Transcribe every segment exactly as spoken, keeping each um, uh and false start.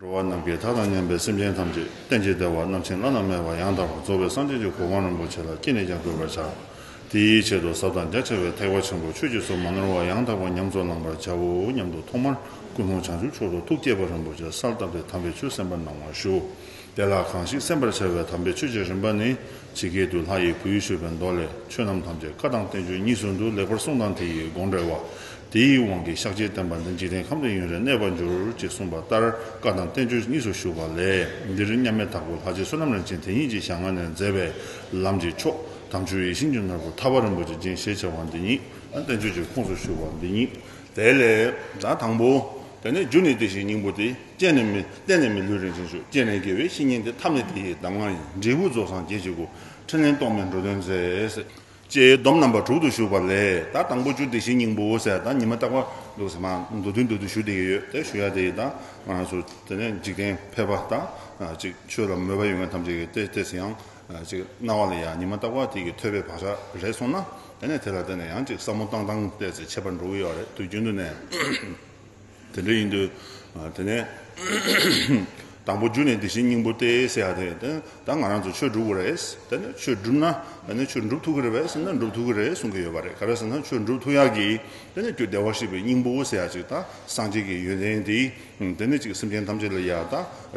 འགྲོ་བ་ནམ་མཁའི་མཐའ་དང་མཉམ་པའི་སེམས་ཅན་ཐམས་ཅད་རྟེན་ཅིང་འབྲེལ་བ་རྣམ་མཁྱེན་བླ་ན་མེད་པ་ཡང་དག་པར་རྫོགས་པའི་སངས་རྒྱས་ཀྱི་གོ་འཕང་རིན་པོ་ཆེ་ལ་ཅི་ནས་ཀྱང་འགོད་པར་བྱ། དེའི་ཆེད་དུ་ཟབ་དང་རྒྱ་ཆེ་བའི་ཐེག་པ་ཆེན་པོ་ཆོས་ཀྱི་ཚོགས་མ་ནོར་བ་ཡང་དག་པར་ཉམས་སུ་བླང་བར་བྱའོ་སྙམ་དུ་ཐོག་མར་ཀུན་སློང་བྱང་ཆུབ་མཆོག་ཏུ་ཐུགས་བསྐྱེད་པ་རིན་པོ་ཆེ་གསལ་བཏབ་སྟེ་དམ་པའི་ཆོས་གསན་པར་གནང་བར་ཞུ། དེ་ལ་གང་ཞིག་གསན་པར་བྱ་བའི་དམ་པའི་ཆོས་ཀྱི་རིམ་པ་ནི། ཇི་སྐད་དུ་ལྷ་ཡི་བུས་ཞུས་པའི་མདོ་ལས། ཆོས་རྣམས་ཐམས་ཅད་བཀའ་དང་བསྟན་བཅོས་གཉིས་སུ་འདུ། ལེགས་པར་གསུངས་དང་དེ་ཡི་དགོངས་འགྲེལ་བ། དེའི་དབང་གིས་ཤཱཀྱའི་བསྟན་པ་འདི་འཇིག་རྟེན་ཁམས་འདིར་ཡུན་རིང་གནས་པར་འགྱུར། ཅེས་གསུངས་པ་ལྟར་བཀའ་དང་བསྟན་བཅོས་གཉིས་སུ་ཞུགས་པ་ལས། འདིར་མཉམ་མེད་དྭགས་པོ་ལྷ་རྗེ་བསོད་ནམས་རིན་ཆེན་དེ་ཉིད་ཀྱི་ཞལ་སྔ་ནས་མཛད་པའི་ལམ་གྱི་མཆོག་དམ་ཆོས་ཡིད་བཞིན་གྱི་ནོར་བུ་ཐར་པ་རིན་པོ་ཆེ་རྒྱན་ཞེས་བྱ་བ་འདི་ཉིད་བསྟན་བཅོས་ཀྱི་ཁོངས་སུ་ཞུགས་པ་འདི་ཉིད། དེ་ལས་ད་དང་པོ། དེ་ནས་རྒྱུ་ནི་དེ་བཞིན་སྙིང་པོ་སྟེ། སྤྱན་ནི་མི་སྟེང་ནས་མི་ལུས་རིན་ཆེན་ཤོག་སྤྱན་ནི་དགེ་བའི་བཤེས་གཉེན་ཏེ། ཐབས་ནི་དེ་ཡི་གདམས་ངག་ཡིན། འབྲས་བུ་རྫོགས་སངས་རྒྱས་ཀྱི་སྐུ། ཕྲིན་ལས་རྟོག་མེད་འགྲོ་དོན་མཛད། ཅེས་སྡོམ་རྣམ་པ་དྲུག་ཏུ་ཞུགས་པ་ལས། ད་དང་པོ་རྒྱུ་དེ་བཞིན་སྙིང་པོ་ཟེར། ད་ཉི་མ་རྟག་པར་འདུག་ཟེར་མ་མདོ་དོན་མདོར་བསྡུས་ཞུ་བསྡད་ཀྱི་ཡོད། དེ་ཞུ་ཡ་དེ་ཡིན། ད་ང་རང་ཚོ་དེ་ནས་འཇིག་རྟེན་ཕལ་པ་དང་ཅིག་ཆོས་ལ་མོས་པ་ཡོད་མཁན་ཐམས་ཅད་ཀྱིས་དེ་དེ་ཚེ་ཡང་ཅིག་སྣང་བ་ལ་ཡང་ཉི་མ་རྟག་པར་དེ་གི་ཐོས་པའི་བག་ཆགས་རེད་སོང་ན། དེ་ནས་དེ་ལ་བརྟེན་ནས་ཡང་ཅིག་བསམ་བློ་བཏང་སྟངས་ཏོག་ཙམ་ཁྱད་པར་འགྲོ་གི་ཡོད་རེད། དུས་རྒྱུན་དུ་ནས། དེ་འདྲ་ཡིན་དུས། དེ་ནས། དང་པོ་རྒྱུ་ནི་དེ་བཞིན་སྙིང་པོ་སྟེ་ཟེར་ཡ་དེ་ད་ང་རང་ཚོ་ཆོས་སྒྲུབ་དགོས་རེད། དེ་ནས་ཆོས་སྒྲུབ་ན་དེ་ནས་ཆོས་སྒྲུབ་ཐུབ་ཀྱི་རེད་པས་ཟེར་ན་སྒྲུབ་ཐུབ་ཀྱི་རེད་གསུང་གི་ཡོད་པ་རེད། ག་རེ་ཟེར་ན་ཆོས་སྒྲུབ་ཐུབ་ཡག་གི་དེ་ནས་རྒྱུ་བདེ་བར་གཤེགས་པའི་སྙིང་པོ་ཟེར་ཡ་ཅིག་དང་སངས་རྒྱས་ཀྱི་ཡོན་ཏན་དེ་དེ་ནས་ཅིག་སེམས་ཅན་ཐམས་ཅད་ལ་ཡ་ད་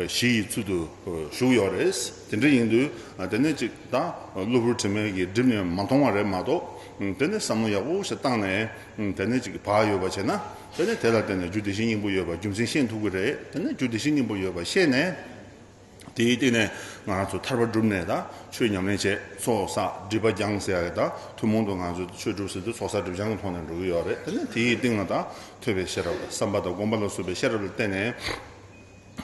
གཞི་ཡི་ཚུལ་དུ་བཞུགས་ཡོད་རེད། དེ་འདྲ་ཡིན་དུས་དེ་ནས་ཅིག་ད་གློ་བུར་དྲི་མ་གིས་བསྒྲིབས་ནས་མ་མཐོང་བ་རེད་མ་གཏོགས། དེ་ནས་བསམ་བློ་ཡག་པོ་ཞིག་བཏང་ནས་དེ་ནས་ཅིག་བག་ཡོད་པ་བྱས་ན། དེ་ནས་དེ་ལ་བརྟེན་ནས་རྒྱུ་དེ་བཞིན་སྙིང་པོ་ཡོད་པ་རྒྱུ་མཚན་ཤེས་ཐུབ་ཀྱི་རེད། དེ་ནས་རྒྱུ་དེ་བཞིན་སྙིང་པོ་ཡོད་པ་ཤེས་ནས། དེའི་སྟེང་ནས་ང་རང་ཚོ་ཐར་པ་བསྒྲུབས་ནས་ད་ཆོས་ཉམས་ལེན་བྱས་ཚོགས་བསགས་སྒྲིབ་པ་སྦྱངས་ཟེར་ཡ་གི་ད་ཐུན་མོང་དུ་ང་ཚོ་ཆོས་སྒྲུབ་ཟེར་དུས་ཚོགས་བསགས་སྒྲིབ་སྦྱང་གི་ཐོག་ནས་འགྲོ་གི་ཡོད་རེད། དེ་ནས་དེའི་སྟེང་ལ་ད་ཐོས་པའི་ཤེས་རབ་དང་བསམ་པ་དང་སྒོམ་པ་ལ་སོགས་པའི་ཤེས་རབ་ལ་བརྟེན་ནས།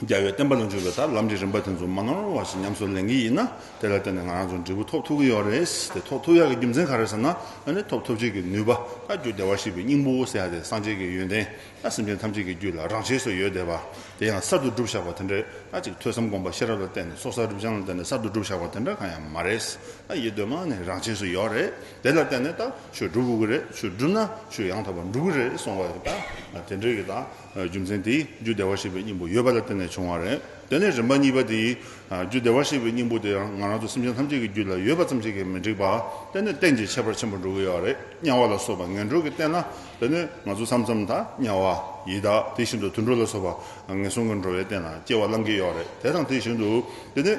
རྒྱལ་བའི་བསྟན་པ་ལ་འཇུག་པའི་ད་ལམ་གྱི་རིམ་པ་དེ་ཚོ་མ་ནོར་བ་ཞིག་ཉམས་སུ་ལེན་གྱི་ཡིན་ན། དེ་ལ་བརྟེན་ནས་ང་རང་ཚོ་འབྲས་བུ་ཐོབ་ཐུབ་ཀྱི་ཡོད་རེད། དེ་ཐོབ་ཐུབ་ཡག་གི་རྒྱུ་མཚན་ག་རེ་ཟེར་ན། ཨ་ནི་ཐོབ་ཐུབ་བྱེད་ཀྱི་ནུས་པ་ད་རྒྱུ་བདེ་བར་གཤེགས་པའི་སྙིང་པོ་ཟེར་ཡ་དེ་སངས་རྒྱས་ཀྱི་ཡོན་ཏན་ད་སེམས་ཅན་ཐམས་ཅད་ཀྱི་རྒྱུད་ལ་རང་ཆས་སུ་ཡོད་བསྡད་པ། དེ་ཡང་གསར་དུ་སྒྲུབ་བཞག་པ་དེ་འདྲ་ད་ཅིག་ཐོས་བསམ་སྒོམ་པ་ཤེས་རབ་ལ་བརྟེན་ནས་ཚོགས་བསགས་སྒྲིབ་སྦྱང་ལ་བརྟེན་ནས་གསར་དུ་སྒྲུབ་བཞག་པ་དེ་འདྲ་གང་ཡང་མ་རེད། ད་ཡིད་གདོད་མ་ནས་རང་ཆས་སུ་ཡོད་རེད། དེ་ལ་བརྟེན་ནས་ད་ཆོས་སྒྲུབ་དགོས་ཀྱི་རེད། ཆོས་སྒྲུབ་ན་ཆོས་ཡང་དག་པར་འགྲུབ་ཀྱི་རེད་གསུངས་པ་ད་དེ་འདྲ་གི་ད། རྒྱུ་མཚན་དེ་རྒྱུ་བདེ་བར་གཤེགས་པའི་སྙིང་པོ་ཡོད་པ་ལ་བརྟེན་ནས་བྱུང་བ་རེད། དེ་ནས་རིམ་པ་གཉིས་པ་དེ། རྒྱུ་བདེ་བར་གཤེགས་པའི་སྙིང་པོ་དེ་ཡང་ང་རང་ཚོ་སེམས་ཅན་ཐམས་ཅད་ཀྱི་རྒྱུད་ལ་ཡོད་པ་ཙམ་ཞིག་གིས་མི་འགྲིག་པ། དེ་ནས་རྟེན་གྱི་ཁྱད་པར་ཆེན་པོ་འགྲོ་གི་ཡོད་རེད། དམྱལ་བ་ལ་སོགས་པ་ངན་འགྲོ་གི་རྟེན་ལ། དེ་ནས་ང་ཚོ་མཚམས་མཚམས་ད་དམྱལ་བ་ཡི་དྭགས་དེ་བཞིན་དུ་དུད་འགྲོ་ལ་སོགས་པ་ངན་སོང་གི་འགྲོ་བའི་རྟེན་ལ་སྐྱེ་བ་བླང་གི་ཡོད་རེད། དེ་དང་དེ་བཞིན་དུ་དེ་ནས་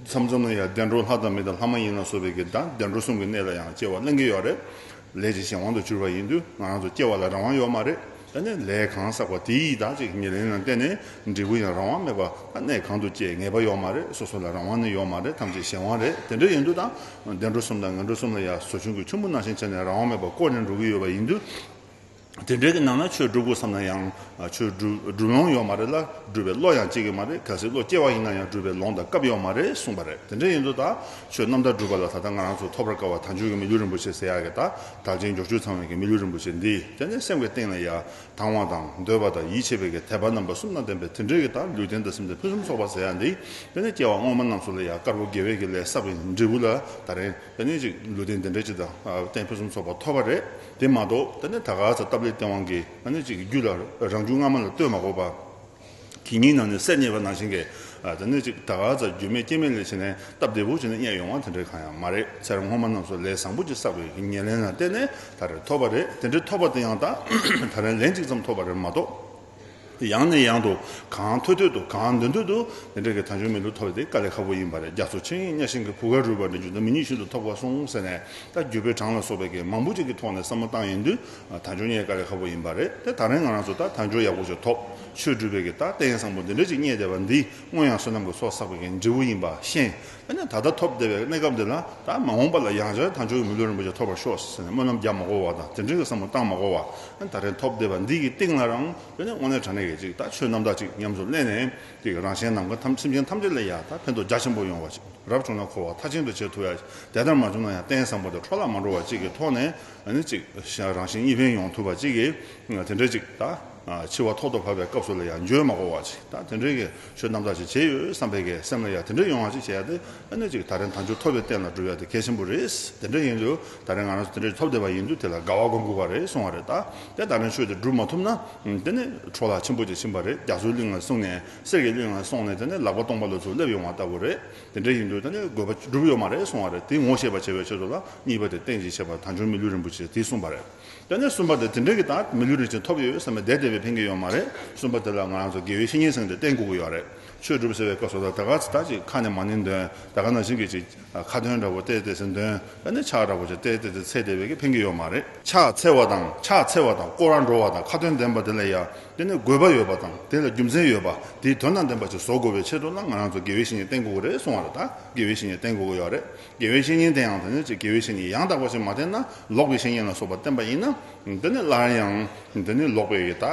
མཚམས་མཚམས་ལ་ཡང་བདེ་འགྲོ་ལྷ་དང་མི་དང་ལྷ་མ་ཡིན་ལ་སོགས་པའི་གི་ད་བདེ་འགྲོ་གསུམ་གྱི་གནས་ལ་ཡང་སྐྱེ་བ་བླང་གི་ཡོད་རེད། ལས་ཀྱི་གཞན་དབང་དུ་གྱུར་པ་ཡིན་དུས་ང་རང་ཚོ་སྐྱེ་བ་ལ་རང་དབང་ཡོད་མ་རེད། དེ་ནས་ལས་གང་བསགས་པ་དེ་ཡིས་ད་ཅིག་ཉེར་ལེན་ལ་བརྟེན་ནས་འབྲས་བུ་ཡང་རང་དབང་མེད་པ་ད་གནས་གང་དུ་སྐྱེ་ངེས་པ་ཡོད་མ་རེད། སོ་སོ་ལ་རང་དབང་ནི་ཡོད་མ་རེད། ཐམས་ཅད་གཞན་དབང་རེད། དེ་འདྲ་ཡིན་དུས་ད་བདེ་འགྲོ་གསུམ་དང་ངན་འགྲོ་གསུམ་ལ་ཡང་ཟོ་ཆུན་གྱི་ཆུན་པོ་ནང་བཞིན་བྱས་ནས་རང་དབང་མེད་པར་བསྐོར་ནས་འགྲོ་གི་ཡོད་པ་ཡིན་དུས། དེ་འདྲའི་གི་ནང་ན་ཆོས་སྒྲུབ་དགོས་བསམ་ན་ཡང་ཆོས་སྒྲུབ་སྒྲུབ་ལོང་ཡོད་མ་རེད་ལ། སྒྲུབ་པའི་བློ་ཡང་སྐྱེ་གི་མ་རེད། གལ་སྲིད་བློ་སྐྱེ་བ་ཡིན་ན་ཡང་སྒྲུབ་པའི་ལོང་དང་སྐབས་ཡོད་མ་རེད་གསུངས་པ་རེད། དེ་འདྲ་ཡིན་དུས་ད་ཆོས་རྣམ་དག་སྒྲུབ་པ་ལ་ད་ལྟ་ང་རང་ཚོ་ཐོབ་པར་དཀའ་བ་དལ་འབྱོར་གྱི་མི་ལུས་རིན་པོ་ཆེ་ཟེར་ཡག་གི་ད་དལ་ཅན་འབྱོར་བཅུ་ཚང་བའི་གི་མི་ལུས་རིན་པོ་ཆེ་འདི་དེ་ནས་སེམས་ཀྱི་གཏིང་ལ་ཡ་དང་བ་དང་འདོད་པ་དང་ཡིད་ཆེས་པའི་གི་དད་པ་རྣམ་པ་གསུམ་དང་ལྡན་པའི་དེ་འདྲའི་གི་ད་ལུས་རྟེན་དང་སེམས་རྟེན་ཕུན་སུམ་ཚོགས་པ་ཟེར་ཡག་འདི་དེ་ནས་སྐྱེ་བ་སྔོན་མ་རྣམས་སུ་ལ་ཡ་དཀར་པོ་དགེ་བའི་གི་ལས་བསགས་པའི་འབྲས་བུ་ལ་ད་རེས། དེ་ནས་ཅིག་ལུས་རྟེན་དེ་འདྲ་ཅིག་དང་རྟེན་ཕུན་སུམ་ཚོགས་པ་ཐོབ་པ་རེད། དེ་མ་གཏོགས་དེ་ནས་ད་ག་ཚ་སྟབས་ལེགས་སྟེས་དབང་གིས་དེ་ནས་ཅིག་རྒྱུད་ལ་རང་རྒྱུད་སྔ་མ་ལ་ལྟོས་མ་དགོས་པ། གད་སྙིགས་ནང་ནས་གསེར་རྙེད་པ་ནང་བཞིན་གྱི་དེ་ནས་ཅིག་ད་ག་ཚ་རྒྱུ་མེད་རྐྱེན་མེད་ལས་བྱས་ནས་སྟབས་བདེ་པོ་བྱས་ནས་རྙེད་ཡོང་བ་དེ་འདྲ་གང་ཡང་མ་རེད། ཚེ་རབས་སྔོན་མ་རྣམས་སུ་ལས་བཟང་པོ་ཅིག་བསགས་པའི་ཉེར་ལེན་ལ་བརྟེན་ནས་ད་རེས་ཐོབ་པ་རེད། དེ་འདྲའི་ཐོབ་པ་དེ་ཡང་ད་ད་རེས་ལན་གཅིག་ཙམ་ཐོབ་པ་རེད་མ་གཏོགས། ཡང་ནས་ཡང་དུ་གང་ཐོས་ཐོས་དུ་གང་འདོད་འདོད་དུ་དེ་འདྲ་གི་དལ་འབྱོར་མི་ལུས་ཐོབ་པ་དེ་དཀའ་ལས་ཁག་པོ་ཡིན་པ་རེད། རྒྱ་མཚོ་ཆུ་ཡི་གཉའ་ཤིང་གི་བུ་ག་རུལ་བ་འདྲ་རྒྱུ་འདི་མི་ཉིད་ཤིན་ཏུ་ཐོབ་དཀའ་གསུངས་ཟེར་ནས་ད་རྒྱུ་བའི་གྲངས་ལ་སོགས་པའི་གི་མང་པོ་ཅིག་གི་ཐོག་ནས་བསམ་བློ་བཏང་ཡོང་དུས་དལ་འབྱོར་རྙེད་དཀའ་ལས་ཁག་པོ་ཡིན་པ་རེད། དེ་ད་རིང་ང་རང་ཚོ་ད་དལ་འབྱོར་ཡག་པོ་ཞིག་ཐོབ་ཆོས་སྒྲུབ་པའི་གི་ད་རྟེན་བཟང་པོ་འདི་འདྲ་ཅིག་རྙེད་བསྡད་པ་འདི་སྔོན་ཡང་བསོད་ནམས་ཀྱི་ཚོགས་བསགས་པའི་གི་འབྲས་བུ་ཡིན་པ་ཤེས། ཨ་ནི་ད་ལྟ་ཐོབ་བསྡད་པའི་གནས་སྐབས་འདི་ལ་ད་མ་འོངས་པ་ལ་ཡང་བསྐྱར་དལ་འབྱོར་གྱི་མི་ལུས་རིན་པོ་ཆེ་ཐོབ་པར་ཤོག་ཟེར་ནས་སྨོན་ལམ་རྒྱག་མ་དགོས་པ་དང་དེ་འདྲའི་གི་བསམ་བློ་བཏང་མ་དགོས་པ། ཨ་ནི་ད་རེས་ཐོབ་བསྡད་པ་འདི་གི་སྟེང་ལ་རང་དངོས་གནས་དྲང་གནས་ཀྱི་ཅིག་ད་ཆོས་རྣམ་དག་ཅིག་ཉམས་སུ་ལེན་ནས་ཅིག་རང་གཞན་ནམ་མཁའ་ཐམས་སེམས་ཅན་ཐམས་ཅད་ལ་ཡང་ད་ཕན་ཐོགས་རྒྱ་ཆེན་པོ་ཡོང་བ་ཅིག་རབ་བྱུང་ན་འཁོར་བ་མཐའ་ཅན་དུ་བྱེད་ཐུབ་ཡ། དེ་ལྟར་མ་བྱུང་ན་ཡང་རྟེན་བཟང་པོ་དེ་འཕྲོ་བརླག་མ་འགྲོ་བ་ཅིག་གི་ཐོག་ནས་ཨ་ནི་ཅིག་རང་གཞན་གཉིས་ཕན་ཡོང་ཐུབ་པ་ཅིག་གི་དེ་འདྲ་ཅིག་ད། འཆི་བ་ཐོག་ཏུ་བབས་པའི་སྐབས་སུ་ལ་ཡང་འགྱོད་མ་དགོས་པ་ཅིག་ད་དེ་འདྲའི་གི་ཆོས་རྣམ་དག་ཅིག་བྱས་ཡོད་བསམ་པའི་གི་སེམས་ལ་ཡང་དེ་འདྲའི་ཡོང་བ་ཅིག་བྱས་ཡ་དེ་ཨ་ནི་ཅིག་ད་རིང་དལ་འབྱོར་ཐོབ་པའི་རྟེན་ལ་གྲུབ་ཡ་དེ་གལ་ཆེན་པོ་རེད། དེ་འདྲ་ཡིན་དུས་ད་རིང་ང་རང་ཚོ་དེ་འདྲའི་ཐོབ་བསྡད་པ་ཡིན་དུས་དེ་ལ་དགའ་བ་སྒོམ་དགོས་པ་རེད་གསུང་བ་རེད། ད་དེ་ད་རིང་ཆོས་དེ་སྒྲུབ་མ་ཐུབ་ན་དེ་ནི་འཕྲོ་བརླག་ཆེན་པོ་ཅིག་ཕྱིན་པ་རེད། རྒྱ་མཚོའི་གླིང་ལ་སོང་ནས་གསེར་གྱི་གླིང་ལ་སོང་ནས་དེ་ནི་ལག་པ་སྟོང་པ་ལ་ཚུར་སླེབས་ཡོང་བ་ལྟ་བུ་རེད། དེ་འདྲ་ཡིན་དུས་ད་ནི་དགོས་པ་སྒྲུབ་ཡོད་མ་རེད་གསུང་བ་རེད། དེ་ངོ་ཤེས་པ་བྱེད་པའི་ཆེད་དུ་ལ་གཉིས་པ་དེ་རྟེན་གྱི་ཆེ་བ་དལ་འབྱོར་མི་ལུས་རིན་པོ་ཆེ་དེ་གསུངས་པ་རེད། དེ་ནས་གསུམ་པ་དེ་དེ་འདྲའི་གི་ད་མི་ལུས་རིན་ཆེན་ཐོབ་ཡོད་བསམ་པའི་བདེ་བདེ་བའི་ཕན་གྱི་ཡོད་མ་རེད། གསུམ་པ་དེ་ལ་ང་རང་ཚོ་དགེ་བའི་བཤེས་གཉེན་ཟེར་མཁན་དེ་བསྟེན་དགོས་ཀྱི་ཡོད་རེད། ཆོས་སྒྲུབ་ཟེར་བའི་སྐབས་སུ་ད་ད་ག་ཚོད་ད་ཅིག་ཁ་ནས་མ་ནིང་འདོན་ད་ག་ནང་བཞིན་གྱི་ཅིག་ཁ་འདོན་འདྲ་བོ་ཏེ་ཏེ་ཟེར་འདོན་ཨ་ནི་ཕྱག་འདྲ་བོ་ཅིག་ཏེ་ཏེ་ཏེ་འཚལ་བསྡད་པའི་གི་ཕན་གྱི་ཡོད་མ་རེད། ཕྱག་འཚལ་བ་དང་ཕྱག་འཚལ་བ་དང་བསྐོར་བར་འགྲོ་བ་དང་ཁ་ཏོན་འདོན་པ་དེ་ལ་ཡང་དེ་ནི་དགོས་པ་ཡོད་པ་དང་དེ་ལ་རྒྱུ་མཚན་ཡོད་པ་དེའི་དོན་དང་ལྡན་པ་ཅིག་བཟོ་དགོས་པའི་ཆེད་དུ་ལ་ང་རང་ཚོ་དགེ་བའི་བཤེས་གཉེན་བསྟེན་དགོས་ཀྱི་རེད་གསུང་བ་རེད། ད་དགེ་བའི་བཤེས་གཉེན་བསྟེན་དགོས་ཀྱི་ཡོད་རེད། དགེ་བའི་བཤེས་གཉེན་དེ་ཡང་དེ་ནི་ཅིག་དགེ་བའི་བཤེས་གཉེན་ཡང་དག་པ་ཞིག་མ་བསྟེན་ན་ལོག་པའི་བཤེས་གཉེན་ལ་སོགས་པ་བསྟེན་པ་ཡིན་ན། འདི་ནི་སླར་ཡང་འདི་ནི་ལོག་པའི་གི་ད་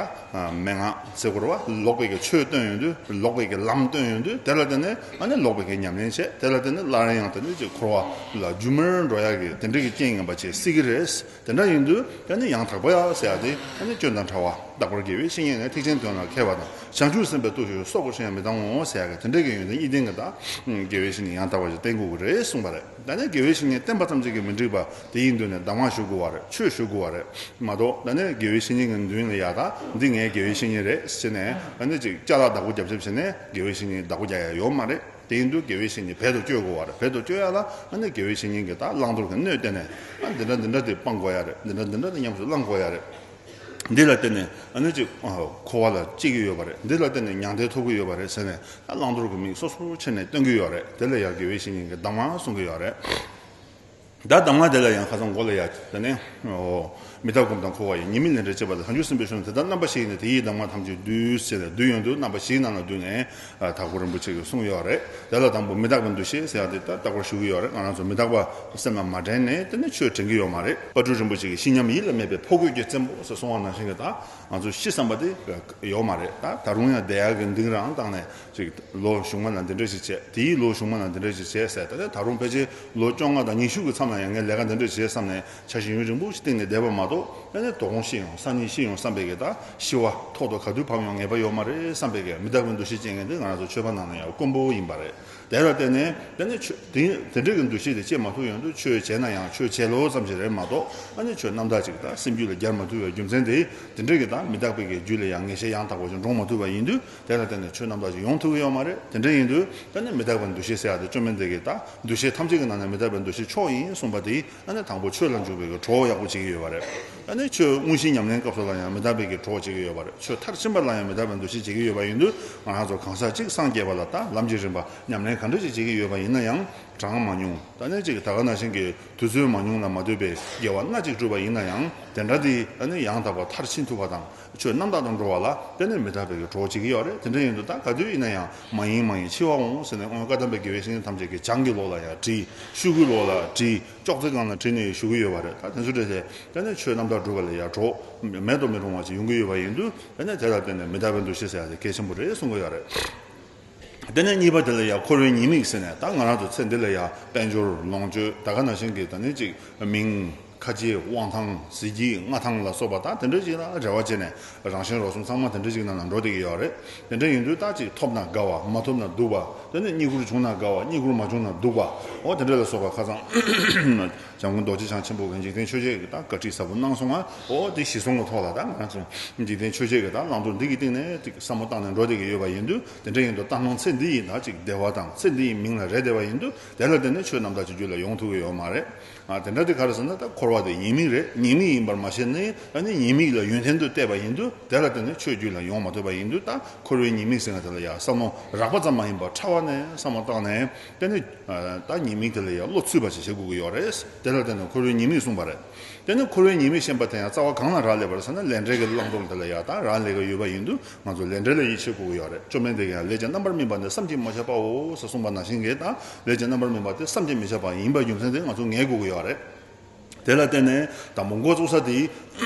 མན་ངག་ཟེར་དགོས་རེད་བ། ལོག་པའི་གི་ཆོས་སྟོན་ཡོང་དུས་ལོག་པའི་གི་ལམ་སྟོན་ཡོང་དུས་དེ་ལ་བརྟེན་ནས་ཨ་ནི་ལོག་པའི་གི་ཉམས་ལེན་བྱས། དེ་ལ་བརྟེན་ནས་སླར་ཡང་དེ་ནི་ཅིག་འཁོར་བ་ལ་རྒྱུ་མར་འགྲོ་ཡག་གི་དེ་འདྲའི་གི་རྐྱེན་ངན་པ་བྱེད་སྲིད་ཀྱི་རེད། དེ་འདྲ་ཡིན་དུས་ཨ་ནི་ཡང་དག་པ་ཡ་ཟེར་ཡ་དེ་ཨ་ནི་སྐྱོན་དང་བྲལ་བ། རྟག་པར་དགེ་བའི་བཤེས་གཉེན་ནི་ཐེག་ཆེན་དོན་ལ་མཁས་པ་དང་། བྱང་ཆུབ་སེམས་དཔའི་བརྟུལ་ཞུགས་སོགས་པར་ཤེས་ཡང་མི་གཏང་ངོ་ཟེར་ཡ་གི་དེ་འདྲའི་གི་ཡོན་ཏན་གཉིས་ལྡན་གི་ད་དགེ་བའི་བཤེས་གཉེན་ཡང་དག་པ་ཞིག་བསྟེན་དགོས་ཀྱི་རེད་གསུངས་པ་རེད། ད་ནི་དགེ་བའི་བཤེས་གཉེན་བསྟེན་པ་ཙམ་གཅིག་གིས་མི་འགྲིག་པ་དེ་ཡིན་དུས་ནས་གདམས་ངག་ཞུ་དགོས་པ་རེད། ཆོས་ཞུ་དགོས་པ་རེད་མ་གཏོགས། ད་ནི་དགེ་བའི་བཤེས་གཉེན་གྱི་མདུན་ལ་ཡ་ད་འདི་ངའི་དགེ་བའི་བཤེས་གཉེན་རེད་ཟེར་ནས་ཨ་ནི་ཅིག་ཅ་ལག་བདག་པོ་རྒྱབ་རྒྱབ་བྱས་ནས་དགེ་བའི་བཤེས་གཉེན་བདག་པོ་རྒྱག་ཡ་ཡོད་མ་རེད། དེ་ཡིན་དུས་དགེ་བའི་བཤེས་གཉེན་བལ་དུ་བསྐྱོད་དགོས་པ་རེད། བལ་དུ་བསྐྱོད་ཡ་ལ་ཨ་ནི་དགེ་བའི་བཤེས་གཉེན་གྱིས་ད་བླང་དོར་གྱི་སྣོད་བསྟན་ནས་ཨ་འདི་འདྲ་འདི་འདྲ་དེ་སྤང་དགོས་ཡ་རེད། འདི་འདྲ་འདི་འདྲ་དེ་ཉམས་སུ་བླང་དགོས་ཡ་རེད། འདི་ལ་བརྟེན་ནས་ཨ་ནི་ཅིག་འཁོར་བ་ལ་སྐྱེ་གི་ཡོད་པ་རེད། འདི་ལ་བརྟེན་ནས་མྱང་འདས་ཐོབ་གི་ཡོད་པ་རེད་ཟེར་ནས་ད་བླང་དོར་གྱི་མིག་སོ་སོར་ཕྱེ་ནས་སྟོན་གི་ཡོད་རེད། དེ་ལ་ཡང་དགེ་བའི་བཤེས་གཉེན་གྱི་གདམས་ངག་གསུང་གི་ཡོད་རེད། ད་གདམས་ངག་དེ་ལ་ཡང་ཁ་སང་མགོ་ལ་ཡ་དེ་ནས་མི་རྟག་སྒོམ་དང་འཁོར་བ་ཡི་ཉེས་དམིགས་ལས་འབྲས་དཔྱད་པ་ལ་བྱང་ཆུབ་སེམས་དཔའི་ཆོས་ནི་དེ་ལྟར་རྣམ་པ་བཞི་ཡིས་ནི་དེ་ཡི་གདམས་ངག་ཐམས་ཅད་བསྡུས་ཟེར་ནས་བསྡུས་ཡོང་དུས་རྣམ་པ་བཞིའི་ནང་ལ་བསྡུས་ནས། དྭགས་པོ་རིན་པོ་ཆེ་གིས་གསུངས་ཡོད་རེད། དེ་ལ་དང་པོ་མི་རྟག་པའི་འདུ་ཤེས་ཟེར་ཡ་དེ་ད་རྟག་པར་ཞུ་གི་ཡོད་རེད། ང་རང་ཚོ་མི་རྟག་པ་སེམས་ལ་མ་དྲན་ནས་དེ་ནི་ཆོས་དྲན་གི་ཡོད་མ་རེད། དཔལ་སྤྲུལ་རིན་པོ་ཆེ་གིས་ཤི་ཉམས་ཡིད་ལ་མེད་པའི་ཕོ་རྒོད་ཀྱི་བཙན་པོ་ཟེར་གསུངས་པ་ནང་བཞིན་གྱི་ད་ང་ཚོ་ཤི་བསམ་པ་དེ་ཡོད་མ་རེད། ད་ད་རུང་ཡང་བསྡད་ཡག་གི་གདེང་རང་བཏང་ནས་ཅིག་ལོ་གཞུག་མ་ལ་འདི་འདྲ་ཞིག་བྱས། དེའི་ལོ་གཞུག་མ་ལ་འདི་འདྲ་ཞིག་བྱས་ཟེར། ད་ལྟ་ད་རུང་ཕལ་ཆེར་ལོ་བཅོ་ལྔ་དང་ཉི་ཤུ་གི་མཚམས་ལ་ཡང་ངས་ལས་ཀ་འདི་འདྲ་བྱས་བསམ་ནས་འཆར་གཞི་ཡུན་རིང་པོ་ཞིག་བཏིང་ནས་བསྡད་པ་མ་གཏོགས། ཨ་ནི་དོ་དགོང་ཤི་ཡོང་སང་ཉིན་ཤི་ཡོང་བསམ་པའི་གི་ད་ཤི་བ་ཐོག་ཏུ་ག་དུས་ཕབ་ཡོང་ངེས་པ་ཡོད་མ་རེད་བསམ་པའི་གི་མི་རྟག་པའི་འདུ་ཤེས་ཅན་གྱི་འདི་ང་རང་ཚོ་ཆོས་པ་ནང་ན་ཡང་དཀོན་པོ་ཡིན་པ་རེད། དེ་ལ་བརྟེན་ནས་དེ་ནི་ཆོས་དེ་དེ་འདྲའི་གི་འདུ་ཤེས་དེ་སྐྱེ་མ་ཐུབ་ཡོང་དུས་ཆོས་བྱས་ན་ཡང་ཆོས་བྱས་ལོ་ཙམ་ཞིག་རེད་མ་གཏོགས། ཨ་ནི་ཆོས་རྣམ་དག་ཅིག་ད་སེམས་རྒྱུད་ལ་སྦྱར་མ་ཐུབ་པའི་རྒྱུ་མཚན་དེ་དེ་འདྲའི་གི་ད་མི་རྟག་པའི་གི་རྒྱུད་ལ་ཡང་ངེས་ཤེས་ཡང་དག་པ་ཞིག་འདྲོངས་མ་ཐུབ་པ་ཡིན་དུས། དེ་ལ་བརྟེན་ནས་ཆོས་རྣམ་དག་ཅིག་ཡོང་ཐུབ་ཀྱི་ཡོད་མ་རེད། དེ་འདྲ་ཡིན་དུས་ད་ནི་མི་རྟག་པའི་འདུ་ཤེས་ཟེར་ཡ་དེ་བཅོམ་ལྡན་འདས་ཀྱིས་ད་འདུ་ཤེས་ཐམས་ཅད་ཀྱི་ནང་ནས་མི་རྟག་པའི་འདུ་ཤེས་མཆོག་ཡིན་གསུངས་པ་དེ་ཨ་ནི་དང་པོ་ཆོས་ལ་འཇུག་པའི་གི་གྲོགས་ཡག་པོ་བྱེད་ཀྱི་ཡོད་པ་རེད། ཨ་ནི་ཆོས་དངོས་གཞི་ཉམས་ལེན་སྐབས་སུ་ལ་ཡང་མི་རྟག་པའི་གི་གྲོགས་བྱེད་ཀྱི་ཡོད་པ་རེད། ཆོས་མཐར་ཕྱིན་པ་ལ་ཡང་མི་རྟག་པའི་འདུ་ཤེས་བྱེད་ཀྱི་ཡོད་པ་ཡིན་དུས་ང་རང་ཚོ་གང་ཟག་གཅིག་སངས་རྒྱས་པ་ལ་ད་ལམ་གྱི་རིམ་པ་ཉམས་ལེན་ག་འདྲ་ཞིག་བྱེད་ཀྱི་ཡོད་པ་ཡིན་ན་ཡང་གྲངས་མང་ཉུང་ད་ནི་ཅིག་ད་ག་ནང་བཞིན་གྱི་དུས་ཚོད་མང་ཉུང་ལ་མ་ལྟོས་པའི་དགེ་བ་སྣ་གཅིག་བསྒྲུབས་པ་ཡིན་ན་ཡང་དེ་འདྲ་དེ་ཨ་ནི་ཡང་དག་པ་མཐར་ཕྱིན་ཐུབ་པ་དང་། ཆོས་རྣམ་དག་ཏུ་འགྲོ་བ་ལ་དེ་ནི་མི་རྟག་པའི་གི་གྲོགས་བྱེད་ཀྱི་ཡོད་རེད། དེ་འདྲ་ཡིན་དུས་ད་ག་དུས་ཡིན་ན་ཡང་མ་ཡིན་མ་ཡིན་འཆི་བ་འོང་ཟེར་ནས་འོང་བཀའ་གདམས་པའི་དགེ་བའི་བཤེས་གཉེན་ཐམས་ཅད་ཀྱིས་བྱང་གི་ལོགས་ལ་ཡང་བྲིས། ཤུལ་གྱི་ལོགས་ལ་བྲིས། ཅོག་ཙེ་སྒང་ལ་བྲིས་ནས་བཞུགས་ཀྱི་ཡོད་པ་རེད། ད་དེ་ཚོ་འདྲ་དེ་དེ་ནི་ཆོས་རྣམ་དག་སྒྲུབ་པ་ལ་ཡང་གྲོགས་མེད་དུ་མི་རུང་བ་ཅིག་ཡོང་གི་ཡོད་པ་ཡིན་དུས་དེ་ནི་དེ་ལ་བརྟེན་ནས་མི་རྟག་པའི་འདུ་ཤེས་ཟེར་ཡ་དེ་གལ་ཆེན་པོ་རེད་གསུང་གི་ཡོད་རེད། དེ་ནས་གཉིས་པ་དེ་ལ་ཡང་འཁོར་བའི་ཉེས་དམིགས་ཟེར་ནས་ད་ང་རང་ཚོ་ཚེ་འདི་ལ་ཡང་དཔལ་འབྱོར་ལོངས་སྤྱོད་ད་ག་ནང་བཞིན་གྱི་ད་ནི་ཅིག་མིང་། ཁ་རྗེ་དབང་ཐང་གཟི་བརྗིད་མངའ་ཐང་ལ་སོགས་པ་དང་དེ་འདྲ་ཅིག་ལ་རེ་བ་བྱས་ནས་རང་གཞན་རོགས་གསུམ་ཚང་མ་དེ་འདྲ་ཅིག་ནང་ལ་འགྲོ་བསྡད་ཀྱི་ཡོད་རེད། དེ་འདྲ་ཡིན་དུས་ད་ཅིག་ཐོབ་ན་དགའ་བ་མ་ཐོབ་ན་སྡུག་པ་དེ་ནི་རྙེད་བཀུར་བྱུང་ན་དགའ་བ་རྙེད་བཀུར་མ་བྱུང་ན་སྡུག་པ་འོ་དེ་འདྲ་ལ་སོགས་པ་ཁ་སང་འཇམ་མགོན་རྡོ་རྗེ་འཆང་ཆེན་པོ་གིས་འཇིག་རྟེན་ཆོས་བརྒྱད་ཀྱི་ད་བཀའ་ཁྲིད་ཟབ་པོ་གནང་སོང་ང་འོ་དེ་གཞི་བཟུང་གི་ཐོག་ལ་ད་ང་རང་ཚོ་འཇིག་རྟེན་ཆོས་བརྒྱད་ཀྱི་ད་བླང་དོར་འདི་གི་སྟེང་ནས་ཅིག་བསམ་བློ་བཏང་ནས་འགྲོ་བསྡད་ཀྱི་ཡོད་པ་ཡིན་དུས་དེ་འདྲ་ཡིན་དུས་ད་ལྷང་ཚེ་འདི་ཡི་ད་ཅིག་བདེ་བ་དང་ཚེ་འདི་ཡི་མིང་ལ་རེ་བསྡད་པ་ཡིན་དུས་དེ་ལ་བརྟེན་ནས་ཆོས་རྣམ་དག་ཅིག་རྒྱུད་ལ་ཡོང་ཐུབ་ཀྱི་ཡོད་མ་རེད། ཨ་དེ་འདྲ་དེ་ག་རེ་ཟེར་ན་ད་འཁོར་བ་དེ་ཉེས་དམིགས་རེད། ཉེས་དམིགས་ཡིན་པར་མ་ཤེས་ནས་ཨ་ནི་ཉེས་དམིགས་ལ་ཡོན་ཏན་དུ་བལྟས་པ་ཡིན་དུས་དེ་ལ་བརྟེན་ནས་ཆོས་རྒྱུད་ལ་ཡོང་མ་ཐུབ་པ་ཡིན་དུས་ད་འཁོར་བའི་ཉེས་དམིགས་ཟེར་ན་དེ་ལ་ཡང་བསམ་བློ་རགས་པ་ཙམ་མ་ཡིན་པར་ཕྲ་བ་ནས་བསམ་བློ་བཏང་ནས་དེ་ནི་ད་ཉེས་དམིགས་དེ་ལ་ཡང་བློ་ཚུད་པ་ཞིག་བྱེད་དགོས་ཀྱི་ཡོད་རེད། དེ་ལ་བརྟེན་ནས་འཁོར་བའི་ཉེས་དམིགས་གསུངས་པ་རེད། དེ་ནི་འཁོར་བའི་ཉེས་དམིགས་ཤེས་པ་དེ་ཡང་རྩ་བ་གང་ལ་རག་ལས་པ་རེད་ཟེར་ན་ལས་འབྲས་ཀྱི་བླང་དོར་དེ་ལ་ཡང་ད་རག་ལས་ཀྱི་ཡོད་པ་ཡིན་དུས་ང་ཚོ་ལས་འབྲས་ལ་ཡིད་ཆེས་དགོས་ཀྱི་ཡོད་རེད། བཅོམ་ལྡན་འདས་ཀྱིས་ཡང་ལས་ཀྱི་རྣམ་པར་སྨིན་པ་ནི་བསམ་གྱིས་མི་ཁྱབ་པའོ་ཟེར་གསུངས་པ་ནང་བཞིན་གྱི་ད་ལས་ཀྱི་རྣམ་པར་སྨིན་པ་དེ་བསམ་གྱིས་མི་ཁྱབ་པ་ཡིན་པའི་རྒྱུ་མཚན་དེ་ང་ཚོ་ངེས་དགོས་ཀྱི་ཡོད་རེད། དེ་ལ་བརྟེན་ནས་དང་པོ་འགོ་བཙུགས་ས་དེ་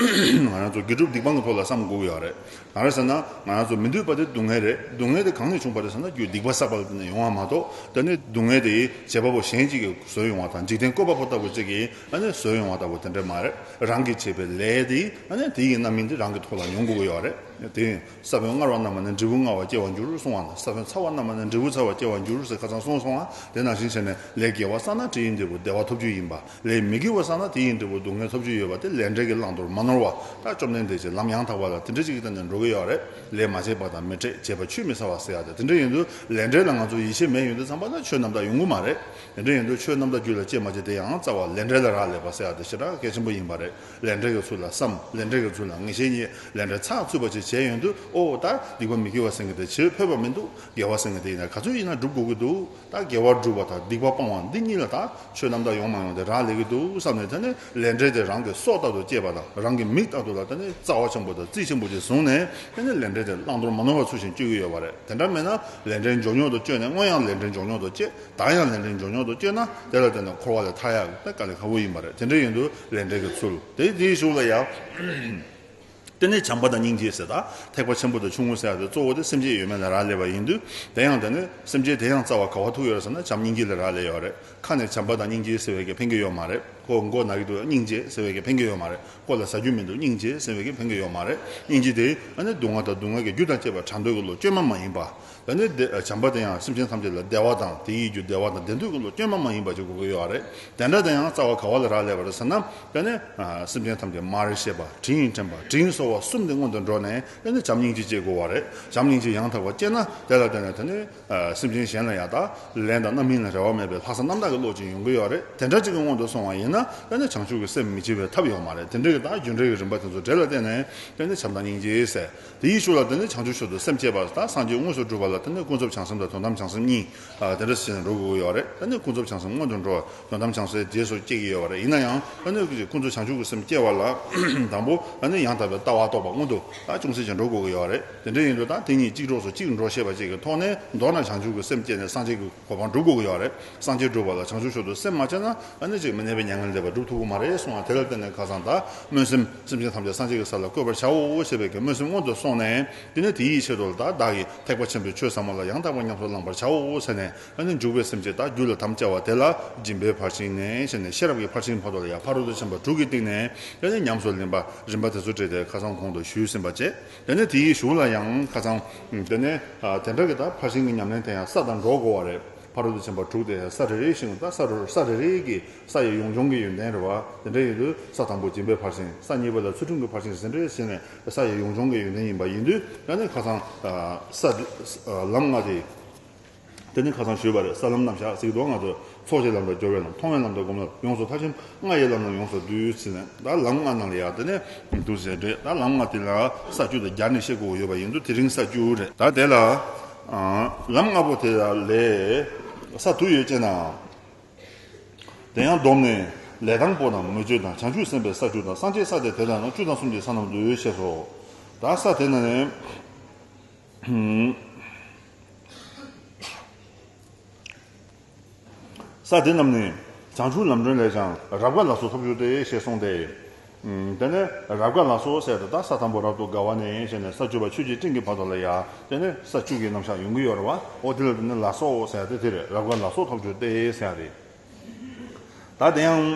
ང་རང་ཚོ་དགེ་སྒྲུབ་སྡིག་སྤང་གི་ཐོག་ལ་བསམ་དགོས་ཀྱི་ཡོད་རེད། གང་རེད་ཟེར་ན་ང་རང་ཚོ་མི་འདོད་པ་དེ་སྡུག་བསྔལ་རེད། སྡུག་བསྔལ་དེ་གང་ནས་བྱུང་བ་རེད་ཟེར་ན་རྒྱུ་སྡིག་པ་བསགས་པ་ལ་བརྟེན་ནས་ཡོང་བ་མ་གཏོགས་དེ་ནི་སྡུག་བསྔལ་དེ་བྱེད་པ་པོ་གཞན་གཅིག་གིས་བཟོས་ཡོང་བ་དང་འཇིག་རྟེན་བཀོད་པ་པོ་ལྟ་བུ་གཅིག་གིས་ཨ་ནི་བཟོས་ཡོང་བ་ལྟ་བུ་དེ་འདྲ་མ་རེད། རང་གིས་བྱས་པའི་ལས་དེ་ཨ་ནི་དེ་ཡི་རྣམ་སྨིན་དེ་རང་གི་ཐོག་ལ་ཡོང་དགོས་ཀྱི་ཡོད་རེད། དེ་ཡིན། ས་བོན་མངར་བ་རྣམས་ནི་འབྲས་བུ་མངར་བར་སྐྱེ་བར་འགྱུར་གསུངས་པ་ན། ས་བོན་ཚ་བ་རྣམས་ནི་འབྲས་བུ་ཚ་བར་སྐྱེ་བར་འགྱུར་ཟེར་ཁ་སང་གསུངས་སོང་ང་། དེ་ནང་བཞིན་བྱས་ནས་ལས་དགེ་བ་བསགས་ན་དེ་ཡི་འབྲས་བུ་བདེ་བ་ཐོབ་རྒྱུ་ཡིན་པ། ལས་མི་དགེ་བ་བསགས་ན་དེ་ཡི་འབྲས་བུ་སྡུག་བསྔལ་ཐོབ་རྒྱུ་ཡོད་པ་དེ་ལས་འབྲས་ཀྱི་བླང་དོར་མ་ནོར་བ། ད་བཅོམ་ལྡན་འདས་ཀྱིས་ལམ་ཡང་དག་པ་ལ་དེ་འདྲ་ཅིག་གི་སྟེང་ནས་འགྲོ་གི་ཡོད་རེད། ལས་མ་བྱས་པ་དང་མི་འཕྲད། བྱས་པ་ཆུད་མི་ཟ་བ་ཟེར་ཡ་དེ་དེ་འདྲ་ཡིན་དུས་ལས་འབྲས་ལ་ང་ཚོ་ཡིད་ཆེས་མེད་ཡོང་དུས་ཙམ་པ་ན་ཆོས་རྣམ་དག་ཡོང་གི་མ་རེད། དེ་འདྲ་ཡིན་དུས་ཆོས་རྣམ་དག་རྒྱུད་ལ་སྐྱེས་མ་སྐྱེས་དེ་ཡང་རྩ་བ་ལས་འབྲས་ལ་རག་ལས་པ་ཟེར་ཡ་དེ་ཞེ་དྲག་གལ་ཆེན་པོ་ཡིན་པ་རེད། ལས་འབྲས་ཀྱི་ཚུལ་ལ་བསམ། ལས་འབྲས་ཀྱི་ཚུལ་ལ་ངེས་ཤེས་རྙེད། ལས་འབྲས་ཚགས་ཚུད་པ་ཅིག་བྱས་ཡོང་དུས། ཨོ་ད་སྡིག་པ་མི་དགེ་བ་ཟེར་མཁན་དེ་བྱེད་ཕོད་པ་མི་འདུག། དགེ་བ་ཟེར་མཁན་དེ་ཡིན་ན་ག་ཚོད་ཡིན་ན་སྒྲུབ་དགོས་ཀྱི་འདུག། ད་དགེ་བ་སྒྲུབ་པ་དང་སྡིག་པ་སྤང་བ་འདི་གཉིས་ལ་ད་ཆོས་རྣམ་དག་ཡོང་མ་ཡོང་དེ་རག་ལས་ཀྱི་འདུག་བསམ་ནས། དེ་ནས་ལས་འབྲས་དེ་རང་གི་སྲོག་ལྟར་དུ་གཅེས་པ་དང་རང་གི་མིག་ལྟར་དུ་ལ་དེ་ནས་རྩ་བ་ཆེན་པོ་དང་རྩིས་ཆེན་པོ་ཅིག་བཟུང་ནས། དེ་ནས་ལས་འབྲས་དེ་བླང་དོར་མ་ནོར་བ་ཚུལ་བཞིན་སྤྱོད་ཀྱི་ཡོད་པ་རེད། དེ་འདྲ་མེད་ན་ལས་འབྲས་མགྱོགས་མྱུར་དུ་སྤྱོད་ནས་སྔོན་ཡང་ལས་འབྲས་མགྱོགས་མྱུར་དུ་སྤྱད། ད་ཡང་ལས་འབྲས་མགྱོགས་མྱུར་དུ་སྤྱོད་ན་དེ་ལ་བརྟེན་ནས་འཁོར་བ་ལས་ཐར་ཡག་ད་དཀའ་ལས་ཁག་པོ་ཡིན་པ་རེད། དེ་འདྲ་ཡིན་དུས་ལས་འབྲས་ཀྱི་ཚུལ་དེ་དེའི་གཞུག་ལ་ཡང་། དེ་ནས་བྱམས་པ་དང་སྙིང་རྗེ་ཟེར། ད་ཐེག་པ་ཆེན་པོ་དང་ཆུང་ངུ་ཟེར་ཡ་དེ་གཙོ་བོ་དེ་སེམས་བསྐྱེད་ཡོད་མེད་ལ་རག་ལས་པ་ཡིན་དུས། དེ་ཡང་དེ་ནས་སེམས་བསྐྱེད་དེ་ཡང་རྩ་བ་ག་བ་ཐུག་ཡོད་རེད་ཟེར་ན་བྱམས་སྙིང་རྗེ་ལ་རག་ལས་ཡོད་རེད། ཁ་ནས་བྱམས་པ་དང་སྙིང་རྗེ་ཟེར་བའི་གི་ཕན་གྱི་ཡོད་མ་རེད། ཁོ་མགོ་ན་གི་འདུག། སྙིང་རྗེ་ཟེར་བའི་གི་ཕན་གྱི་ཡོད་མ་རེད། ཁོ་ལ་ཟ་རྒྱུ་མི་འདུག། སྙིང་རྗེ་ཟེར་བའི་གི་ཕན་གྱི་ཡོད་མ་རེད། སྙིང་རྗེ་དེ་ཨ་ནི་སྡུག་བསྔལ་དང་སྡུག་བསྔལ་གྱི་རྒྱུ་དང་བཅས་པ་བྲལ་འདོད་ཀྱི་བློ་བཅོས་མ་མ་ཡིན་པ། ད་ནི་བདེ་བྱམས་པ་དེ་ཡང་སེམས་ཅན་ཐམས་ཅད་ལ་བདེ་བ་དང་དེ་ཡི་རྒྱུ་བདེ་བ་དང་ལྡན་འདོད་ཀྱི་བློ་བཅོས་མ་མ་ཡིན་པ་ཅིག་དགོས་ཀྱི་ཡོད་རེད། དེ་འདྲ་དེ་ཡང་རྩ་བ་ག་བ་ལ་རག་ལས་པ་རེད་ཟེར་ན། ད་ནི་སེམས་ཅན་ཐམས་ཅད་མར་ཤེས་པ། དྲིན་དྲན་པ། དྲིན་གཟོ་བ་གསུམ་དེ་སྔོན་དུ་འགྲོ་ནས་ད་ནི་བྱམས་སྙིང་རྗེ་སྐྱེ་དགོས་པ་རེད། བྱམས་སྙིང་རྗེ་ཡང་དག་པ་སྐྱེས་ན་དེ་ལ་བརྟེན་ནས་ད་ནི་སེམས་ཅན་གཞན་ལ་ཡང་ད་ལན་དང་རྣམ་སྨིན་ལ་རེ་བ་མེད་པའི་ལྷག་བསམ་རྣམ་དག་གི་བློ་ཅིག་ཡོང་གི་ཡོད་རེད། དེ་འདྲ་ཅིག་གི་སྔོན་དུ་སོང་བ་ཡིན་ན་ད་ནི་བྱང་ཆུབ་ཀྱི་སེམས་མི་སྐྱེ་བའི་ཐབས་ཡོད་མ་རེད། དེ་འདྲ་གི་ད་རྒྱུ་འབྲས་ཀྱི་རིམ་པ་དེ་ཚོ་འབྲས་ལ་བརྟེན་ནས་ད་ནི་བྱམས་དང་སྙིང་རྗེ་ཟེར། དེའི་གཞུག་ལ་དེ་ནི་བྱང་ཆུབ་མཆོག་ཏུ་སེམས་བསྐྱེད་པ་དང་སངས་རྒྱས་དངོས་སུ་སྒྲུབ་པ་ལ་དེ་ནི་ཀུན་རྫོབ་བྱང་སེམས་དང་དོན་དམ་བྱང་སེམས་གཉིས། ཨ། དེ་འདྲ་ཞིག་འགྲོ་དགོས་ཀྱི་ཡོད་རེད། དེ་ནི་ཀུན་རྫོབ་བྱང་སེམས་སྔོན་དུ་འགྲོ། དོན་དམ་བྱང་སེམས་རྗེས་སུ་སྐྱེ་གི་ཡོད་རེད། ཡིན་ན་ཡང་དེ་ནི་ཀུན་རྫོབ་བྱང་ཆུབ་ཀྱི་སེམས་སྐྱེ་བ་ལ་དང་པོ་དེ་ནི་ཡང་དག་པའི་ལྟ་བ་རྟོགས་པ་སྔོན་དུ་ད་ཅུང་ཟད་ཅིག་འགྲོ་དགོས་ཀྱི་ཡོད་རེད། དེ་འདྲ་ཡིན་དུས་ད་དེ་གཉིས་གཅིག་གྲོགས་སུ་གཅིག་འགྲོ་ཤེས་པ་ཅིག་གི་ཐོག་ནས་མདོར་ན་བྱང་ཆུབ་ཀྱི་སེམས་བསྐྱེད་ནས་སངས་རྒྱས་ཀྱི་གོ་འཕང་སྒྲུབ་དགོས་ཀྱི་ཡོད་རེད། སངས་རྒྱས་སྒྲུབ་པ་ལ་བྱང་ཆུབ་མཆོག་ཏུ་སེམས་མ་བསྐྱེད་ན་ཨ་ནི་ཅིག་མི་གནས་པའི་མྱ་ངན་ལས་འདས་པ་སྒྲུབ་ཐུབ་ཀྱི་མ་རེད་གསུངས་པ། དེ་ལ་བརྟེན་ནས་ཁ་སང་ད་སྨོན་སེམས་སེམས་ཅན་ཐམས་ཅད་སངས་རྒྱས་ཀྱི་ས་ལ་བཀོད་པར་བྱའོ་ཞེས་པའི་གི་སྨོན་སེམས་སྔོན་དུ་སོང་ནས། དེ་ནས་དེ་ཡི་ཆེད་དུ་ད་བདག་གིས་ཐེག་པ་ཆེན་པོའི་ཆོས་ཟབ་མོ་ལ་ཡང་དག་པར་ཉམས་སུ་བླང་བར་བྱའོ་ཟེར་ནས། ཨ་ནི་འཇུག་པའི་སེམས་བསྐྱེད་དང་རྒྱུད་ལ་དམ་བཅའ་བ་དེ་ལ་སྦྱིན་པའི་ཕར་ཕྱིན་ནས་ཞེས་ནས་ཤེས་རབ་ཀྱི་ཕར་ཕྱིན་བར་དུ་ལ་ཡང་ཕ་རོལ་ཏུ་ཕྱིན་པ་དྲུག་གི་སྟེང་ནས་དེ་ནས་ཉམས་སུ་ལེན་པ་རིམ་པ་དེ་ཚོ་བྲིས་ཏེ་ཁ་སང་གོང་དུ་ཞུས་ཟིན་པ་བཅས། དེ་ནས་དེའི་གཞུག་ལ་ཡང་ཁ་སང་དེ་ནས་དེ་འདྲ་གི་ད་ཕར་ཕྱིན་གྱི་ཉམས་ལེན་དེ་ཡང་ས་དང་འགྲོགས་དགོས་པ་རེད། ཕ་རོལ་ཏུ་ཕྱིན་པ་དྲུག་དེ་ས་རེ་རེ་བཞིན་ད་ས་རེ་ས་རེ་རེ་གི་ས་ཡི་ཡོངས་སྦྱོང་གི་ཡོན་ཏན་རེད་བ། དེ་འདྲ་ཡིན་དུས་ས་དང་པོ་སྦྱིན་པའི་ཕར་ཕྱིན། ས་གཉིས་པ་ལ་ཚུལ་ཁྲིམས་ཀྱི་ཕར་ཕྱིན་ཟེར་འདྲ་བྱས་ནས་ས་ཡི་ཡོངས་སྦྱོང་གི་ཡོན་ཏན་ཡིན་པ་ཡིན་དུས། ད་ནི་ཁ་སང་ས་ལམ་ལྔ་དེ། དེ་ནི་ཁ་སང་ཞུས་པ་རེད། ས་ལམ་རྣམ་གཞག་ཟེར་གྱི་འདུག་ང་ཚོ་ཚོགས་ཀྱི་ལམ་དང་སྦྱོར་བའི་ལམ། མཐོང་བའི་ལམ་དང་སྒོམ་ལམ། ཡོངས་སུ་མཐར་ཕྱིན་ལྔ་ཡི་ལམ་རྣམས་ཡོངས་སུ་བསྡུས་ཟེར་ནས། ད་ལམ་ལྔ་ནང་ལ་ཡང་དེ་ནས་འདུག་ཟེར་འདྲེ། ད་ལམ་ལྔ་དེ་ལ་ས་བཅུ་དང་བརྒྱ་ནས་བཤད་དགོས་ཡོད་པ་ཡིན་དུས། དེ་རིང་ས་བཅུ་རེད། ད་དེ་ལ་ལམ་ལྔ་པོ་དེ་ལ་ལས་ས་དུ་ཡོད་ཅེ་ན། དེ་ཡང་བསྡོམས་ནས་ལས་དང་པོ་དང་མི་བསྐྱོད་དང་། བྱང་ཆུབ་སེམས་དཔའི་ས་བཅུ་དང་། སངས་རྒྱས་ས་དེ་དེ་དང་ནི་བཅུ་དང་གསུམ་གྱི་ས་རྣམས་སུ་ཞེས་སོ། ད་ས་དེ་ནི། ས་དེ་རྣམས་ནི་བྱང་ཆུབ་ལམ་སྒྲོན་ལས་ཀྱང་རབ་དགའ་ལ་སོགས་ཐོབ་འགྱུར་ཏེ་ཞེས་གསུངས་ཏེ། དེ་ནས་རབ་དགའ་ལ་སོགས་ཟེར་ཏེ། ད་ས་དང་པོ་རབ་ཏུ་དགའ་བ་ནས་ཞེས་ནས་ས་བཅུ་པ་ཆོས་ཀྱི་སྤྲིན་གྱི་བར་དུ་ལ་ཡ། དེ་ནས་ས་བཅུ་གི་རྣམ་གཞག་ཡོང་གི་ཡོད་རེད་བ། འོ་དེ་ལ་དེ་ནི་ལ་སོགས་ཟེར་ཏེ་དེ་རེད། རབ་དགའ་ལ་སོགས་ཐོབ་འགྱུར་ཏེ་ཟེར་ཡ་རེད། ད་དེ་ཡང་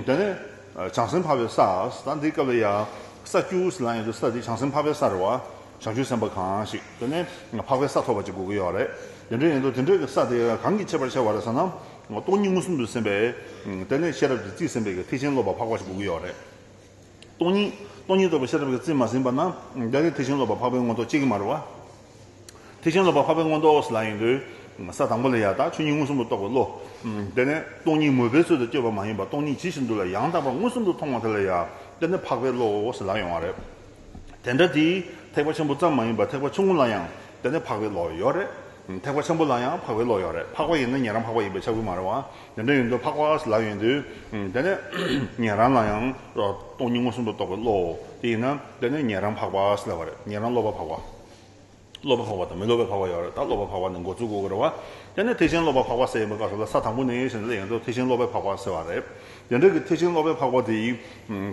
དེ་ནས་བྱང་སེམས་འཕགས་པའི་ས། ད་འདི་སྐབས་ལ་ཡ་ས་བཅུ་ཟེར་ལ་ཡོང་དུས་ས་དེ་བྱང་སེམས་འཕགས་པའི་ས་རེད་བ། བྱང་ཆུབ་སེམས་དཔའ་གང་ཞིག་དེ་ནས་འཕགས་པའི་ས་ཐོབ་པ་ཅིག་དགོས་ཀྱི་ཡོད་རེད། དེ་འདྲ་ཡིན་དུས་དེ་འདྲའི་གི་ས་དེ་གང་གིས་ཁྱད་པར་ཆེ་བ་རེད་ཟེར་ན། སྟོང་ཉིད་མངོན་སུམ་དུ་ཟིན་པའི་དེ་ནས་ཤེས་རབ་ཀྱིས་རྩིས་ཟིན་པའི་གི་ཐེག་ཆེན་སློབ་པ་འཕགས་པ་ཞིག་དགོས་ཀྱི་ཡོད་རེད། སྟོང་ཉིད་སྟོང་ཉིད་རྟོགས་པའི་ཤེས་རབ་ཀྱིས་རྩིས་མ་ཟིན་པ་ན་དེ་ནི་ཐེག་ཆེན་སློབ་པ་འཕགས་པའི་མངོན་རྟོགས་སྐྱེ་གི་མ་རེད་བ། ཐེག་ཆེན་སློབ་པ་འཕགས་པའི་མངོན་རྟོགས་ལ་ཡིན་དུས། ས་དང་པོ་ལ་ཡ་ད་ཆོས་ཉིད་མངོན་སུམ་དུ་རྟོགས་པའི་བློ། དེ་ནས་སྟོང་ཉིད་མོས་པའི་ཚུལ་དུ་སྤྱོད་པ་མ་ཡིན་པ། སྟོང་ཉིད་ཇི་བཞིན་དུ་ལ་ཡང་དག་པར་མངོན་སུམ་དུ་མཐོང་བ་དེ་ལ་ཡ། དེ་ནི་འཕགས་པའི་བློ་ཟེར་ལ་ཡོང་བ་རེད། དེ་འདྲ་དེ་ཐེག་པ་ཆེན་པོ་ཙམ་མ་ཡིན་པར་ཐེག་པ་ཆུང་ངུ་ལ་ཡང་དེ་ནི་འཕགས་པའི་བློ་ཡོད་རེད། ཐེག་པ་ཆེན་པོ་ལ་ཡང་འཕགས་པའི་བློ་ཡོད་རེད། འཕགས་པ་ཡིན་ན་ཉན་རང་འཕགས་པ་ཡིན་པས་ཁྱབ་ཀྱི་མ་རེད་བ། དེ་འདྲ་ཡིན་དུས་འཕགས་པ་ཟེར་ལ་ཡོང་དུས། དེ་ནི་ཉན་རང་ལ་ཡང་སྟོང་ཉིད་མངོན་སུམ་དུ་རྟོགས་པའི་བློ་དེ་ཡིན་ན་དེ་ནི་ཉན་རང་འཕགས་པ་ཟེར་ལ་བ་རེད། ཉན་རང་སློབ་པ་འཕགས་པ། སློབ་པ་འཕགས་པ་དང་མི་སློབ་པའི་འཕགས་པ་ཡོད་རེད། ད་སློབ་པ་འཕགས་པ་ནི་འགོ་ཚུགས་དགོས་ཀྱི་རེད་བ། དེ་ནས་ཐེག་ཆེན་སློབ་པ་འཕགས་པ་ཟེར་ཡིན་པའི་སྐབས་སུ་ལ་ས་དང་པོ་ནས་ཞེས་ནས་ཡོང་དུས་ཐེག་ཆེན་སློབ་པའི་འཕགས་པ་ཟེར་བ་རེད། དེ་འདྲ་གི་ཐེག་ཆེན་སློབ་པའི་འཕགས་པ་དེ་ཡིས།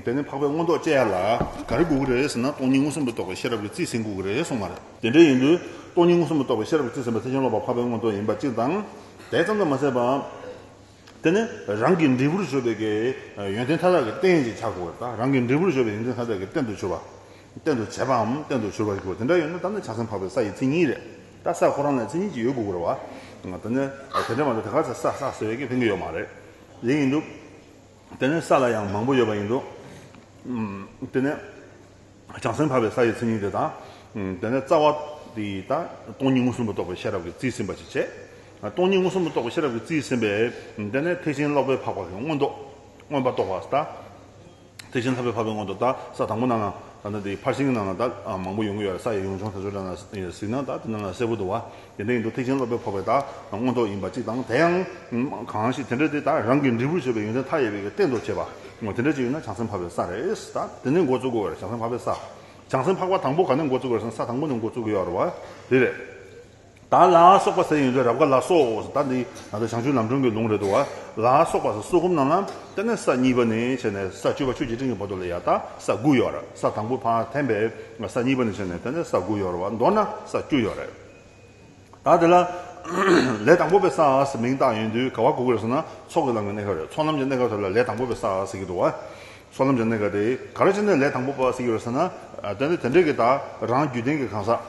དེ་ནས་འཕགས་པའི་མངོན་རྟོགས་སྐྱེ་ཡ་ལ་ག་རེ་དགོས་ཀྱི་རེད་ཟེར་ན། སྟོང་ཉིད་མངོན་སུམ་དུ་རྟོགས་པའི་ཤེས་རབ་ཀྱིས་རྩིས་ཟིན་དགོས་ཀྱི་རེད་གསུངས་པ་རེད། དེ་འདྲ་ཡིན་དུས་སྟོང་ཉིད་མངོན་སུམ་དུ་རྟོགས་པའི་ཤེས་རབ་ཀྱིས་རྩིས་ཟིན་པ་ཐེག་ཆེན་སློབ་པ་འཕགས་པའི་མངོན་རྟོགས་ཡིན་པ་གཅིག་དང་། དེ་ཙམ་དུ་མ་ཟད་པ། དེ་ནི་རང་གི་འབྲས་བུར་གྱུར་པའི་གི་ཡོན་ཏན་མཐའ་དག་གི་རྟེན་ཅིག་ཆགས་དགོས་པ་དང་། རང་གི་འབྲས་བུར་གྱུར་པའི་ཡོན་ཏན་མཐའ་དག་གི་རྟེན་དུ་གྱུར་པ། གཏན་དུ་བྱས་པའམ་གཏན་དུ་གྱུར་པ་ཞིག་དགོས། དེ་འདྲ་ཡོད་ན་ད་ནི་བྱང་སེམས་འཕགས་པའི་ས་ཡི་མཚན་ཉིད་རེད། ད་ས་ཁོ་རང་ལ་མཚན་ཉིད་ཅིག་ཡོད་དགོས་ཀྱི་རེད་བ། དེ་ནི་དེ་འདྲ་མ་གཏོགས་དེ་ག་ས་ས་ས་ཟེར་བའི་གི་ཕན་གྱི་ཡོད་མ་རེད། ཡིན་ཡིན་དུས། དེ་ནི་ས་ལ་ཡང་མང་པོ་ཡོད་པ་ཡིན་དུས། དེ་ནི། བྱང་སེམས་འཕགས་པའི་ས་ཡི་མཚན་ཉིད་དེ་དང་། དེ་ནས་རྩ་བ་དེ་ད་སྟོང་ཉིད་མངོན་སུམ་དུ་རྟོགས་པའི་ཤེས་རབ་ཀྱིས་རྩིས་ཟིན་པ་ཞིག་བྱས། སྟོང་ཉིད་མངོན་སུམ་དུ་རྟོགས་པའི་ཤེས་རབ་ཀྱིས་རྩིས་ཟིན་པས། དེ་ནས་ཐེག་ཆེན་ལྷག་པའི་འཕགས་པ་གི་མངོན་རྟོགས་མངོན་པ་རྟོགས་པ་ད། ཐེག་ཆེན་ལྷག་པའི་འཕགས་པའི་མངོན་རྟོགས་ད་ས་དང་པོ་ནང་ལ་ད་ནི་དེ་ཕར་ཕྱིན་གྱི་ནང་ལ་ད་མང་པོ་ཡོང་གི་ཡོད་རེད། ས་ཡི་ཡོངས་བྱུང་དེ་ཚོ་འདྲ་ན་གཟིགས་ན་ད་དེ་ནང་ལ་གསལ་པོ་འདུག་བ། དེ་འདྲ་ཡིན་དུས་ཐེག་ཆེན་ལྷག་པའི་འཕགས་པའི་ད་མངོན་རྟོགས་ཡིན་པ་གཅིག་དང་། དེ་ཡང་གང་ཞིག་དེ་འདྲ་དེ་ད་རང་གི་འབྲས་བུར་གྱུར་པའི་ཡོན་ཏན་མཐའ་ཡས་པའི་གི་རྟེན་དུ་བྱེད་པ། འོ་དེ་འདྲ་ཅིག་ཡོད་ན་བྱང་སེམས་འཕགས་པའི་ས་རེད། ད་དེ་ནས་འགོ་བཙུགས་དགོས་པ་རེད། བྱང་སེམས་འཕགས་པའི་ས། བྱང་སེམས་འཕགས་པ་དང་པོ་ག་ནས་འགོ་བཙུགས་དགོས་རེད་ཟེར་ན་ས་དང་པོ་ནས་འགོ་བཙུགས་ཀྱི་ཡོད་རེད་བ། དེ་རེད། ད་ལ་སོགས་པ་ཟེར་ཡོང་དུས་རབ་དགའ་ལ་སོགས་ད་འདི་ང་ཚོ་བྱང་ཆུབ་ལམ་སྒྲོན་གྱི་ལུང་རེད་འདུག་བ། ལ་སོགས་པ་ཟེར་སོགས་སྒོམ་ནང་ལ་དེ་ནས་ས་གཉིས་པ་ནས་བྱས་ནས་ས་བཅུ་པ་ཆོས་ཀྱི་སྤྲིན་གྱི་བར་དུ་ལ་ཡ་ད་ས་དགུ་ཡོད་རེད། ས་དང་པོ་ཕར་འཐེན་པའི་ས་གཉིས་པ་ནས་བྱས་ནས་དེ་ནས་ས་དགུ་ཡོད་རེད་བ། མདོར་ན་ས་བཅུ་ཡོད་རེད། ད་དེ་ལ་ལས་དང་པོ་པའི་ས་ཟེར་མིང་བཏགས་ཡོང་དུས་ག་བ་གོ་གི་རེད་ཟེར་ན་ཚོགས་ཀྱི་ལམ་གྱི་གནས་སྐབས་རེད། ཚོགས་ལམ་གྱི་གནས་སྐབས་དེ་ལ་ལས་དང་པོ་པའི་ས་ཟེར་གྱི་འདུག་བ། ཚོགས་ལམ་གྱི་གནས་སྐབས་དེ་ག་རེ་བྱས་ནས་ལས་དང་པོ་པ་ཟེར་གྱི་རེད་ཟེར་ན། དེ་ནི་དེ་འདྲའི་གི་ད་རང་རྒྱུད་ལྡན་གྱི་གང་ཟག་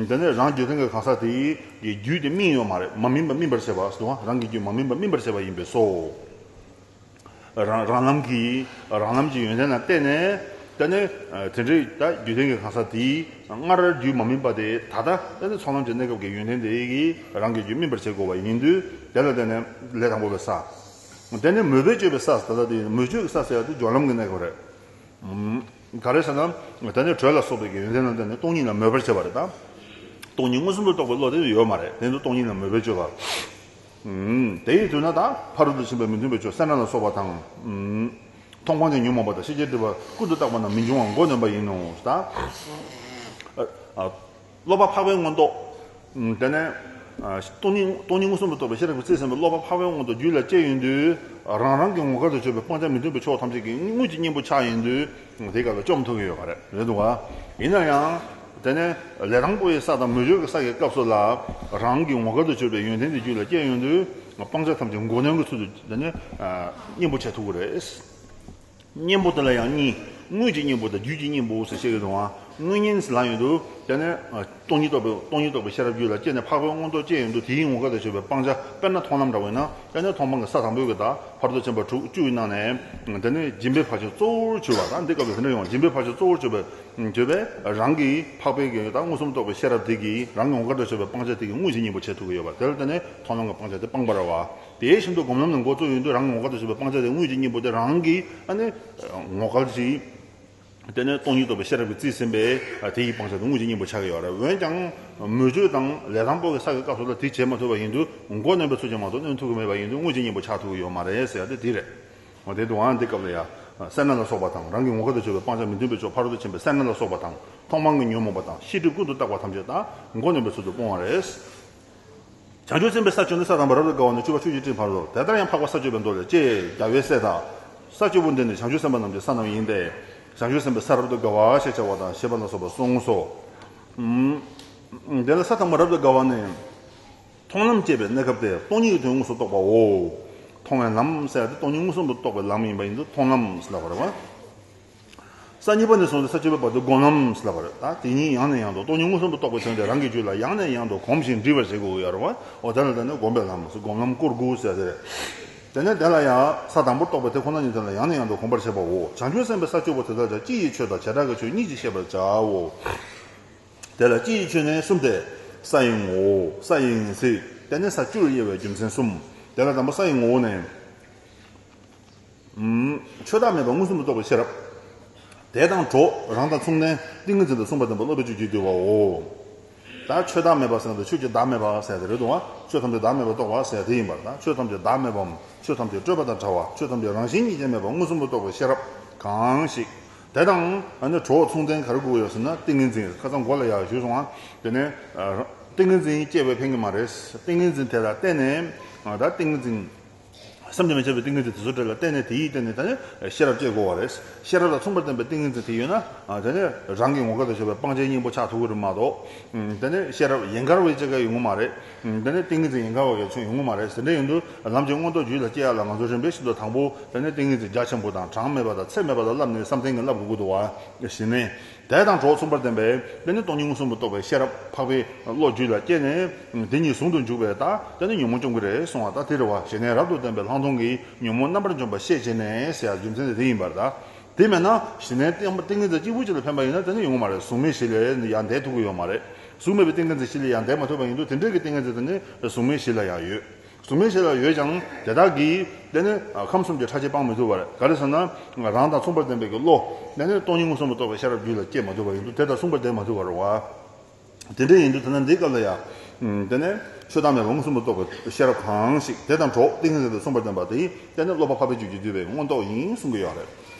དེ་ནི་རང་རྒྱུད་ལྡན་གྱི་གང་ཟག་དེའི་རྒྱུད་དེ་སྨིན་ཡོད་མ་རེད། མ་སྨིན་པ་སྨིན་པར་བྱེད་པ་ཟེར་བ། རང་གི་རྒྱུད་མ་སྨིན་པ་སྨིན་པར་བྱེད་པ་ཡིན་པས་སོ། རང་རང་ལམ་གྱི་རང་ལམ་གྱི་ཡོན་ཏན་ལ་བརྟེན་ནས་དེ་ནི་དེ་འདྲའི་ད་རྒྱུད་ལྡན་གྱི་གང་ཟག་དེའི་སྔར་རྒྱུད་མ་སྨིན་པ་དེ་ད་ལྟ་དེ་ནི་ཚོགས་ལམ་གྱི་གནས་སྐབས་ཀྱི་ཡོན་ཏན་དེ་གིས་རང་གི་རྒྱུད་སྨིན་པར་བྱེད་དགོས་པ་ཡིན་དུས་དེ་ལ་བརྟེན་ནས་ལས་དང་པོ་པའི་ས། དེ་ནི་མོས་པས་སྤྱོད་པའི་ས་ཟེར། ད་ལྟ་དེ་མོས་སྤྱོད་ཀྱི་ས་ཟེར་ཡ་དེ་སྦྱོར་ལམ་གྱི་གནས་སྐབས་རེད། ག་རེ་ཟེར་ན། དེ་ནི་དྲོད་ལ་སོགས་པའི་གི་ཡོན་ཏན་ལ་བརྟེན་ནས་སྟོང་ཉིད་ལ་མོས་པར་བྱེད་པ་རེད་ད། སྟོང་ཉིད་མངོན་སུམ་དུ་རྟོགས་པའི་བློ་དེ་ཡོད་མ་རེད། དེ་ནི་སྟོང་ཉིད་ལ་མོས་པས་སྤྱོད་པ། དེ་ཡི་དུས་ན་ད་ཕ་རོལ་ཏུ་ཕྱིན་པའི་མི་མཐུན་པའི་ཕྱོགས་སེར་སྣ་ལ་སོགས་པ་དང་། མཐོང་སྤང་གི་ཉོན་མོངས་པ་དང་ཤེས་བྱའི་སྒྲིབ་པ་ཀུན་ཏུ་བརྟགས་པ་རྣམས་མི་འབྱུང་བར་མགོ་གནོན་པ་ཡིན་ནོ། ད། སློབ་པ་འཕགས་པའི་མངོན་རྟོགས། དེ་ནས། སྟོང་ཉིད་སྟོང་ཉིད་མངོན་སུམ་དུ་རྟོགས་པའི་ཤེས་རབ་ཀྱིས་རྩིས་ཟིན་པའི་སློབ་པ་འཕགས་པའི་མངོན་རྟོགས་རྒྱུད་ལ་སྐྱེ་ཡོང་དུས། རང་རང་གི་ངོ་སྐལ་དུ་གྱུར་པའི་སྤང་བྱ་མི་མཐུན་པའི་ཕྱོགས་ཐམས་ཅད་ཀྱི་དངོས་ཀྱི་གཉེན་པོ་ཆགས་ཡོང་དུས། དེའི་སྐབས་ལ་བཅོམ་ཐུབ་ཀྱི་ཡོད་པ་རེད། རེད་འདུག་ག་ཡིན་ན་ཡང་། དེ་ནས་ལས་དང་པོ་ཡི་ས་དང་མོས་སྤྱོད་ཀྱི་ས་ཀྱི་སྐབས་སུ་ལ། རང་གི་ངོ་སྐལ་དུ་གྱུར་པའི་ཡོན་ཏན་དེ་རྒྱུད་ལ་སྐྱེ་ཡོང་དུས། སྤང་བྱ་ཐམས་ཅད་མགོ་གནོན་གྱི་ཚུལ་དུ་དེ་ནས། གཉེན་པོ་བྱེད་ཐུབ་ཀྱི་རེད། གཉེན་པོ་དེ་ལ་ཡང་གཉིས། དངོས་ཀྱི་གཉེན་པོ་དང་རྒྱུད་ཀྱི་གཉེན་པོ་ཟེར་བཤད་ཀྱི་འདུག་ག་དངོས་གཉེན་ཟེར་ལབ་ཡོང་དུས་དེ་ནས། སྟོང་ཉིད་རྟོགས་པའི་སྟོང་ཉིད་རྟོགས་པའི་ཤེས་རབ་རྒྱུད་ལ་སྐྱེས་ནས་འཕགས་པའི་མངོན་རྟོགས་སྐྱེ་ཡོང་དུས་དེའི་ངོ་སྐལ་དུ་གྱུར་པའི་སྤང་བྱ། དཔེར་ན་མཐོང་ལམ་འདྲ་བས་ན། དེ་ནས་མཐོང་སྤང་གི་ས་དང་པོའི་གི་ད་ཕ་རོལ་ཏུ་ཕྱིན་པ་དྲུག་བཅུ་ཡི་ནང་ནས། དེ་ནས་སྦྱིན་པའི་བར་ཆད་གཙོ་བོར་གྱུར་པ་དང་འདི་སྐབས་ལ་དེ་འདྲ་ཡོང་བ། སྦྱིན་པའི་བར་ཆད་གཙོ་བོར་གྱུར་པའི་གྱུར་པས་རང་གི་འཕགས་པའི་གི་ད་མངོན་སུམ་རྟོགས་པའི་ཤེས་རབ་དེ་གིས་རང་གི་ངོ་སྐལ་དུ་གྱུར་པའི་སྤང་བྱ་དེ་གི་དངོས་ཀྱི་གཉེན་པོ་བྱེད་ཐུབ་ཀྱི་ཡོད་པ། དེ་ལ་བརྟེན་ནས་མཐོང་ལམ་གྱི་སྤང་བྱ་དེ་སྤངས་པ་རེད་བ། དེ་བཞིན་དུ་སྒོམ་ལམ་ནས་འགོ་བཙུགས་ཡོང་དུས་རང་གི་ངོ་སྐལ་དུ་གྱུར་པའི་སྤང་བྱ་དེ་དངོས་ཀྱི་གཉེན་པོ་དེ་རང་གི་ཨ་ནི་ངོ་སྐལ་ཞིག་དེ་ནས་སྟོང་ཉིད་རྟོགས་པའི་ཤེས་རབ་ཀྱིས་རྩིས་ཟིན་པས་དེ་ཡི་སྤང་བྱ་དེ་དངོས་ཀྱི་གཉེན་པོ་ཆགས་ཀྱི་ཡོད་རེད། འོན་ཀྱང་མོས་སྤྱོད་དང་ལས་དང་པོ་གི་ས་ཀྱི་སྐབས་སུ་ལ་དེ་བྱེད་མ་ཐུབ་པ་ཡིན་དུས་མགོ་གནོན་པའི་ཚུལ་གྱིས་མ་གཏོགས་གནོན་ཐུབ་ཀྱི་མེད་པ་ཡིན་དུས་དངོས་ཀྱི་གཉེན་པོ་ཆགས་ཐུབ་ཀྱི་ཡོད་མ་རེད་ཟེར་ཡ་དེ་དེ་རེད། འོ་དེ་དུའང་འདི་སྐབས་ལ་ཡ། སེར་སྣ་ལ་སོགས་པ་དང་རང་གི་ངོ་སྐལ་དུ་གྱུར་པའི་སྤང་བྱ་མི་མཐུན་པའི་ཕྱོགས་ཕ་རོལ་ཏུ་ཕྱིན་པའི་སེར་སྣ་ལ་སོགས་པ་དང་མཐོང་སྤང་གི་ཉོན་མོངས་པ་དང་ཤེས་སྒྲིབ་ཀུན་ཏུ་བརྟགས་པ་ཐམས་ཅད་དང་མགོ་གནོན་པའི་ཚུལ་དུ་སྤོང་བ་རེད། བྱང་ཆུབ་སེམས་དཔའི་ས་བཅུ་ནི་ས་དང་པོ་རབ་ཏུ་དགའ་བ་ནས་བཅུ་པ་ཆོས་ཀྱི་སྤྲིན་བར་དུ། དེ་ལྟར་ཡང་འཕགས་པ་ས་བཅུ་པའི་མདོ་ལས་ཀྱེ། རྒྱལ་བའི་སྲས་དག་ས་བཅུ་པོ་འདི་ནི་བྱང་ཆུབ་སེམས་དཔའ་རྣམས་ཀྱི་ས་རྣམས་ཡིན་ཏེ། བྱང་ཆུབ་སེམས་དཔའི་ས་རབ་ཏུ་དགའ་བ་ཞེས་བྱ་བ་དང་ཞེས་པ་ལ་སོགས་པ་གསུངས་སོ། ཨུམ། དེ་ལ་ས་དང་པོ་རབ་ཏུ་དགའ་བ་ནི། མཐོང་ལམ་སྐྱེས་པའི་གནས་སྐབས་ཏེ་སྟོང་ཉིད་ཀྱི་དོན་དངོས་སུ་རྟོགས་པའོ། མཐོང་བའི་ལམ་ཟེར་ཡ་དེ་སྟོང་ཉིད་མངོན་སུམ་དུ་རྟོགས་པའི་ལམ་ཡིན་པ་ཡིན་དུས་མཐོང་ལམ་ཟེར་ལབ་པ་རེད་བ། ས་གཉིས་པ་ནས་བཟུང་སྟེ་ས་བཅུ་པའི་བར་དུ་སྒོམ་ལམ་ཟེར་ལབ་པ་རེད། ད་དེ་ཉིད་ཡང་ནས་ཡང་དུ་སྟོང་ཉིད་མངོན་སུམ་དུ་རྟོགས་པའི་དོན་དེ་རང་གི་རྒྱུད་ལ་ཡང་ནས་ཡང་དུ་གོམས་ཤིང་འདྲིས་པར་བྱེད་དགོས་ཀྱི་ཡོད་རེད་བ། འོ་དེ་ལ་ད་ནི་སྒོམ་པའི་ལམ་ཟེར། སྒོམ་ལམ་སྐོར་དགུ་ཟེར་ཡ་དེ་རེད། དེ་ནས་དེ་ལ་ཡང་ས་དང་པོར་རྟོགས་པའི་དེ་ཁོ་ན་ཉིད་དེ་ལ་ཡང་ནས་ཡང་དུ་གོམས་པར་བྱེད་པའོ། བྱང་ཆུབ་སེམས་དཔའི་ས་བཅུ་པོ་དེ་དག་ཀྱང་སྤྱི་ཡི་ཆོས་དང་བྱེ་བྲག་གི་ཆོས་གཉིས་ཀྱིས་ཤེས་པར་བྱའོ། དེ་ལ་སྤྱི་ཡི་ཆོས་ནི་གསུམ་སྟེ། ས་ཡི་ངོ་བོ། ས་ཡི་ཡིན་ཚུལ། དེ་ནི་ས་བཅུར་དབྱེ་བའི་རྒྱུ་མཚན་གསུམ། དེ་ལ་དང་པོ་ས་ཡི་ངོ་བོ་ནི། ཨུམ། ཆོས་བདག་མེད་པ་མངོན་སུམ་དུ་རྟོགས་པའི་ཤེས་རབ། དེ་དང་གྲོགས་རང་དང་མཚུངས་ལྡན་ཏིང་ངེ་འཛིན་དང་མཚུངས་པ་ལྡན་པ་སློབ་པའི་ཆོས་ཀྱིས་བསྡུས་པའོ། ད་ཆོས་བདག་མེད་པ་ཟེར་ན་ད་ཆོས་ཀྱི་བདག་མེད་པ་ཟེར་ཡ་དེ་རེད་འདུག་བ། ཆོས་ཐམས་ཅད་བདག་མེད་པར་རྟོགས་པ་ཟེར་ཡ་དེ་ཡིན་པར། ད་ཆོས་ཐམས་ཅད་བདག་མེད་པའམ་ཆོས་ཐམས་ཅད་སྤྲོས་པ་དང་བྲལ་བ། ཆོས་ཐམས་ཅད་རང་བཞིན་གཉིས་ཀྱིས་མེད་པ་མངོན་སུམ་དུ་རྟོགས་པའི་ཤེས་རབ་གང་ཞིག་དེ་དང་ཨ་ནི་གྲོགས་མཚུངས་ལྡན་ག་རེ་དགོས་ཡོད་ཟེར་ན་ཏིང་ངེ་འཛིན། ཁ་སང་འགོ་ལ་ཡག་ཞུས་སོང་ང་། དེ་ནས་ཨ་ཏིང་ངེ་འཛིན་སྐྱེ་བས་ཕན་གྱི་མ་རེད། ཏིང་ངེ་འཛིན་དེ་ལ་བརྟེན་ནས་ཨ་ད་ཏིང་ངེ་འཛིན། བསམ་གྱིས་མི་ཁྱབ་པའི་ཏིང་ངེ་འཛིན་དེ་ཚོ་དེ་ལ་བརྟེན་ནས་དེ་ཡིས་བརྟེན་ནས་ད་ནི་ཤེས་རབ་སྐྱེ་དགོས་པ་རེད། ཤེས་རབ་དང་མཚུངས་པར་ལྡན་པའི་ཏིང་ངེ་འཛིན་དེ་ཡོད་ན་ཨ་ད་ནི་རང་གི་ངོ་སྐལ་དང་བཅས་པའི་སྤང་བྱའི་གཉེན་པོ་ཆགས་ཐུབ་ཀྱི་རེད་མ་གཏོགས། དེ་ནི་ཤེས་རབ་ཡན་གར་བའི་སྐྱེ་རྒྱུ་ཡོང་གི་མ་རེད། དེ་ནི་ཏིང་ངེ་འཛིན་ཡན་གར་བ་གི་ཚོད་ཡོང་གི་མ་རེད། དེ་འདྲ་ཡིན་དུས་ལམ་གྱི་མངོན་རྟོགས་རྒྱུད་ལ་སྐྱེ་ཡ་ལ་ང་ཚོ་རིམ་པས་བཞིན་དུ་དང་པོ་དེ་ནི་ཏིང་ངེ་འཛིན་རྒྱ་ཆེན་པོ་དང་གྲངས་མེད་པ་དང་ཚད་མེད་པ་དང་བསླབས་ནས་བསམ་གཏན་གྱིས་བསླབ་དགོས་ཀྱི་འདུག་བ། གཞི་ནས། དེ་དང་གྲོགས་མཚུངས་པར་ལྡན་པའི་དེ་ནི་སྟོང་ཉིད་མངོན་སུམ་དུ་རྟོགས་པའི་ཤེས་རབ་འཕགས་པའི་བློ་རྒྱུད་ལ་སྐྱེས་ནས། དེ་ཉིད་ཟུང་དུ་འཇུག་པའི་ད་དེ་ནི་ཉོན་མོངས་སྐྱོང་གི་རེད་གསུང་བ་ད་དེ་རེད་བ། ཞི་གནས་རབ་ཏུ་ལྡན་པའི་ལྷག་མཐོང་གིས་ཉོན་མོངས་རྣམ་པར་འཇོམས་པ་ཤེས་བྱས་ནས་ཟེར་ཡ་རྒྱུ་མཚན་དེ་དེ་ཡིན་པར་ད། དེ་མེད་ན་ཞི་གནས་ཏིང་ཏིང་ངེ་འཛིན་གཅིག་པུ་གཅིག་ལ་ཕན་པ་ཡིན་ན་དེ་ནི་ཡོང་གི་མ་རེད། གཟུགས་མེད་བཞི་ལས་ཡང་འདས་ཐུབ་ཀྱི་ཡོད་མ་རེད། གཟུགས་མེད་པའི་ཏིང་ངེ་འཛིན་བཞི་ལས་ཡང་འདས་མ་ཐུབ་པ་ཡིན་དུས་དེ་འདྲའི་གི་ཏིང་ངེ་འཛིན་དེ་ནི་གཟུགས་མེད་བཞི་ལ་ཡང་ཡོད། གཟུགས་མེད་བཞི་ལ་ཡོད་ཀྱང་དེ་དག་གིས་དེ་ནི་ཁམས་གསུམ་གྱི་ཕྲ་རྒྱས་སྤང་མི་ཐུབ་པར། ག་རེ་ཟེར་ན་རང་དང་མཚུངས་པར་ལྡན་པའི་གི་བློ་དེ་ནི་སྟོང་ཉིད་མངོན་སུམ་དུ་རྟོགས་པའི་ཤེས་རབ་རྒྱུད་ལ་སྐྱེ་མ་ཐུབ་པ་ཡིན་དུས་དེ་དང་མཚུངས་པར་ལྡན་མ་ཐུབ་པར་བ། དེ་འདྲ་ཡིན་དུས་ད་ལྟ་འདིའི་སྐབས་ལ་ཡང་། དེ་ནས་ཆོས་བདག་མེད་པ་མངོན་སུམ་དུ་རྟོགས་པའི་ཤེས་རབ་གང་ཞིག་དེ་དང་གྲོགས་ཏིང་ངེ་འཛིན་དང་མཚུངས་པར་ལྡན་པ་དེ་དེ་ནི་སློབ་པ་འཕགས་པའི་རྒྱུད་ཀྱིས་བསྡུས་པའི་མངོན་རྟོགས་ཡིན་གསུང་གི་ཡོད་རེད།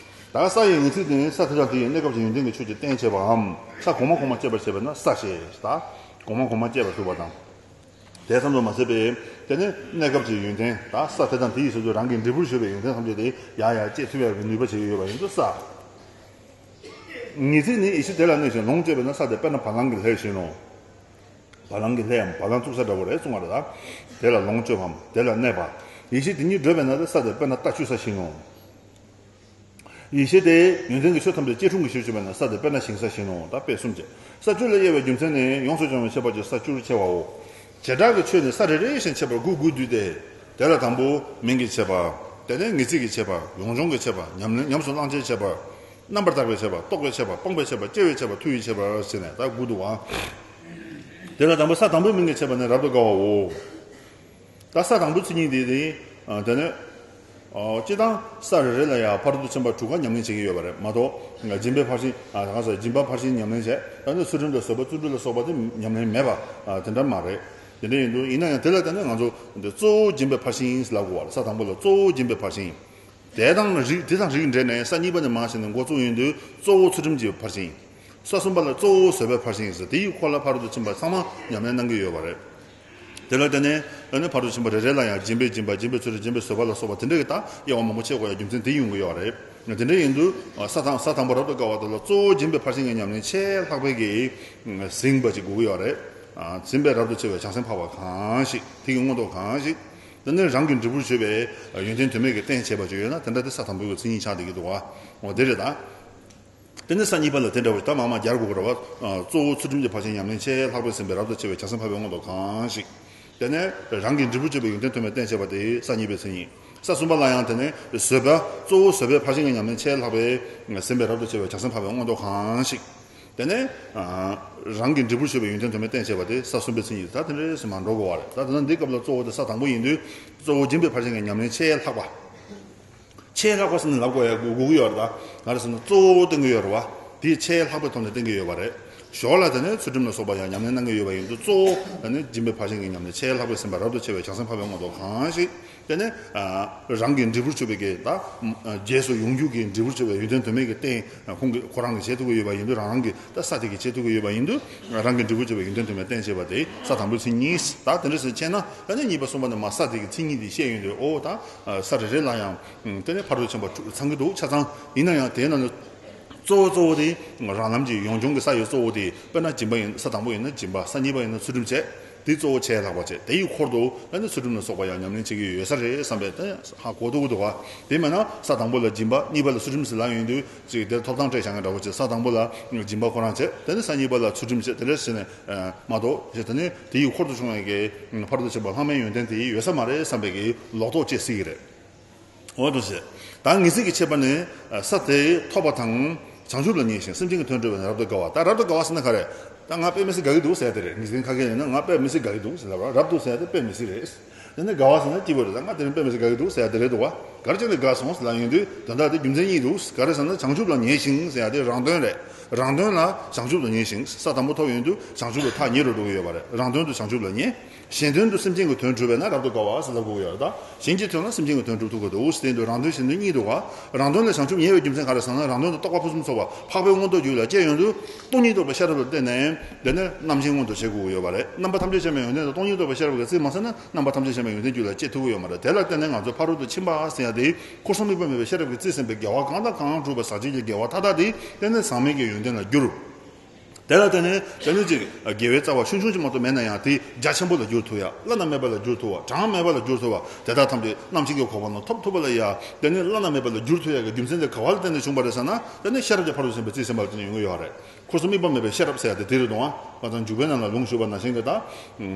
ད་ས་ཡི་ངེས་ཚིག་དེ་ནི་ས་དེ་དང་དེ་ཡི་གནས་སྐབས་ཀྱི་ཡོན་ཏན་གྱི་ཆོས་ཀྱི་རྟེན་བྱེད་པའམ་ས་གོང་མ་གོང་མ་སྐྱེད་པར་བྱེད་པས་ན་ས་ཞེས། ད་གོང་མ་གོང་མ་སྐྱེད་པར་ཐུབ་པ་དང་། དེ་ཙམ་དུ་མ་ཟད་པའི་དེ་ནི་གནས་སྐབས་ཀྱི་ཡོན་ཏན་ད་ས་དེ་དང་དེ་ཡི་ཟེར་དུས་རང་གི་འབྲས་བུར་གྱུར་པའི་ཡོན་ཏན་ཐམས་ཅད་དེ་ཡང་ཡང་སྐྱེད་ཐུབ་ཡག་གི་ནུས་པ་བྱེད་ཀྱི་ཡོད་པ་ཡིན་དུས་ས། ངེས་ཚིག་ནི་ཡེ་ཤེས་དེ་ལ་གནས་ཤིང་ལོངས་སྤྱོད་པས་ན་ས་དེ་དཔེར་ན་བ་ལང་གི་ལྷས་བཞིན་ནོ། བ་ལང་གི་ལྷའམ་བ་ལང་བཙུགས་ས་འདྲ་བོ་རེད་གསུང་བ་རེད་ད། དེ་ལ་ལོངས་སྤྱོད་པའམ་དེ་ལ་གནས་པ། ཡེ་ཤེས་དེ་ཉིད་བགྲོད་པས་ན་ས་དེ་དཔེར་ན་རྟ་འཕྱུག་ས་བཞིན་ནོ། ཡེ་ཤེས་དེ་ཡོན་ཏན་གྱི་ཆོས་ཐམས་ཅད་སྐྱེ་འཁྲུངས་ཀྱི་ཕྱིར་གྱུར་པས་ན་ས་དེ་དཔེར་ན་ཞིང་ས་བཞིན་ནོ། ད་དཔེ་གསུམ་བྱས། ས་བཅུ་ལ་དབྱེ་བའི་རྒྱུ་མཚན་ནི་ཡོངས་སུ་སྦྱོང་བའི་ཤེས་པ་གྱིས་ས་བཅུར་ཕྱེ་བའོ། བྱེ་བྲག་གི་ཆོས་ནི་ས་རེ་རེ་བཞིན་ཕྱེ་བར་དགུ་དགུས་བསྡུས་ཏེ། དེ་ལ་དང་པོ་མིང་གི་ཕྱེ་བ། དེ་ནས་ངེས་ཚིག་གི་ཕྱེ་བ། ཡོངས་སྦྱོང་གི་ཕྱེ་བ། ཉམས་ལེན་ཉམས་སུ་བླང་བྱའི་ཕྱེ་བ། རྣམ་པར་དག་པའི་ཕྱེ་བ། རྟོག་པའི་ཕྱེ་བ། སྤངས་པའི་ཕྱེ་བ། སྐྱེ་བའི་ཕྱེ་བ། མཐུ་ཡི་ཕྱེ་བ་ཟེར་ནས་ད་དགུ་འདུག་བ། དེ་ལ་དང་པོ་ས་དང་པོའི་མིང་གི་ཕྱེ་བ་ནི་རབ་ཏུ་དགའ་བའོ། ད་ས་དང་པོའི་མཚན་ཉིད་དེ་ནི། ཨ། དེ་ནི། ཨ། སྤྱིར་བཏང་ས་རེ་རེ་ལ་ཡང་ཕ་རོལ་ཏུ་ཕྱིན་པ་དྲུག་ཀ་ཉམས་ལེན་བྱེད་ཀྱི་ཡོད་པ་རེད་མ་གཏོགས། སྦྱིན་པའི་ཕར་ཕྱིན། ཨ། གང་ཟེར་སྦྱིན་པ་ཕར་ཕྱིན་ཉམས་ལེན་བྱས། ད་ནི་ཚུལ་ཁྲིམས་དང་བཟོད་པ་བརྩོན་འགྲུས་ལ་སོགས་པ་དེ་ཉམས་ལེན་མེད་པ། ཨ། དེ་འདྲ་མ་རེད། དེ་འདྲ་ཡིན་དུས་ཡིན་ན་ཡང་དེ་ལ་བརྟེན་ནས་ང་ཚོ་འདི་གཙོ་བོ་སྦྱིན་པའི་ཕར་ཕྱིན་ལབ་དགོས་པ་རེད། ས་དང་པོ་ལ་གཙོ་བོ་སྦྱིན་པའི་ཕར་ཕྱིན། དེ་དང་རིགས་དེ་དང་རིགས་འགྲེ་ནས་ས་གཉིས་པ་ནས་མར་བྱས་ནས་འགོ་བཙུགས་ཡོང་དུས་གཙོ་བོ་ཚུལ་ཁྲིམས་ཀྱི་ཕར་ཕྱིན། ས་གསུམ་པ་ལ་གཙོ་བོ་བཟོད་པའི་ཕར་ཕྱིན་ཟེར་དེ་ཡི་འཁོར་ལ་ཕ་རོལ་ཏུ་ཕྱིན་པ་ཚང་མ་ཉམས་ལེན་གནང་གི་ཡོད་པ་རེད། དེ་ལ་བརྟེན་ནས་ཨ་ནི་ཕ་རོལ་ཏུ་ཕྱིན་པ་རེ་རེ་ལ་ཡང་སྦྱིན་པའི་སྦྱིན་པ། སྦྱིན་པའི་ཚུལ་ཁྲིམས། སྦྱིན་པའི་བཟོད་པ་ལ་སོགས་པ་དེ་འདྲ་གི་ད་དབྱེ་བ་མང་པོ་ཕྱེ་དགོས་ཡ་རྒྱུ་མཚན་དེ་ཡོང་གི་ཡོད་རེད། དེ་འདྲ་ཡིན་དུས་ས་དང་ས་དང་པོ་རབ་ཏུ་དགའ་བ་དེ་ལ་གཙོ་བོ་སྦྱིན་པའི་ཕར་ཕྱིན་གྱི་ཉམས་ལེན་ཆེས་ལྷག་པའི་གི་ཟིན་པ་ཅིག་དགོས་ཀྱི་ཡོད་རེད། ཟིན་པའི་རབ་ཏུ་ཕྱེ་བའི་བྱང་སེམས་འཕགས་པ་གང་ཞིག་དེ་གི་མངོན་རྟོགས་གང་ཞིག་དེ་ནི་རང་གི་འབྲས་བུར་གྱུར་པའི་ཡོན་ཏན་དོན་མེད་ཀྱི་རྟེན་བྱེད་པ་ཅིག་ཡོད་ན་དེ་འདྲ་དེ་ས་དང་པོའི་གི་མཚན་ཉིད་ཆགས་བསྡད་ཀྱི་འདུག་བ། འོ་དེ་རེད་ད། དེ་ནས་ས་གཉིས་པ་ལ་དེ་འདྲ་བ་ཞིག་ད་མར་མར་སྦྱར་དགོས་ཀྱི་རེད་བ། གཙོ་བོ་ཚུལ་ཁྲིམས་ཀྱི་ཕར་ཕྱིན་ཉམས་ལེན་ཆེས་ལྷག་པའི་ཟིན་པའི་རབ་ཏུ་ཕྱེ་བའི་བྱང་སེམས་འཕགས་པའི་མངོན་རྟོགས་གང་ཞིག་དེ་ནས་རང་གི་འབྲས་བུར་གྱུར་པའི་ཡོན་ཏན་དོན་མེད་རྟེན་བྱེད་པ་དེ་ས་གཉིས་པའི་མཚན་ཉིད། ས་གསུམ་པ་ལ་ཡང་དེ་ནས་བཟོད་པ། གཙོ་བོ་བཟོད་པའི་ཕར་ཕྱིན་གྱི་ཉམས་ལེན་ཆེས་ལྷག་པའི་ཟིན་པའི་རབ་ཏུ་ཕྱེ་བའི་བྱང་སེམས་འཕགས་པའི་མངོན་རྟོགས་གང་ཞིག་དེ་ནས་རང་གི་འབྲས་བུར་གྱུར་པའི་ཡོན་ཏན་དོན་མེད་རྟེན་བྱེད་པ་དེ་ས་གསུམ་པའི་མཚན་ཉིད། ད་དེ་འདྲ་ཞིག་མར་འགྲོ་དགོས་པ་རེད། ད་དེ་ན་འདིའི་སྐབས་ལ་གཙོ་བོ་དེ་ས་དང་པོ་ཡིན་དུས་གཙོ་བོ་སྦྱིན་པའི་ཕར་ཕྱིན་གྱི་ཉམས་ལེན་ཆེས་ལྷག་པ། ཆེས་ལྷག་པ་ཟེར་ནས་ལབ་དགོས་ཡ་དགོས་ཀྱི་ཡོད་རེད་ད། ག་རེ་ཟེར་ན་གཙོ་བོ་བསྟན་གྱི་ཡོད་རེད་བ། དེ་ཆེས་ལྷག་པའི་ཐོག་ནས་བསྟན་གྱི་ཡོད་པ་རེད། ཞོར་ལ་དེ་ནས་ཚུལ་ཁྲིམས་ལ་སོགས་པ་ཡང་ཉམས་ལེན་གནང་གི་ཡོད་པ་ཡིན་དུས་གཙོ་བོ་དེ་ནས་སྦྱིན་པའི་ཕར་ཕྱིན་གྱི་ཉམས་ལེན་ཆེས་ལྷག་པའི་ཟིན་པ་རབ་ཏུ་ཕྱེ་བའི་བྱང་སེམས་འཕགས་པའི་མངོན་རྟོགས་གང་ཞིག་དེ་ནས་རང་གི་འབྲས་བུར་གྱུར་པའི་གི་ད་རྗེས་སུ་ཡོང་འགྱུར་གྱི་འབྲས་བུར་གྱུར་པའི་ཡོན་ཏན་དོན་མེད་ཀྱི་རྟེན་ཁོང་གིས་ཁོ་རང་གིས་བྱེད་ཐུབ་ཀྱི་ཡོད་པ་ཡིན་དུས་རང་རང་གིས་ད་ས་དེ་གིས་བྱེད་ཐུབ་ཀྱི་ཡོད་པ་ཡིན་དུས་རང་གི་འབྲས་བུར་གྱུར་པའི་ཡོན་ཏན་དོན་མེད་རྟེན་བྱེད་པ་དེ་ས་དང་པོའི་མཚན་ཉིད། ད་དེ་འདྲ་ཟེར་བྱས་ན་ད་ནི་གཉིས་པ་གསུམ་པ་ནས་མར་ས་དེ་གི་མཚན་ཉིད་དེ་བཤད་ཡོང་དུས་ཨོ་ད་ས་རེ་རེ་ལ་ཡང་། དེ་ནས་ཕ་རོལ་ཏུ་ཕྱིན་པ་དྲུག་ཚང་གི་འདུག་ཆ་ཚང་། ཡིན་ན་ཡང་དེའི་ནང་ནས་གཙོ་བོ་གཙོ་བོ་དེ་རང་ལམ་གྱི་ཡོངས་སྦྱོང་གི་ས་ཡི་གཙོ་བོ་དེ་དཔེར་ན་སྦྱིན་པ་ཡིན་ས་དང་པོ་ཡིན་ན་སྦྱིན་པ། ས་གཉིས་པ་ཡིན་ན་ཚུལ་ཁྲིམས་བྱས། དེ་གཙོ་བོ་ཆེས་ལྷག་པ་བྱས། དེ་ཡི་འཁོར་དུ་ཨ་ནི་ཚུལ་ཁྲིམས་ལ་སོགས་པ་ཡང་ཉམས་ལེན་བྱེད་ཀྱི་ཡོད་ས་རེད་བསམ་པས་དེ་ཧ་གོ་ཐུབ་ཀྱི་འདུག་བ། དེ་མེད་ན་ས་དང་པོ་ལ་སྦྱིན་པ་གཉིས་པ་ལ་ཚུལ་ཁྲིམས་ཟེར་ལབ་ཡོང་དུས་ཅིག་དེར་ཐོབ་ཐང་སྤྲད་བཞག་མཁན་འདྲ་བོ་བྱས། ས་དང་པོ་ལ་སྦྱིན་པ་ཁོ་རང་བྱས། དེ་ནས་ས་གཉིས་པ་ལ་ཚུལ་ཁྲིམས་བྱས། དེ་འདྲ་བྱས་ནས་མ་གཏོགས་བྱས། དེ་ནས་དེ་ཡི་འཁོར་དུ་བྱུང་བའི་གི་ཕ་རོལ་ཏུ་ཕྱིན་པ་ལྷག་མའི་ཡོན་ཏན་དེ་ཡོད་ས་མ་རེད་བསམ་པའི་གི་ལོག་རྟོག་སྐྱེ་སྲིད་ཀྱི་རེད། འོ་དུ་ཟེར། ད་ངེས་ཚིག་གི་ཕྱེ་བ་ནི། ས་དེ་ཐོབ་པ་དང་། བྱང་ཆུབ་ལ་ངེས་ཤིང་སེམས་ཅན་གྱི་དོན་སྒྲུབ་པ་ནི་རབ་ཏུ་དགའ་བ། ད་རབ་ཏུ་དགའ་བ་ཟེར་ན་ག་རེ། ད་ང་དཔེ་མི་སྲིད་དགའ་གི་འདུག་ཟེར་ཡ་དེ་རེད། ངེས་ཚིག་ཁ་སྐད་ཡིན་ན་ང་དཔེ་མི་སྲིད་དགའ་གི་འདུག་ཟེར་ལབ་ར། རབ་ཏུ་ཟེར་ཡ་དེ་དཔེ་མི་སྲིད་རེད། དེ་ནི་དགའ་བ་ཟེར་ན་སྐྱིད་པོ་རེད། ད་ང་དེ་རིང་དཔེ་མི་སྲིད་དགའ་གི་འདུག་ཟེར་ཡ་དེ་རེད་འདུག་བ། ག་རེ་བྱས་ནས་དགའ་སོང་ཟེར་ལབ་ཡོང་དུས་དོན་དག་དེ་རྒྱུ་མཚན་གཉིས་འདུག་ག་རེ་ཟེར་ན་བྱང་ཆུབ་ལ་ངེས་ཤིང་ཟེར་ཡ་དེ་རང་དོན་རེད། རང་དོན་ལ་བྱང་ཆུབ་ལ་ངེས་ཤིང་། ས་དང་པོ་ཐོབ་ཡོང་དུས་བྱང་ཆུབ་ལ་ཐག་ཉེ་རུ་འགྲོ་གི་ཡོད་པ་རེད། རང་དོན་དུ་བྱང་ཆུབ་ལ་ངེས། གཞན་དོན་དུ་སེམས་ཅན་གྱི་དོན་སྒྲུབ་པས་ན་རབ་ཏུ་དགའ་བ་ཟེར་ལབ་དགོས་ཀྱི་ཡོད་རེད་ད། གཞན་གྱི་དོན་ལ་སེམས་ཅན་གྱི་དོན་སྒྲུབ་ཐུབ་ཀྱི་འདུག་ཟེར་དུས་རང་དོན་གཞན་དོན་གཉིས་འདུག་ག་རང་དོན་ལ་བྱང་ཆུབ་ཉེ་བའི་རྒྱུ་མཚན་ག་རེ་ཟེར་ན་རང་དོན་དུ་རྟོགས་པ་ཕུན་སུམ་ཚོགས་པ་འཕགས་པའི་མངོན་རྟོགས་རྒྱུད་ལ་སྐྱེ་ཡོང་དུས་སྟོང་ཉིད་རྟོགས་པའི་ཤེས་རབ་ལ་བརྟེན་ནས་དེ་ནི་རྣམ་མཁྱེན་མངོན་དུ་བྱེད་དགོས་ཀྱི་ཡོད་པ་རེད། རྣམ་པ་ཐམས་ཅད་མཁྱེན་པའི་ཡོན་ཏན་དེ་སྟོང་ཉིད་རྟོགས་པའི་ཤེས་རབ་ཀྱིས་རྩིས་མ་ཟིན་ན་རྣམ་པ་ཐམས་ཅད་མཁྱེན་པའི་ཡོན་ཏན་རྒྱུད་ལ་སྐྱེ་ཐུབ་ཀྱི་ཡོད་མ་རེད། དེ་ལ་བརྟེན་ནས་ང་ཚོས་ཕ་རོལ་ཏུ་ཕྱིན་པ་ཟེར་ཡ་དེ་འཁོར་གསུམ་དམིགས་པ་མེད་པའི་ཤེས་རབ་ཀྱིས་རྩིས་ཟིན་པའི་དགེ་བ་གང་དང་གང་བསྒྲུབས་པ་ཟག་བཅས་ཀྱི་དགེ་བ་མཐའ་དག་དེ་དེ་ནི་ཟག་མེད་ཀྱི་ཡོན་ཏན་ལ་འགྱུར། དེ་ལ་བརྟེན་ནས་དེ་ནི་ཅིག་དགེ་བའི་རྩ་བ་ཆུང་ཆུང་ཅིག་མ་གཏོགས་མེད་ན་ཡང་དེ་རྒྱ་ཆེན་པོ་ལ་འགྱུར་ཐུབ་ཡ། བླ་ན་མེད་པ་ལ་འགྱུར་ཐུབ་པ། གྲངས་མེད་པ་ལ་འགྱུར་ཐུབ་པ། དེ་དག་ཐམས་ཅད་རྣམ་མཁྱེན་གྱི་གོ་འཕང་ལ་ཐོབ་ཐུབ་པ་ལ་ཡ། དེ་ནི་བླ་ན་མེད་པ་ལ་འགྱུར་ཐུབ་ཡ་གི་རྒྱུ་མཚན་དེ་ག་བ་ལ་བརྟེན་ནས་བྱུང་བ་རེད་ཟེར་ན། དེ་ནི་ཤེས་རབ་ཀྱི་ཕ་རོལ་ཏུ་ཕྱིན་པའི་རྩིས་ཟིན་པ་ལ་བརྟེན་ནས་ཡོང་གི་ཡོད་རེད། འཁོར་གསུམ་དམིགས་པ་མེད་པའི་ཤེས་རབ་ཟེར་ཡ་དེ་དེ་རེད་འདུག་ཨ། ང་ཚང་འཇུག་པའི་ནང་ལ་ལུང་ཞུས་པ་ནང་བཞིན་གྱི་ད།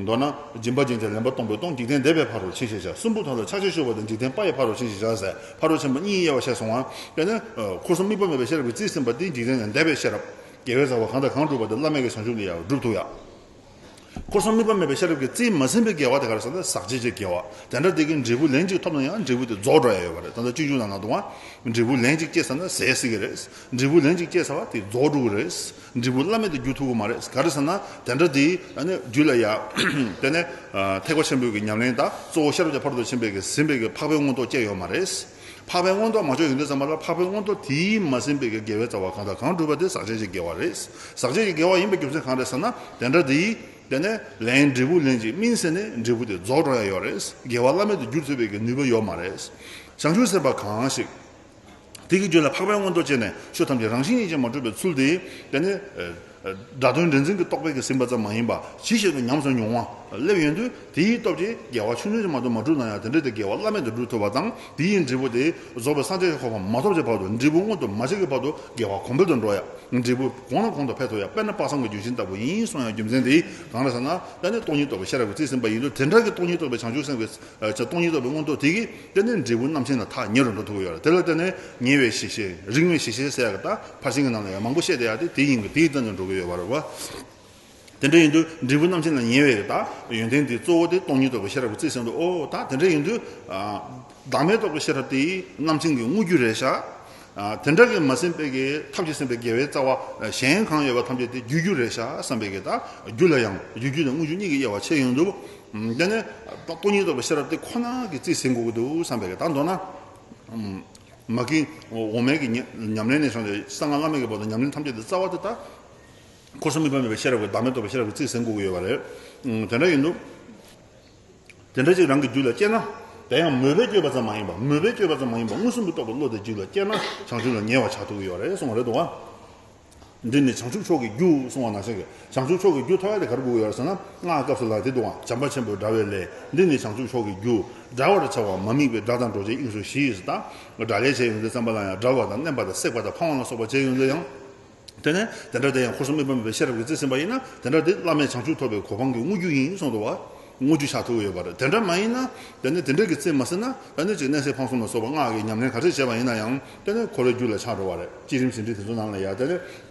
མདོར་ན་སྦྱིན་པ་སྦྱིན་བྱ་ལེན་པ་གཏོང་པས་གཏོང་། འཇིག་རྟེན་འདས་པའི་ཕ་རོལ་ཕྱིན་ཞེས་བྱ། གསུམ་པོ་དག་ལ་ཕྱག་ཕྱིར་ཞུགས་པ་དང་། འཇིག་རྟེན་པ་ཡི་ཕ་རོལ་ཕྱིན་ཞེས་བྱ་ཟེར། ཕ་རོལ་ཕྱིན་པ་གཉིས་དབྱེ་བ་བཤད་སོང་བ། དེ་ནི་འཁོར་གསུམ་དམིགས་པ་མེད་པའི་ཤེས་རབ་ཀྱི་རྩིས་ཟིན་པ་དེ་འཇིག་རྟེན་ནས་འདས་པའི་ཤེས་རབ། དགེ་བའི་རྩ་བ་གང་དང་གང་བསྒྲུབས་པ་དེ་བླ་མེད་ཀྱི་བྱང་ཆུབ་ལ་ཡང་སྒྲུབ་ཐུབ་ཡ། འཁོར་གསུམ་དམིགས་པ་མེད་པའི་ཤེས་རབ་ཀྱི་རྩིས་མ་ཟིན་པའི་དགེ་བ་དེ་ག་རེ་ཟེར་ན་ཟག་བཅས་ཀྱི་དགེ་བ། དེ་འདྲ་དེ་གི་འབྲས་བུ་ལན་གཅིག་ཐོབ་ན་ཡང་འབྲས་བུ་དེ་རྫོགས་འགྲོ་ཡ་ཡོད་པ་རེད། ད་ལྟ་སྤྱོད་འཇུག་ནང་ན་འདུག་བ། འབྲས་བུ་ལན་གཅིག་སྐྱེས་ཚར་ན་ཟད་སྲིད་ཀྱི་རེད། འབྲས་བུ་ལན་གཅིག་སྐྱེས་ཚར་བ་དེ་རྫོགས་འགྲོ་གི་རེད། འབྲས་བུ་བླ་མེད་དུ་འགྱུར་ཐུབ་ཀྱི་མ་རེད། ག་རེ་ཟེར་ན་དེ་འདྲ་དེ་ཨ་ནི་རྒྱུད་ལ་ཡ། དེ་ནས་ཐེག་པ་ཆེན་པོའི་གི་ཉམས་ལེན་དང་གཙོ་བོ་ཤེས་རབ་ཀྱི་ཕ་རོལ་ཏུ་ཕྱིན་པའི་གི་ཟིན་པའི་གི་འཕགས་པའི་མངོན་རྟོགས་སྐྱེ་ཡོད་མ་རེད། འཕགས་པའི་མངོན་རྟོགས་མ་བྱུང་ཡོང་དུས་ཙམ་པ་ལ་འཕགས་པའི་མངོན་རྟོགས་དེས་མ་ཟིན་པའི་གི་དགེ་བའི་རྩ་བ་གང་དང་གང་བསྒྲུབས་པ་དེ་ཟག་བཅས་ཀྱི་དགེ་བ་རེད། ཟག་བཅས་ཀྱི་དགེ་བ་ཡིན་པའི་རྒྱུ་མཚན་གང་རེད་ཟེར་ན་དེ་འདྲ་དེ་ཡིས། དེ་ནས་ལན་འབྲས་བུ་ལན་གཅིག་སྨིན་ཟིན་ནས་འབྲས་བུ་དེ་རྫོགས་འགྲོ་ཡ་ཡོད་རེད། དགེ་བ་བླ་མེད་དུ་འགྱུར་ཐུབ་པའི་གི་ནུས་པ་ཡོད་མ་རེད། བྱང་ཆུབ་སེམས་དཔའ་གང་ཞིག་དེ་གི་རྒྱུད་ལ་འཕགས་པའི་མངོན་རྟོགས་སྐྱེས་ནས་ཆོས་ཐམས་ཅད་རང་བཞིན་ཉིད་ཀྱིས་མ་གྲུབ་པའི་ཚུལ་དེ། དེ་ནི་སྒྲ་དོན་འདྲེན་འཛིན་གྱི་རྟོག་པས་ཀྱིས་ཟིན་པ་ཙམ་མ་ཡིན་པ་ཇི་བཞིན་དུ་ཉམས་སུ་མྱོང་བ་སླེབས་ཡོང་དུས་དེའི་སྟོབས་ཀྱིས་དགེ་བ་ཆུང་ཆུང་ཅིག་མ་གཏོགས་མ་བསྒྲུབས་ན་ཡང་དེ་འདྲ་དེ་དགེ་བ་བླ་མེད་དུ་འགྲུབ་ཐུབ་པ་དང་དེ་ཡི་འབྲས་བུ་དེ་རྫོགས་པའི་སངས་རྒྱས་ཀྱི་གོ་འཕང་མ་ཐོབ་ཀྱི་བར་དུ་འབྲས་བུ་མངོན་དུ་མ་བྱས་ཀྱི་བར་དུ་དགེ་བ་གོང་འཕེལ་དུ་འགྲོ་ཡ། འབྲས་བུ་གོང་ནས་གོང་དུ་འཕེལ་ཐུབ་ཡ། དཔེར་ན་དཔག་བསམ་གྱི་རྒྱུད་ཆེན་ལྟ་བུ་ཡིན་གསུང་ཡ་རྒྱུ་མཚན་དེ་གང་རེད་ཟེར་ན་དེ་ནི་སྟོང་ཉིད་རྟོགས་པའི་ཤེས་རབ་ཀྱི་རྩིས་ཟིན་པ་ཡིན་དུས་དེ་འདྲ་གི་སྟོང་ཉིད་རྟོགས་པའི་བྱང་ཆུབ་སེམས་ཀྱི་སྟོང་ཉིད་རྟོགས་པའི་མངོན་རྟོགས་དེ་གིས་དེ་ནི་འབྲས་བུ་རྣམ་མཁྱེན་ལ་ཐག་ཉེ་རུ་འགྲོ་ཐུབ་ཀྱི་ཡོད་རེད། དེ་ལ་བརྟེན་ནས་ཉེ་བའི་གཞི་ཤེས་རིང་བའི་གཞི་ཤེས་ཟེར་ཡ་གི་ད་ཕར་ཕྱིན་གྱི་ནང་ལ་ཡང་མང་པོ་བཤད་བསྡད་ཡ་དེ་དེ་ཡིན་གྱི་དེའི་སྟེང་ནས་འགྲོ་གི་ཡོད་པ་རེད་བ། དེ་འདྲ་ཡིན་དུས་འབྲས་བུ་རྣམ་མཁྱེན་ལ་ཉེ་བའི་ད་ཡོན་ཏན་དེ་གཙོ་བོ་དེ་སྟོང་ཉིད་རྟོགས་པའི་ཤེས་རབ་ཀྱི་རྩིས་ཟིན་དུས་ཨོ་ད་དེ་འདྲ་ཡིན་དུས། བདག་མེད་རྟོགས་པའི་ཤེས་རབ་དེ་རྣམ་མཁྱེན་གྱི་དངོས་རྒྱུ་རེད་ཤག་དེ་འདྲ་གི་མ་ཟིན་པའི་གི་ཐབས་ཀྱིས་ཟིན་པའི་དགེ་བའི་རྩ་བ་གཞན་གང་ཡོད་པ་ཐམས་ཅད་དེ་རྒྱུ་རྒྱུ་རེད་ཤག་བསམ་པའི་གི་ད་རྒྱུ་ལ་ཡང་རྒྱུ་རྒྱུ་དང་དངོས་རྒྱུ་གཉིས་ཀྱི་དབྱེ་བ་ཕྱེ་ཡོང་དུས། དེ་ནས་ད་སྟོང་ཉིད་རྟོགས་པའི་ཤེས་རབ་དེ་ཁོ་ན་གི་རྩིས་ཟིན་དགོས་ཀྱི་འདུག་བསམ་པའི་གི་ད་མདོར་ན། མ་གི་འོག་མའི་གི་ཉམས་ཉམས་ལེན་ནས་བྱུང་སྟེ་གསང་སྔགས་བླ་མེད་ཀྱི་བར་དུ་ཉམས་ལེན་ཐམས་ཅད་དེ་རྩ་བ་དེ་ད། འཁོར་གསུམ་དམིགས་པ་མེད་པའི་ཤེས་རབ་ཀྱི་བདག་མེད་རྟོགས་པའི་ཤེས་རབ་ཀྱི་རྩིས་ཟིན་དགོས་ཀྱི་ཡོད་པ་རེད། དེ་འདྲ་ཡིན་དུས། དེ་འདྲ་ཅིག་རང་གི་རྒྱུད་ལ་སྐྱེས་ན། དེ་ཡང་མོས་པས་བསྐྱེད་པ་ཙམ་མ་ཡིན་པ་མོས་པས་བསྐྱེད་པ་ཙམ་མ་ཡིན་པ་མངོན་སུམ་དུ་རྟོགས་པའི་བློ་དེ་རྒྱུད་ལ་སྐྱེས་ན་བྱང་ཆུབ་ལ་ཉེ་བར་ཆགས་ཐུབ་ཀྱི་ཡོད་རེད་གསུངས་པ་རེད་འདུག་བ། འདི་ནི་བྱང་ཆུབ་མཆོག་གི་རྒྱུ་གསུངས་པ་ནང་བཞིན་གྱི་བྱང་ཆུབ་མཆོག་གི་རྒྱུ་ཐོབ་ཡ་དེ་ག་རེ་དགོས་ཀྱི་ཡོད་རེད་ཟེར་ན་སྔགས་སྐབས་སུ་ལ་དེ་འདུག་བ། བྱམས་པ་ཆེན་པོའི་དགྲ་བོའི་ལས། འདི་ནི་བྱང་ཆུབ་མཆོག་གི་རྒྱུ། དགྲ་བར་བྱ་བ་མ་དམིགས་པའི། དགྲ་དང་འགྲོགས་བྱེད་དབྱིངས་སུ་ཞི་ཡིས་སུ་དང་། དགྲ་ལས་བྱེད་ཡོང་དུས་ཙམ་པ་ལ་ཡང་དགྲ་བ་དང་མནན་པ་དང་བསྲེག་པ་དང་ཕང་བ་ལ་སོགས་པ་བྱེད་ཡོང་དུས་ཡང་། དེ་ནས་དེ་འདྲ་དེ་ཡང་འཁོར་གསུམ་དམིགས་པ་མེད་པའི་ཤེས་རབ་ཀྱི་རྩིས་ཟིན་པ་ཡིན་ན་དེ་འདྲ་དེ་བླ་མེད་བྱང་ཆུབ་ཐོབ་པའི་གོ་འཕང་གི་དངོས་རྒྱུ་ཡིན་གསུངས་འདུག་བ། དངོས་རྒྱུ་ཆགས་ཐུབ་ཀྱི་ཡོད་པ་རེད། དེ་འདྲ་མ་ཡིན་ན་དེ་ནས་དེ་འདྲ་གི་རྩིས་མ་ཟིན་ན་དེ་ནས་ཅིག་མནན་བསྲེག་ཕང་གསུམ་ལ་སོགས་པ་སྔགས་ཀྱི་ཉམས་ལེན་ག་ཚོད་བྱས་པ་ཡིན་ན་ཡང་དེ་ནས་འཁོར་བའི་རྒྱུ་ལ་ཆགས་འགྲོ་བ་རེད། བསྐྱེད་རིམ་ཟིན་བྲིས་དེ་ཚོ་ནང་ལ་ཡང་དེ་ནས་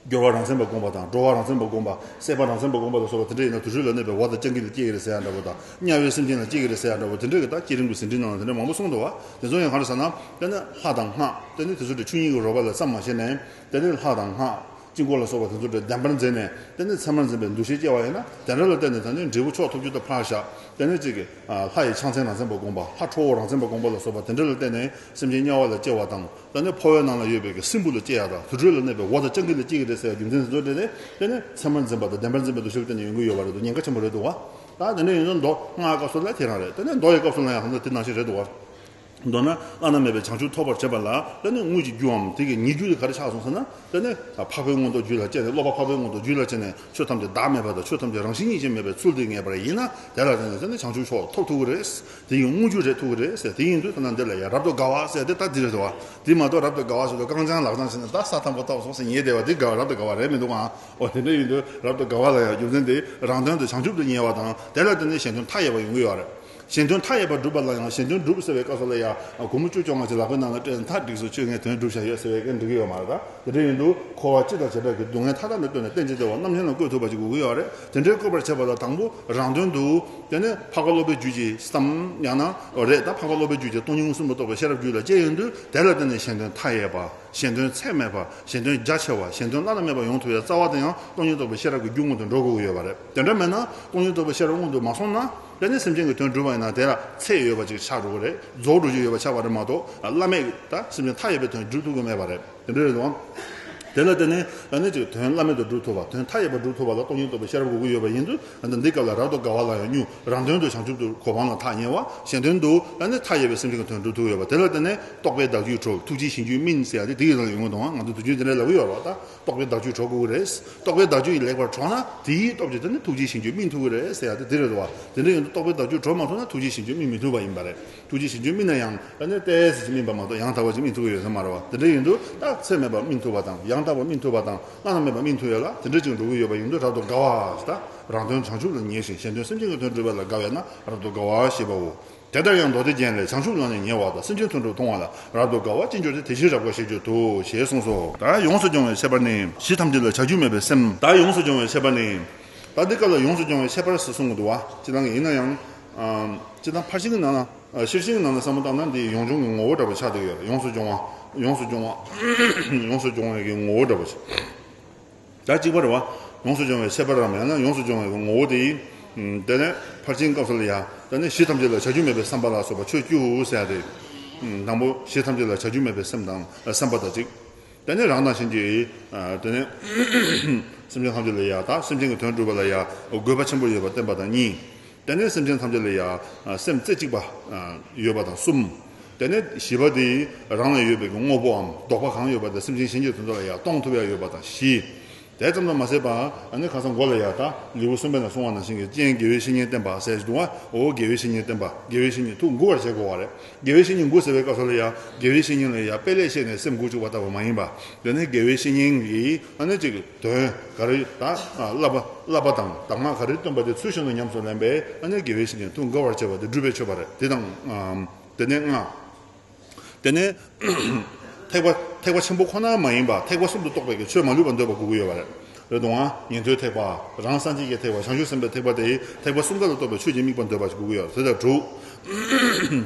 སྦྱོར་བ་རང་མཚན་པ་བསྒོམ་པ་དང་། འགྲོ་བ་རང་མཚན་པ་བསྒོམ་པ། སྲེད་པ་རང་མཚན་པ་བསྒོམ་པ་ལ་སོགས་པ་དེ་འདྲ་ཡིན་ན་དུར་ཁྲོད་ལ་གནས་པའི་འོག་དང་སྤྱང་ཀི་ལ་སྐྱེ་གི་རེད་ཟེར་ཡ་འདྲ་པོ་དང་། དམྱལ་བའི་སེམས་ཅན་ལ་སྐྱེ་གི་རེད་ཟེར་ཡ་འདྲ་པོ་དེ་འདྲ་གི་ད་བསྐྱེད་རིམ་གྱི་ཟིན་བྲིས་ནང་ལ་དེ་འདྲ་མང་པོ་གསུངས་འདུག་བ། དེ་ཚོ་ཡང་ག་རེ་ཟེར་ན་དེ་ནས་ལྷ་དང་སྔགས་དེ་ནས་དེ་ཚོ་དེ་ཆོས་ཉིད་ཀྱི་རོལ་པ་ལ་བསམ་མ་བྱས་ནས། དེ་ནས་ལྷ་དང་སྔགས་དཀྱིལ་འཁོར་ལ་སོགས་པ་དེ་ཚོ་དེ་བདེན་པར་འཛིན་ནས་དེ་ནས་མཚན་མར་འཛིན་པའི་འདུ་ཤེས་སྐྱེ་བ་ཡིན་ན་དེ་འདྲ་ལ་བརྟེན་ནས་ད་ནི་འབྲས་བུ་མཆོག་ཐོབ་རྒྱུ་དང་ཕར་བཞག་དེ་ནས་གཅིག་གིས་ལྷ་ཡི་ཕྱག་མཚན་རང་མཚན་པ་བསྒོམ་པ། ལྷ་ཁྲོ་བོ་རང་མཚན་པ་བསྒོམ་པ་ལ་སོགས་པ་དེ་འདྲ་ལ་བརྟེན་ནས་སེམས་ཅན་དམྱལ་བ་ལ་སྐྱེ་བ་དང་། ད་ནི་འཕོ་བའི་ནང་ལ་ཡོད་པའི་གི་སྲིན་བུ་ལ་སྐྱེ་ཡ་དང་དུར་ཁྲོད་ལ་གནས་པའི་འོག་དང་སྤྱང་ཀི་ལ་སྐྱེ་གི་རེད་ཟེར་ཡ་རྒྱུ་མཚན་དེ་ཚོ་དེ་ནས་དེ་ནས་མཚན་མར་འཛིན་པ་དང་བདེན་པར་འཛིན་པའི་འདུ་ཤེས་ལ་བརྟེན་ནས་ཡོང་གི་ཡོད་པ་རེད་འདུག་ཉེན་ཁ་ཆེན་པོ་རེད་འདུག་བ། ད་དེ་འདྲ་ཡིན་ཙང་མདོ་སྔགས་སྐབས་སུ་ལ་དེ་རང་རེད། དེ་ནས་མདོ་ཡི་སྐབས་སུ་ལ་ཡང་ཧང་ད་དེ་ནང་བཞིན་རེད་འདུག་བ། མདོར་ན་བླ་ན་མེད་པའི་བྱང་ཆུབ་ཐོབ་པར་བྱེད་པ་ལ་དེ་ནི་དངོས་ཀྱི་རྒྱུའམ་དེ་གི་ཉེ་རྒྱུ་དེ་ག་རེ་ཆགས་སོང་ཟེར་ན། དེ་ནི་འཕགས་པའི་མངོན་རྟོགས་རྒྱུད་ལ་སྐྱེས་ནས་སློབ་པ་འཕགས་པའི་མངོན་རྟོགས་རྒྱུད་ལ་སྐྱེས་ནས་ཆོས་ཐམས་ཅད་བདག་མེད་པ་དང་ཆོས་ཐམས་ཅད་རང་བཞིན་ཉིད་ཅན་མེད་པའི་ཚུལ་དེ་ངེས་པར་ཡིན་ན་དེ་ལ་བརྟེན་ནས་དེ་ནི་བྱང་ཆུབ་མཆོག་ཐོབ་ཐུབ་ཀྱི་རེད། དེ་ཡི་དངོས་རྒྱུ་རེད་ཐུབ་ཀྱི་རེད་ཟེར། དེ་ཡིན་དུས་ད་ནང་འདི་ལ་ཡང་རབ་ཏུ་དགའ་བ་ཟེར་དེ་ད་འདི་རེད་དོ། དེ་མ་གཏོགས་རབ་ཏུ་དགའ་བ་ཟེར་དུས་རྐང་བརྐྱང་ལག་བརྐྱང་བྱས་ནས་ད་ས་ཐམ་པ་ཐོབ་སོང་ཟེར་ཉེས་བསྡད་པ་དེ་དགའ་བ་རབ་ཏུ་དགའ་བ་རེད་མི་འདུག་ཨང་། འོ་དེ་འདྲ་ཡིན་དུས་རབ་ཏུ་དགའ་བ་ལ་ཡང་རྒྱུ་མཚན་དེ་རང་དོན་དུ་བྱང་ཆུབ་ཏུ་ཉེ་བ་དང་དེ་ལ་བརྟེན་ནས་གཞན་དོན་མཐའ་ཡས་པ་ཡོང་གི་ཡོད་རེད། གཞན་དོན་མཐའ་ཡས་པ་སྒྲུབ་པ་ལ་ཡང་གཞན་དོན་སྒྲུབ་ཟེར་བའི་སྐབས་སུ་ལ་ཡང་སྒོར་མོ་བཅུ་བཅོ་ལྔ་ཅིག་ལག་པའི་ནང་ལ་སྤྲད་ནས་ད་འགྲིག་སོང་ཁྱོད་ངས་དོན་སྒྲུབ་བཞག་ཡོད་ཟེར་བས་ཀྱང་འགྲིག་གི་ཡོད་མ་རེད། ད་དེ་འདྲ་ཡིན་དུས་འཁོར་བ་སྤྱི་དང་བྱེ་བྲག་གི་སྡུག་བསྔལ་མཐའ་དག་ལ་ལྟོས་ནས་རྟེན་ཅིང་འབྲེལ་བ་རྣམ་གཞག་ལ་བཀོད་ཐུབ་པ་ཅིག་དགོས་ཀྱི་ཡོད་རེད། དེ་འདྲའི་བཀོད་པར་བྱེད་པ་ལ་དང་པོ་རང་དོན་དུ་དེ་ནས་འཕགས་པ་སློབ་པའི་རྒྱུད་ཀྱི་བསམ་ཡང་ན་རེད། ད་འཕགས་པ་སློབ་པའི་རྒྱུད་ཀྱི་སྟོང་ཉིད་མངོན་སུམ་དུ་རྟོགས་པའི་ཤེས་རབ་རྒྱུད་ལ་སྐྱེས་ཡོང་དུས་དེ་ལ་བརྟེན་ནས་གཞན་དོན་མཐའ་ཡས་པ། གཞན་དོན་ཚད་མེད་པ། གཞན་དོན་རྒྱ་ཆེ་བ། གཞན་དོན་བླ་ན་མེད་པ་ཡོང་ཐུབ་ཡ་རྩ་བ་དེ་ཡང་སྟོང་ཉིད་རྟོགས་པའི་ཤེས་རབ་ཀྱི་རྒྱུ་མངོན་དུ་འགྲོ་དགོས་ཀྱི་ཡོད་པ་རེད། དེ་འདྲ་མེད་ན་སྟོང་ཉིད་རྟོགས་པའི་ཤེས་རབ་མངོན་དུ་མ་སོང་ན་དེ་ནི་སེམས་ཅན་གྱི་དོན་སྒྲུབ་པ་ཡིན་ན་དེ་ལ་ཚད་ཡོད་པ་ཅིག་ཆགས་འགྲོ་གི་རེད། རྫོགས་འགྲོ་རྒྱུ་ཡོད་པ་ཆགས་པ་རེད་མ་གཏོགས་བླ་མེད་ད་སེམས་ཅན་མཐའ་ཡས་པའི་དོན་སྒྲུབ་ཐུབ་ཀྱི་མེད་པ་རེད། དེ་འདྲ་རེད་དོ། དེ་ལ་བརྟེན་ནས་ཨ་ནི་ཅིག་དོན་བླ་མེད་དུ་སྒྲུབ་ཐུབ་པ། དོན་མཐའ་ཡས་པར་སྒྲུབ་ཐུབ་པ་ལ་སྟོང་ཉིད་རྟོགས་པའི་ཤེས་རབ་དགོས་ཀྱི་ཡོད་པ་ཡིན་དུས། ཨ་ནི་འདི་སྐབས་ལ་རབ་ཏུ་དགའ་བ་ལ་ཡང་མྱུར། རང་དོན་དུ་བྱང་ཆུབ་ཏུ་གོ་འཕང་ལ་ཐག་ཉེ་བ། གཞན་དོན་དུ་ཨ་ནི་མཐའ་ཡས་པའི་སེམས་ཅན་གྱི་དོན་སྒྲུབ་ཐུབ་ཀྱི་ཡོད་པ། དེ་ལ་བརྟེན་ནས་རྟོགས་པའི་བདག་རྒྱུད་གྲོལ། ཐུགས་རྗེའི་ཞིང་རྒྱུད་སྨིན་ཟེར་ཡ་དེ་དེ་ཡི་ནང་ལ་ཡོང་གི་འདུག་ང་ཚོ་དུས་རྒྱུན་དེ་འདྲ་ལབ་ཀྱི་ཡོད་རེད་པ། ད་རྟོགས་པའི་བདག་རྒྱུད་གྲོལ་དགོས་ཀྱི་རེད། རྟོགས་པའི་བདག་རྒྱུད་ལེགས་པར་གྲོལ་ན་དེའི་སྟོབས་ཀྱིས་དེ་ནི་ཐུགས་རྗེའི་ཞིང་རྒྱུད་སྨིན་ཐུབ་ཀྱི་རེད་ཟེར་ཡ་དེ་དེ་རེད་འདུག་བ། དེ་འདྲ་ཡིན་དུས་རྟོགས་པའི་བདག་རྒྱུད་གྲོལ་མ་ཐུབ་ན་ཐུགས་རྗེའི་ཞིང་རྒྱུད་སྨིན་མི་ཐུབ་པ་ཡིན་པ་རེད། ཐུགས་རྗེའི་ཞིང་རྒྱུད་སྨིན་ན་ཡང་ཨ་ནི་ཏོག་ཙམ་ཅིག་སྨིན་པ་མ་གཏོགས་ཡང་དག་པ་ཅིག་སྨིན་ཐུབ་ཀྱི་ཡོད་ས་མ་རེད་བ། དེ་འདྲ་ཡིན་དུས་ད་ཚད་མེད་པ་སྨིན་ཐུབ་པ་དང་། ཡང་དག་པ་སྨིན་ཐུབ་པ་དང་། བླ་ན་མེད་པ་སྨིན་ཐུབ་ཡོད་ལ། དེ་འདྲ་ཅིག་འགྲོ་གི་ཡོད་པ་ཡིན་དུས་རབ་ཏུ་དགའ་བ་ཞེས། ད་རང་དོན་བྱང་ཆུབ་ལ་ཉེ་ཞིང་གཞན་དོན་སེམས་ཅན་གྱི་དོན་སྒྲུབ་པ་ལ་དགའ་བས་ན་རབ་ཏུ་དགའ་བ་ཞེས་པའོ། དེ་ལྟར་ཡང་མདོ་སྡེ་རྒྱན་ལས། བྱང་ཆུབ་ལ་ནི་ཉེ་བ་དང་། སེམས་ཅན་དོན་སྒྲུབ་མཐོང་བ་ལ་རབ་ཏུ་དགའ་བ་ཅི་འབྱོར་ཏེ། དེ་བཞིན་རབ་དགའ་ཞེས་བརྗོད་དོ། ཞེས་གསུངས་སོ། ད་ཡོངས་སུ་སྦྱོང་བའི་ཁྱད་པར་ནི། གཞི་ཐམས་ཅད་ལ་བྱ་རྒྱུ་མེད་པའི་སེམས། ད་ཡོངས་སུ་སྦྱོང་བའི་ཁྱད་པར་ནི། ད་འདི་སྐབས་ལ་ཡོངས་སུ་སྦྱོང་བའི་ཁྱད་པར་ཟེར་གསུང་གི་འདུག་བ། སྤྱིར་བཏང་གི་ཡིན་ན་ཡང་། ཨ། སྤྱིར་བཏང་ཕར་ཕྱིན་གྱི་ནང་ན། ཨ། ཤེར་ཕྱིན་གྱི་ནང་ན་བསམ་བློ་བཏང་ན་འདི་ཡོངས་སྦྱོང་གི་ངོ་བོ་འདྲ་པོ་ཆགས་བསྡད་ཡོད་རེད། ཡོངས་སུ་སྦྱོང་བ། ཡོངས་སུ་སྦྱོང་བ། ཡོངས་སུ་སྦྱོང་བའི་གི་ངོ་བོ་འདྲ་པོ་ཆགས། ད་གཅིག་པ་རེད་བ། ཡོངས་སུ་སྦྱོང་བའི་ཁྱད་པར་རམ། ཡང་ན་ཡོངས་སུ་སྦྱོང་བའི་ངོ་བོ་དེ་ཡིན། དེ་ནས་ཕར་ཕྱིན་སྐབས་སུ་ལ་ཡ། དེ་ནས་གཞི་ཐམས་ཅད་ལ་བྱ་རྒྱུ་མེད་པའི་བསམ་པ་ལ་སོགས་པ་ཆོས་བཅུ་ཟེར་ཡ་དེ། དང་པོ་གཞི་ཐམས་ཅད་ལ་བྱ་རྒྱུ་མེད་པའི་སེམས་དང་། བསམ་པ་དང་གཅིག་དེ་ནས་རང་དང་གཞན་གྱི། དེ་ནས་སེམས་ཅན་ཐམས་ཅད་ལ་ཡ། ད་སེམས་ཅན་གྱི་དོན་སྒྲུབ་པ་ལ་ཡ་དགོས་པ་ཆེན་པོ་ཡོད་པ་བསྟན་པ་དང་གཉིས། དེ་ནས་སེམས་ཅན་ཐམས་ཅད་ལ་ཡང་སེམས་རྩེ་གཅིག་པ་ཡོད་པ་དང་གསུམ། དེ་ནས་བཞི་པ་དེ་རང་ལ་ཡོད་པའི་གི་དངོས་པོའམ་ལྡོག་པ་གང་ཡོད་པ་དེ་སེམས་ཅན་གཞན་གྱི་དོན་དུ་ལ་ཡང་གཏོང་ཐུབ་ཡ་ཡོད་པ་དང་བཞི། དེ་ཙམ་དུ་མ་ཟད་པ་ཨ་ནི་ཁ་སང་མགོ་ལ་ཡ་ད་ལེའུ་གསུམ་པའི་ནང་གསུངས་པ་ནང་བཞིན་གྱི་སྤྱན་དགེ་བའི་བཤེས་གཉེན་བསྟེན་པ་ཟེར་ཞིག་འདུག་བ། འོ་དགེ་བའི་བཤེས་གཉེན་བསྟེན་པ། དགེ་བའི་བཤེས་གཉེན་ཐུགས་མགུ་བར་བྱེད་དགོས་པ་རེད། དགེ་བའི་བཤེས་གཉེན་མགུ་ཟེར་བའི་སྐབས་སུ་ལ་ཡ་དགེ་བའི་བཤེས་གཉེན་ལ་ཡ་དཔེ་ལེགས་བཤད་ནས་སེམས་མགུ་བཅུག་པ་ལྟ་བུ་མ་ཡིན་པ། དེ་ནི་དགེ་བའི་བཤེས་གཉེན་གྱིས་ཨ་ནི་ཅིག་དོན་ག་རེ་ད་བསླབ་པ་བསླབ་པ་དང་གདམས་ངག་ག་རེ་སྟོན་པ་དེ་ཚུལ་བཞིན་དུ་ཉམས་སུ་ལེན་པས་ཨ་ནི་དགེ་བའི་བཤེས་གཉེན་ཐུགས་མགུ་བར་བྱེད་པ་དེ་སྒྲུབ་པའི་མཆོད་པ་རེད། དེ་དང་། དེ་ནས་ལྔ། དེ་ནས་ཐེག་པ་ཐེག་པ་ཆེན་པོ་ཁོ་ན་མ་ཡིན་པ་ཐེག་པ་གསུམ་དུ་གཏོགས་པའི་གི་ཆོས་མ་ལུས་པ་འདོད་པ་དགོས་ཀྱི་ཡོད་པ་རེད། རེད་འདུག་ཨ། ཉན་ཐོས་ཐེག་པ། རང་སངས་རྒྱས་ཀྱི་ཐེག་པ། བྱང་ཆུབ་སེམས་དཔའི་ཐེག་པ་དེ་ཐེག་པ་གསུམ་ཀ་ལ་གཏོགས་པའི་ཆོས་ཀྱི་དམིགས་པ་འདོད་པ་ཞིག་དགོས་ཀྱི་ཡོད་རེད། དེ་ལྟར་དྲུག་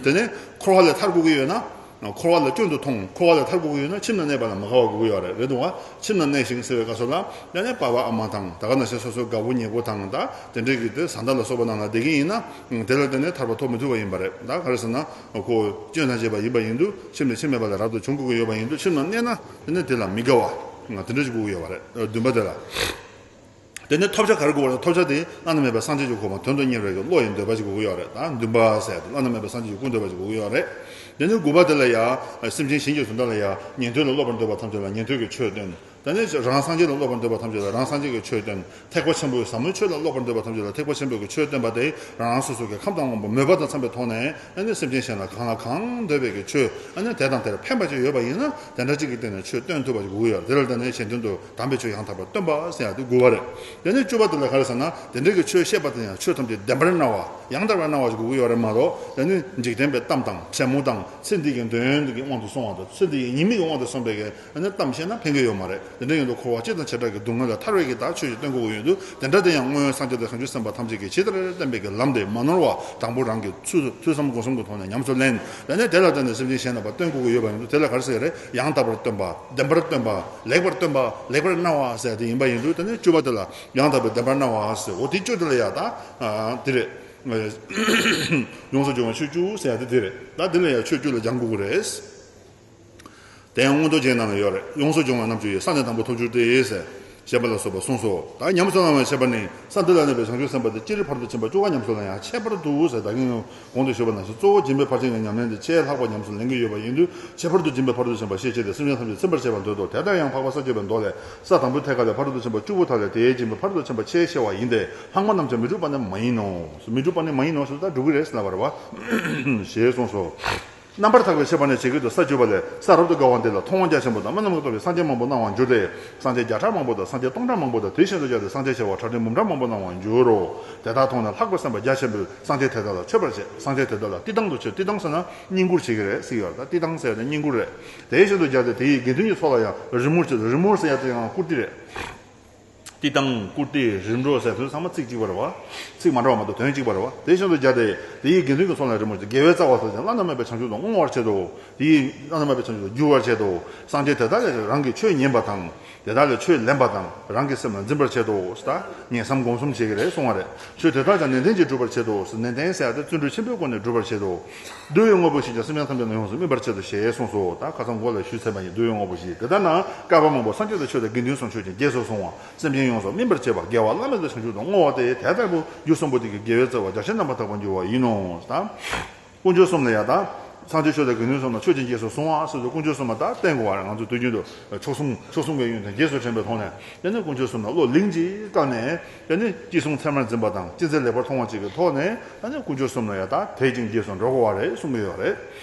དེ་ནས་འཁོར་བ་ལས་ཐར་དགོས་ཀྱི་ཡོད་ན། འཁོར་བ་ལ་སྐྱོན་དུ་མཐོང་། འཁོར་བ་ལས་ཐར་དགོས་ཀྱི་ཡོད་ན་ཁྱིམ་ན་གནས་པ་ལ་མི་དགའ་བ་དགོས་ཀྱི་ཡོད་རེད། རེད་འདུག་བ། ཁྱིམ་ན་གནས་ཤིང་ཟེར་བའི་སྐབས་སུ་ལ་ཡང་ནས་པ་ཕ་ཨ་མ་དང་ད་ག་ནང་བཞིན་སོ་སོའི་དགའ་བོ་ཉེ་བོ་དང་ད་དེ་འདྲའི་གི་དེ་བཟའ་ཟླ་ལ་སོགས་པ་ནང་ལ་བསྡད་ཀྱི་ཡིན་ན་དེ་ལ་བརྟེན་ནས་ཐར་པ་ཐོབ་མི་ཐུབ་པ་ཡིན་པ་རེད། ད་ག་རེ་ཟེར་ན་ཁོ་སྐྱོན་དང་བཅས་པ་ཡིན་པ་ཡིན་དུས་ཁྱིམ་ནས་ཁྱིམ་མེད་པ་ལ་རབ་ཏུ་བྱུང་དགོས་ཀྱི་ཡོད་པ་ཡིན་དུས་ཁྱིམ་ན་གནས་ན་དེ་ནས་དེ་ལ་མི་དགའ་བ་ང་དེ་འདྲ་ཞིག་དགོས་ཀྱི་ཡོད་པ་རེད། བདུན་པ་དེ་ལ། དེ་ནས་ཐོབ་བྱ་ག་རེ་དགོས་པ་རེད། ཐོབ་བྱ་དེ་བླ་ན་མེད་པའི་སངས་རྒྱས་ཀྱི་གོ་འཕང་དོན་དུ་གཉེར་བའི་གི་བློ་ཡི་འདོད་པ་ཞིག་དགོས་ཀྱི་ཡོད་རེད། ད་འདུན་པ་ཟེར་ཏེ་བླ་ན་མེད་པའི་སངས་རྒྱས་ཀྱི་སྐུ་འདོད་པ་ཞིག་དགོས་ཀྱི་ཡོད་རེད། དེ་ནས་དགུ་པ་དེ་ལ་ཡ་སེམས་ཅན་གཞན་གྱི་དོན་དག་ལ་ཡ་ཉན་ཐོས་ལ་སློབ་པར་འདོད་པ་ཐམས་ཅད་ལ་ཉན་ཐོས་ཀྱི་ཆོས་སྟོན། དེ་ནས་རང་སངས་རྒྱས་ལ་སློབ་པར་འདོད་པ་ཐམས་ཅད་ལ་རང་སངས་རྒྱས་ཀྱི་ཆོས་སྟོན། ཐེག་པ་ཆེན་པོའི་ཟབ་མོའི་ཆོས་ལ་སློབ་པར་འདོད་པ་ཐམས་ཅད་ལ་ཐེག་པ་ཆེན་པོའི་གི་ཆོས་སྟོན་པ་དེ་རང་རང་སོ་སོ་གི་ཁམས་དང་དབང་པོ་མོས་པ་དང་འཚམ་པའི་ཐོག་ནས་ཨ་ནི་སེམས་ཅན་གཞན་ལ་གང་ལ་གང་འདོད་པའི་གི་ཆོས་ཨ་ནི་དེ་དང་དེར་ཕན་པ་ཅིག་ཡོད་པ་ཡིན་ན་དེ་འདྲ་ཅིག་གི་སྟེང་ནས་ཆོས་སྟོན་ཐུབ་པ་ཞིག་དགོས་ཀྱི་ཡོད་རེད། དེ་ལ་བརྟེན་ནས་གཞན་དོན་དུ་དམ་པའི་ཆོས་ཡང་དག་པར་སྟོན་པ་ཟེར་ཡ་དེ་དགུ་པ་རེད། དེ་ནས་བཅུ་པ་དེ་ལ་ག་རེ་ཟེར་ན་དེ་འདྲའི་གི་ཆོས་བཤད་པ་དེ་ཡང་ཆོས་ཐམས་ཅད་བདེན་པར་སྨྲ་བ་ཡང་དག་པར་སྨྲ་བ་ཞིག་དགོས་ཀྱི་ཡོད་རེད་མ་གཏོགས་དེ་ནི་འཇིག་རྟེན་པའི་གཏམ་དང་ཕྲ་མོ་དང་ཚེ་འདི་གི་དོན་འདི་གི་དབང་དུ་སོང་བ་དང་ཚེ་འདི་ཡི་ཉེས་དམིགས་ཀྱི་དབང་དུ་སོང་བའི་གི་ཨ་ནི་གཏམ་བཤད་ན་ཕན་གྱི་ཡོད་མ་རེད། དེ་འདྲ་ཡིན་དུས་འཁོར་བ་སྤྱི་དང་བྱེ་བྲག་གི་སྡུག་བསྔལ་ལས་ཐར་བའི་གི་ད་ཆོས་ཤིག་སྟོན་དགོས་ཀྱི་ཡོད་དུས་དེ་འདྲ་དེ་ཡང་སྔོན་སངས་རྒྱས་དང་བྱང་ཆུབ་སེམས་དཔའ་ཐམས་ཅད་ཀྱིས་ཇི་ལྟར་བསྟན་པའི་གི་ལམ་དེ་མ་ནོར་བ་དང་པོ་རང་གི་ཚུལ་ཐོས་བསམ་སྒོམ་གསུམ་གྱི་ཐོག་ནས་ཉམས་སུ་ལེན། དེ་ནས་དེ་ལ་བརྟེན་ནས་སེམས་ཅན་གཞན་ལ་ཕར་སྟོན་དགོས་ཀྱི་ཡོད་པ་ཡིན་དུས་དེ་ལ་ག་རེ་ཟེར་གི་རེད། ཡང་དག་པར་སྟོན་པ། བདེན་པར་སྟོན་པ། ལེགས་པར་སྟོན་པ། ལེགས་པར་སྨྲ་བ་ཟེར་དེ་ཡིན་པ་ཡིན་དུས་དེ་ནས་བཅུ་པ་དེ་ལ་ཡང་དག་པའི་བདེན་པར་སྨྲ་བ་ཟེར། འོ་དེ་བཅུ་དེ་ལ་ཡ་ད་དེ་རེད། ཡོངས་སུ་སྦྱོང་བའི་ཆོས་བཅུ་ཟེར་ཡ་དེ་དེ་རེད། ད་དེ་ལ་ཡ་ཆོས་བཅུ་ལ་སྦྱང་དགོས་ཀྱི་རེད། དེ་ཡང་མངོན་རྟོགས་རྒྱན་ནང་ལ་ཡོད་རེད། ཡོངས་སུ་སྦྱོང་བ་རྣམ་བཅུ་ཡི་ས་ནི་དང་པོ་ཐོབ་འགྱུར་ཏེ་ཟེར། ཞེས་པ་ལ་སོགས་པ་གསུངས་སོ། ད་ཉམས་སུ་བླང་བའི་ཁྱད་པར་ནི། ས་འདི་ལ་གནས་པའི་བྱང་ཆུབ་སེམས་དཔའ་དེ་སྤྱིར་ཕ་རོལ་ཏུ་ཕྱིན་པ་བཅུ་ཀ་ཉམས་སུ་བླང་ཡང་ཁྱད་པར་དུ་ཟེར་ད་གིན་གོང་དུ་ཞུས་པ་ནང་བཞིན་གཙོ་བོ་སྦྱིན་པའི་ཕར་ཕྱིན་གྱི་ཉམས་ལེན་དེ་ཆེས་ལྷག་པ་ཉམས་སུ་ལེན་གྱི་ཡོད་པ་ཡིན་དུས་ཁྱད་པར་དུ་སྦྱིན་པའི་ཕ་རོལ་ཏུ་ཕྱིན་པ་ཤས་ཆེ་སྟེ་སེམས་ཅན་ཐམས་ཅད་ཚིམ་པར་བྱེད་པར་འདོད་དོ། དེ་ལྟར་ཡང་འཕགས་པ་ས་བཅུ་པའི་མདོ་ལས། ས་དང་པོའི་ཐད་ཀ་ལས་ཕ་རོལ་ཏུ་ཕྱིན་པ་བཅུ་པོ་དག་ལས་དེའི་སྦྱིན་པའི་ཕ་རོལ་ཏུ་ཕྱིན་པ་ཆེས་ཆེ་བ་ཡིན་ཏེ་ལྷག་མ་རྣམས་ཀྱང་མི་འགྲུབ་པ་ནི་མ་ཡིན་ནོ། མི་འགྲུབ་པ་ནི་མ་ཡིན་ནོ་ཟེར་ད་འགྲུབ་ཀྱི་རེད་ཟེར་ལབ་པ་རེད་བ། ཞེས་གསུངས་སོ། རྣམ་པར་ཐར་པའི་ཁྱད་པར་ནི་ཇི་སྐད་དུ་ས་བཅུ་པ་ལས། ས་རབ་ཏུ་དགའ་བ་འདི་ལ་མཐོང་བ་རྒྱ་ཆེན་པོ་དང་རྨི་ལམ་ལྟ་བུའི་སངས་རྒྱས་མང་པོ་སྣང་བར་འགྱུར་ཏེ། སངས་རྒྱས་བརྒྱ་ཕྲག་མང་པོ་དང་སངས་རྒྱས་སྟོང་ཕྲག་མང་པོ་དང་དེ་བཞིན་དུ་སྦྱར་ཏེ་སངས་རྒྱས་བྱེ་བ་ཕྲག་ཁྲི་འབུམ་ཕྲག་མང་པོ་སྣང་བར་འགྱུར་རོ། དེ་དག་མཐོང་ནས་ལྷག་པར་སེམས་དཔའ་རྒྱ་ཆེན་པོས་སངས་རྒྱས་དེ་དག་ལ་མཆོད་པར་བྱེད། སངས་རྒྱས་དེ་དག་ལ་བསྟི་སྟང་དུ་མཆོད། བསྟི་སྟང་ཟེར་ན་བསྙེན་བཀུར་བྱེད་ཀྱི་རེད་ཟེར་གྱི་ཡོད་རེད། ད་བསྟི་སྟང་ཟེར་ཡ་དེ་བསྙེན་བཀུར་རེད། དེ་བཞིན་དུ་སྦྱར་ཏེ་དེ་ཡི་དགེ་འདུན་གྱི་ཚོགས་ལ་ཡང་རི་མོར་བྱེད། རི་མོར་ཟེར་ཡ་དེ་ཡང་བཀུར་སྟི་རེད། བསྟི་སྟང་། བཀུར་སྟི། རིམ་གྲོ་ཟེར་དུས་ཚང་མ་ཚིག་གཅིག་པ་རེད་བ། ཚིག་མ་འདྲ་བ་མ་གཏོགས་དོན་གཅིག་པ་རེད་བ། དེ་བཞིན་དུ་སྦྱར་ཏེ་ དེ་ཡི་དགེ་འདུན་གྱི་ཚོགས་ལ་རེ་མོས་ཀྱི། དགེ་བའི་རྩ་བ་དག་ཀྱང་བླ་ན་མེད་པའི་བྱང་ཆུབ་ཏུ་བསྔོ་བར་བྱེད་དོ། དེ་ཡིས་བླ་ན་མེད་པའི་བྱང་ཆུབ་ཏུ་འགྱུར་བར་བྱེད་དོ། སངས་རྒྱས་དེ་དག་ལས་རང་གི་ཆོས་ཉན་པ་དང་། དེ་དག་ལས་ཆོས་ལེན་པ་དང་། རང་གི་སེམས་ལ་འཛིན་པར་བྱེད་དོ། ད་ངེས་བསམ་སྒོམ་གསུམ་བྱེད་ཀྱི་རེད་གསུང་བ་རེད། ཆོས་དེ་དག་ཀྱང་ནན་ཏན་གྱིས་སྒྲུབ་པར་བྱེད་དོ། ནན་ཏན་ཟེར་ཡ་དེ་བརྩོན་འགྲུས་ཆེན་པོའི་སྒོ་ནས་སྒྲུབ་པར་བྱེད་དོ། འདུལ་བའི་དངོས་པོ་བཞིས་ཀྱང་སེམས་ཅན་ཐམས་ཅད་ལ་ཡོངས་སུ་སྨིན་པར་བྱེད་དོ་ཞེས་གསུངས་སོ། ད་ཁ་སང་གོང་ལ་ཞུས་ཚར་བ་ཡིན། འདུལ་བའི་དངོས་པོ་བཞི་དེ་ལྟར་ན། བསྐལ་པ་མང་པོ་སངས་རྒྱས་དང་ཆོས་དང་དགེ་འདུན་གསུམ་ཆོས་ཀྱི་རྗེས་སུ་བཟུང་བ། སེམས་ཅན་ཡོངས་སུ་སྨིན་པར་བྱེད་པ། དགེ་བ་བླ་མེད་དུ་བྱང་ཆུབ་ཏུ་བསྔོ་བ་སྟེ། དེ་ལྟ་བུའི་རྒྱུ་གསུམ་པོ་དེ་གིས་དགེ་བའི་རྩ་བ་རྒྱ་ཆེར་རྣམ་པར་དག་པར་འགྱུར་བ་ཡིན་ནོ། ད་དཀོན་མཆོག་གསུམ་ལ་ཡང་། ད་སངས་རྒྱས་ཆོས་དང་དགེ་འདུན་གསུམ་ལ་ཆོས་ཀྱི་རྗེས་སུ་བཟུང་བ་ཟེར་དུས། དཀོན་མཆོག་གསུམ་ལ་ད་བརྟེན་དགོས་པ་རེད། ང་ཚོ་དུས་རྒྱུན་དུ་མཆོག་གསུམ་མཆོག་གསུམ་གྱི་ཡོན་ཏན་རྗེས་སུ་དྲན་པའི་ཐོག་ནས། དེ་ནས་དཀོན་མཆོག་གསུམ་ལ་བློ་ལིང་གཅིག་བཀལ་ནས། དེ་ནས་ཅི་གསུང་ཚད་མར་འཛིན་པ་དང་། ཅི་མཛད་ལེགས་པར་མཐོང་བ་བཅས་ཀྱི་ཐོག་ནས། ད་ནི་དཀོན་མཆོག་གསུམ་ལ་ཡང་ད་དད་ཅིང་རྗེས་སུ་འགྲོ་དགོས་པ་རེད་གསུང་གི་ཡོད་རེད།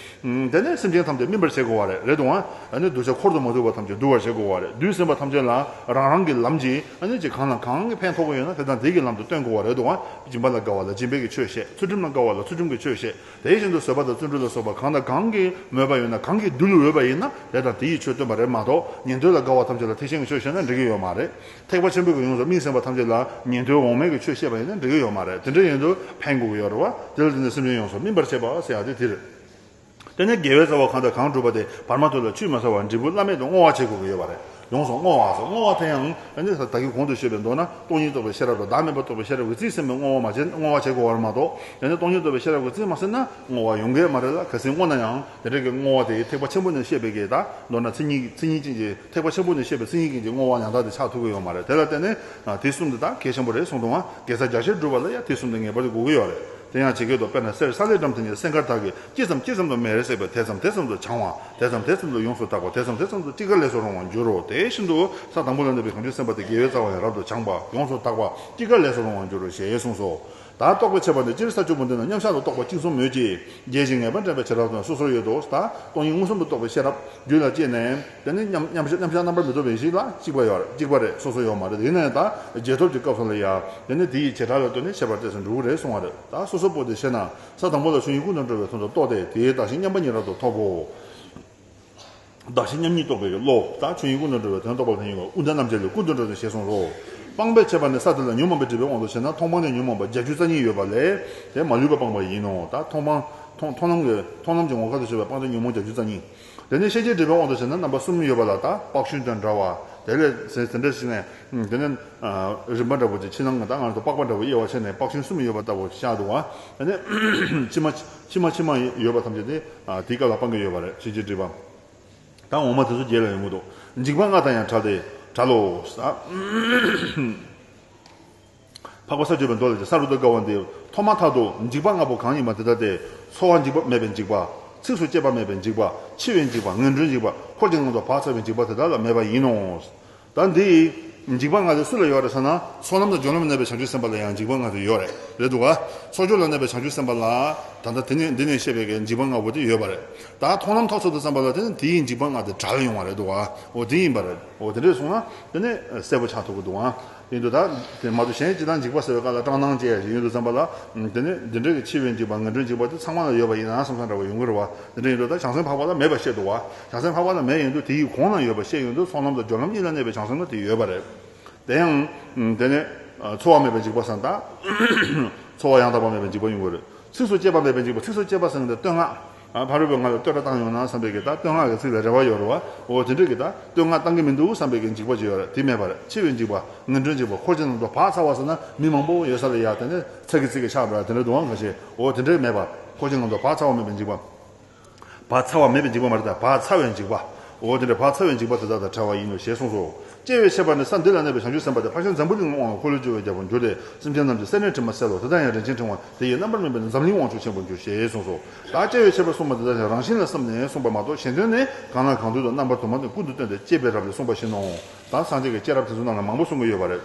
ཨུམ། དེ་ནས་སེམས་ཅན་ཐམས་ཅད་སྨིན་པར་བྱེད་དགོས་པ་རེད། རེད་འདུག་ཨ། ཨ་ནི་གདུལ་བྱ་འཁོར་དུ་མ་ཐུག་པ་ཐམས་ཅད་འདུལ་བར་བྱེད་དགོས་པ་རེད། འདུལ་ཟིན་པ་ཐམས་ཅད་ལ་རང་རང་གི་ལམ་གྱིས། ཨ་ནི་ཅིག་གང་ལ་གང་གིས་ཕན་ཐོགས་ཀྱི་ཡོད་ན། དེ་དང་དེ་གི་ལམ་དུ་བསྟན་དགོས་པ་རེད་འདུག་ཨ། སྦྱིན་པ་ལ་དགའ་བ་ལ་སྦྱིན་པའི་གི་ཆོས་བཤད། ཚུལ་ཁྲིམས་ལ་དགའ་བ་ལ་ཚུལ་ཁྲིམས་ཀྱི་ཆོས་བཤད། དེ་བཞིན་དུ་བཟོད་པ་དང་བརྩོན་འགྲུས་ལ་སོགས་པ་གང་དང་གང་གིས་མོས་པ་ཡོད་ན། གང་གིས་འདུལ་འོས་པ་ཡིན་ན། དེ་དང་དེ་ཡི་ཆོས་སྟོན་པ་རེད་མ་གཏོགས། ཉན་ཐོས་ལ་དགའ་བ་ཐམས་ཅད་ལ་ཐེག་ཆེན་གྱི་ཆོས་བཤད་ན་འགྲིག་གི་ཡོད་མ་རེད། ཐེག་པ་ཆེན་པོའི་གི་ཡོངས་སུ་སྨིན་ཟིན་པ་ཐམས་ཅད་ལ་ཉན་ཐོས་འོག་མའི་གི་ཆོས་བཤད་པ་ཡིན་ན་འགྲིག་གི་ཡོད་མ་རེད། དེ་འདྲ་ཡིན་དུས་ཕན་དགོས་ཀྱི་ཡོད་རེད་བ། དེ་ལ་བརྟེན་ནས་སེམས་ཅན་ཡོངས་སུ་སྨིན་པར་བྱེད་པ་ཟེར་ཡ་དེ་དེ་རེད། དེ་ནས་དགེ་བའི་རྩ་བ་གང་དང་གང་བསྒྲུབས་པ་དེ། བར་མ་དོར་ལ་ཆུད་མི་ཟ་བར། འབྲས་བུ་བླ་མེད་དུ་བསྔོ་བ་བྱེད་དགོས་ཀྱི་ཡོད་པ་རེད། ཡོངས་སུ་བསྔོ་བ་ཟེར། བསྔོ་བ་དེ་ཡང་། ཨ་ནི་ད་གིན་གོང་དུ་ཞུས་པའི་མདོར་ན། སྟོང་ཉིད་རྟོགས་པའི་ཤེས་རབ་དང་། བདག་མེད་པ་རྟོགས་པའི་ཤེས་རབ་ཀྱིས་རྩིས་ཟིན་པའི་བསྔོ་བ་མ་བྱེད། བསྔོ་བ་བྱེད་དགོས་པ་རེད་མ་གཏོགས། ཨ་ནི་སྟོང་ཉིད་རྟོགས་པའི་ཤེས་རབ་ཀྱིས་རྩིས་མ་ཟིན་ན་བསྔོ་བ་ཡོང་གི་མ་རེད་ལ། གལ་སྲིད་བསྔོ་ན་ཡང་དེ་འདྲ་གི་བསྔོ་བ་དེ་ཐེག་པ་ཆེན་པོ་ནས་བཤད་པའི་གི། ད་མདོར་ན་མཚན་ཉིད། མཚན་ཉིད་ཅན་གྱི། ཐེག་པ་ཆེན་པོ་ནས་བཤད་པའི་མཚན་ཉིད་ཅན་གྱི་བསྔོ་བ་ཡང་དག་དེ་ཆགས་ཐུབ་ཀྱི་ཡོད་མ་རེད། དེ་ལ་བརྟེན་ནས་དེ་གསུམ་དེ་ད་གལ་ཆེན་པོ་རེད་གསུངས་འདུག་ཨ། དགེ་རྩ་རྒྱ་ཆེར་སྒྲུབ་པ་ལ་ཡང་དེ་གསུམ་དེ་ངེས་པར་དུ་དགོས་ཀྱི་ཡོད་རེད། དེ་ཡང་ཇི་སྐད་དུ། དཔེར་ན་གསེར་ས་ལེར་བཀྲམ་དེ་ཉིད། སྲན་ཁར་དག་གིས་ཅི་ཙམ་ཅི་ཙམ་དུ་མེ་རེ་བསྲེགས་པས། དེ་ཙམ་དེ་ཙམ་དུ་བྱང་བ། དེ་ཙམ་དེ་ཙམ་དུ་ཡོངས་སུ་དག་པ། དེ་ཙམ་དེ་ཙམ་དུ་སྤྱིར་དགའ་ལས་སུ་རུང་བར་འགྱུར་རོ། དེ་བཞིན་དུ་ས་དང་པོ་ལ་གནས་པའི་བྱང་ཆུབ་སེམས་དཔའ་དེ་དགེ་བའི་རྩ་བ་ཡང་རབ་ཏུ་སྦྱངས་པ། ཡོངས་སུ་དག་པ། སྤྱིར་དགའ་ལས་སུ་རུང་བར་འགྱུར་རོ་ཞེས་གསུངས་སོ། ད་རྟོགས་པའི་ཁྱད་པར་ནི། སྤྱིར་ས་བཅུ་པོ་འདི་ནི་མཉམ་གཞག་ལ་གཏོགས་པ་གཅིག་མཚུངས་མོད་ཀྱི། རྒྱས་ཤིང་ངེས་པར་དྲན་པའི་བྱེ་བྲག་དང་སོ་སོར་ཡོད་དོ། ད་སྟོང་ཉིད་མངོན་སུམ་དུ་རྟོགས་པའི་ཤེས་རབ་རྒྱུད་ལ་སྐྱེས་ནས། དེ་ནི་མཉམ་མཉམ་གཞག་མཉམ་གཞག་རྣམ་པར་མི་རྟོག་པའི་གཞི་ལ་གཅིག་པ་ཡོད་རེད། གཅིག་པ་རེད། སོ་སོ་ཡོད་མ་རེད། ཡིན་ན་ཡང་ད་རྗེས་ཐོབ་ཀྱི་སྐབས་སུ་ལ་ཡང་དེ་ནི་དེ་ཡི་བྱེ་བྲག་ལ་ལྟོས་ནས་ཁྱད་པར་གཏད་སུ་འགྲོ་གི་རེད་གསུང་བ་རེད། ད་སོ་སོ་པོ་དེ་ཤེས་ན། ས་དང་པོ་ལ་ཆོས་ཉིད་ཀུན་ཏུ་འགྲོ་བའི་དོན་དུ་རྟོགས་ཏེ། དེས་བདག་གཞན་མཉམ་པ་ཉིད་རབ་ཏུ་ཐོབ་བོ། བདག་གཞན་མཉམ་ཉིད་རྟོགས་པའི་བློ། ད་ཆོས་ཉིད་ཀུན་ཏུ་འགྲོ་བའི་དོན་རྟོགས་པ་ལ་ཕན་ཡོན་དབུས་མཐའ་རྣམ་འབྱེད་ལས་ཀུན་ཏུ་འགྲོ་ཟེར་ཞེས་གསུངས་སོ། སྤངས་པའི་ཁྱད་པར་ནི། ས་དེ་ལ་ཉོན་མོངས་པའི་སྒྲིབ་པའི་དབང་དུ་བྱས་ན། མཐོང་སྤང་ནས་ཉོན་མོངས་པ་བརྒྱད་ཅུ་རྩ་གཉིས་ཡོད་པ་ལས། དེ་མ་ལུས་པ་སྤངས་པ་ཡིན་ནོ། ད་མཐོང་སྤང་། མཐོང་མཐོང་ལམ་གྱི། མཐོང་ལམ་གྱི་ངོ་མཁར་དུ་ཆུད་པའི་སྤངས་རྟོགས་ཉོན་མོངས་བརྒྱད་ཅུ་རྩ་གཉིས། དེ་ནས་ཤེས་བྱའི་སྒྲིབ་པའི་དབང་དུ་བྱས་ན་རྣམ་པ་གསུམ་ཡོད་པ་ལ། ད་སྤགས་ཤུན་དང་འདྲ་བ། དེ་ལས་ཟེར་དེ་འདྲ་ཞིག་ནས། དེ་ནས་རིམ་པ་འདྲ་པོ་ཅིག། ཕྱི་ནང་གི། ད་ང་ཚོ་པགས་པ་འདྲ་པོ་དབྱེ་བ་ཕྱེ་ནས་སྤགས་ཤུན་གསུམ་ཡོད་པ་ལྟ་བུ་ཤར་འདུག་བ། དེ་ནས་ཕྱི་མ་ཕྱི་མ་ཕྱི་མ་ཡོད་པ་ཐམས་ཅད་དེ་དེའི་སྐབས་ལ་སྤང་གི་ཡོད་པ་རེད། ཤེས་བྱའི་སྒྲིབ་པ། ད་འོག་མ་དེ་ཚོ་རྗེས་ལ་ཡོང་གི་འདུག། འཇིགས་པ་ལྔ་དང་ཡང་བྲལ་ཏེ། བྲལ་ལོ། ས། འཕགས་པ་ས་བཅུ་པའི་མདོ་ལས་ཀྱང་། ས་རུ་ཏྲ་དགའ་བ་འདི་ཐོག་མ་ཐག་ཏུ་འཇིགས་པ་ལྔ་པོ་གང་ཡིན་པ་འདི་ལྟ་སྟེ། ཚོར་བ་འཇིགས་པ་མེད་པའི་འཇིགས་པ། ཚིགས་སུ་བཅད་པ་མེད་པའི་འཇིགས་པ། འཆི་བའི་འཇིགས་པ། ངན་འགྲོའི་འཇིགས་པ། འཁོར་གྱི་ངང་དུ་བག་ཚ་བའི་འཇིགས་པ་དེ་དག་ལ་མེད་པ་ཡིན་ནོ། ད་འདི་འཇིགས་པ་ལྔ་དེ་སུ་ལ་ཡོད་རེད་ཟེར་ན། ཚོགས་ལམ་དང་སྦྱོར་ལམ་ལ་གནས་པའི་བྱང་ཆུབ་སེམས་དཔའ་ལ་ཡང་འཇིགས་པ་ལྔ་དེ་ཡོད་རེད། རེད་འདུག་ག། ཚོགས་སྦྱོར་ལ་གནས་པའི་བྱང་ཆུབ་སེམས་དཔའ་ལ་ད་ལྟ་དེ་ནས་འདི་ནས་བཤད་པའི་འཇིགས་པ་ལྔ་པོ་དེ་ཡོད་པ་རེད། ད་མཐོང་ལམ་ཐོབ་ཚར་དུས་ཙམ་པ་ལ་དེ་ནི་དེ་ཡི་འཇིགས་པ་ལྔ་དེ་བྲལ་ཡོང་བ་རེད་འདུག་ག། འོ་དེ་ཡིན་པ་རེད། འོ་དེ་འདྲས་སོང་ན་དེ་ནི་གསལ་པོ་ཆགས་ཐུབ་ཀྱི་འདུག་ག། ཡིན་དུས་ད་དེ་མ་གཏོགས་གཞན་སྤྱིར་བཏང་འཇིགས་པ་ཟེར་བའི་སྐབས་ལ་སྐྲག་སྣང་སྐྱེ་ཡ་ཞིག་ཡིན་དུས་ཙམ་པ་ལ། དེ་ནི་འདི་འདྲའི་གི་འཆི་བའི་འཇིགས་པ། ངན་འགྲོའི་འཇིགས་པ་དེ་ཚང་མ་ལ་ཡོད་པ་ཡིན་ན་བསམ་བསམ་འདྲ་བ་ཡོང་གི་རེད་བ། དེ་འདྲ་ཡིན་དུས་ད་བྱང་སེམས་འཕགས་པ་ལ་མེད་པ་བཤད་འདུག་བ། བྱང་སེམས་འཕགས་པ་ལ་མེད་ཡོང་དུས་དེ་ཡི་གོང་ན་ཡོད་པ་བཤད་ཡོང་དུས་ཚོགས་ལམ་དང་སྦྱོར་ལམ་གཉིས་ལ་གནས་པའི་བྱང་སེམས་ལ་དེ་ཡོད་པ་རེད། དེ་ཡང་དེ་ནི་ཚོར་བ་མེད་པའི་འཇིགས་པ་ཟེར་ན། ད་ཚོར་བ་ཡང་དག་པ་མེད་པའི་འཇིགས་པ་ཡོང་གི་རེད། ཚིགས་སུ་བཅད་པ་མེད་པའི་འཇིགས་པ། ཚིགས་སུ་བཅད་པ་ཟེར་ན་དེ་བསྟོད་བསྔགས། ཨ། ཕ་རོལ་པོས་ང་ལ་བསྟོད་པ་བཏང་ཡོང་ན་བསམ་པའི་གི། ད་བསྟོད་བསྔགས་ཀྱི་ཚིག་ལ་རེ་བ་ཡོད་རེད་བ། འོ་དེ་འདྲའི་གི་ད་བསྟོད་བསྔགས་བཏང་གི་མི་འདུག་བསམ་པའི་གི་འཇིགས་པ་ཅིག་ཡོད་རེད། དེ་མེད་པ་རེད། འཆི་བའི་འཇིགས་པ། ངན་འགྲོའི་འཇིགས་པ། འཁོར་གྱི་ནང་དུ་བག་ཚ་བ་ཟེར་ན་མི་མང་པོ་ཡོད་ས་ལ་ཡ་དེ་ནི་ཚ་གི་ཚིག་གི་ཆགས་འགྲོ་ཡ་དེ་འདྲ་འདུག་ཨང་། ཁ་ཤས་འོ་དེ་འདྲའི་མེད་པ། འཁོར་གྱི་ནང་དུ་བག་ཚ་བ་མེད་པའི་འཇིགས་པ། བག་ཚ་བ་མེད་པའི་འཇིགས་པ་མ་རེད་ད། བག་ཚ་བའི་འཇིགས་པ། འོ་དེ་འདྲའི་བག་ཚ་བའི་འཇིགས་པ་དེ་དག་དང་བྲལ་བ་ཡིན་ནོ་ཞེས་གསུངས་སོ། སྐྱེ་བའི་ཁྱད་པར་ནི། ས་འདི་ལ་གནས་པའི་བྱང་ཆུབ་སེམས་དཔའ་དེ་ཕར་ཕྱིན་འཛམ་བུ་གླིང་དབང་ལ་འཁོར་ལོས་སྒྱུར་བའི་རྒྱལ་པོར་འགྱུར་ཏེ། སེམས་ཅན་རྣམས་ཀྱི་སེར་སྣའི་དྲི་མ་སེལ་ལོ། དེ་དག་ཡང་རིན་ཆེན་ཕྲེང་བ་དེ་ཡི་རྣམ་པར་སྨིན་པས་ན་འཛམ་གླིང་དབང་ཕྱུག་ཆེན་པོར་འགྱུར་ཞེས་གསུངས་སོ། ད་སྐྱེ་བའི་ཁྱད་པར་གསུངས་པ་དེ་དག་ཀྱང་རང་བཞིན་ལ་བསམས་ནས་གསུངས་པ་མ་གཏོགས། གཞན་དོན་ནི་གང་ལ་གང་འདུལ་དུ་རྣམ་པར་དུ་མ་སྟོན། ཀུན་ཏུ་སྟོན་ཏེ་བསྐྱེད་པའི་རབ་ལས་གསུངས་པ་བཞིན་ནོ། ད་སངས་རྒྱས་ཀྱི་བསྐྱེད་རབ་དེ་ཚོ་ནང་ལ་མང་པོ་གསུང་གི་ཡོད་པ་རེད།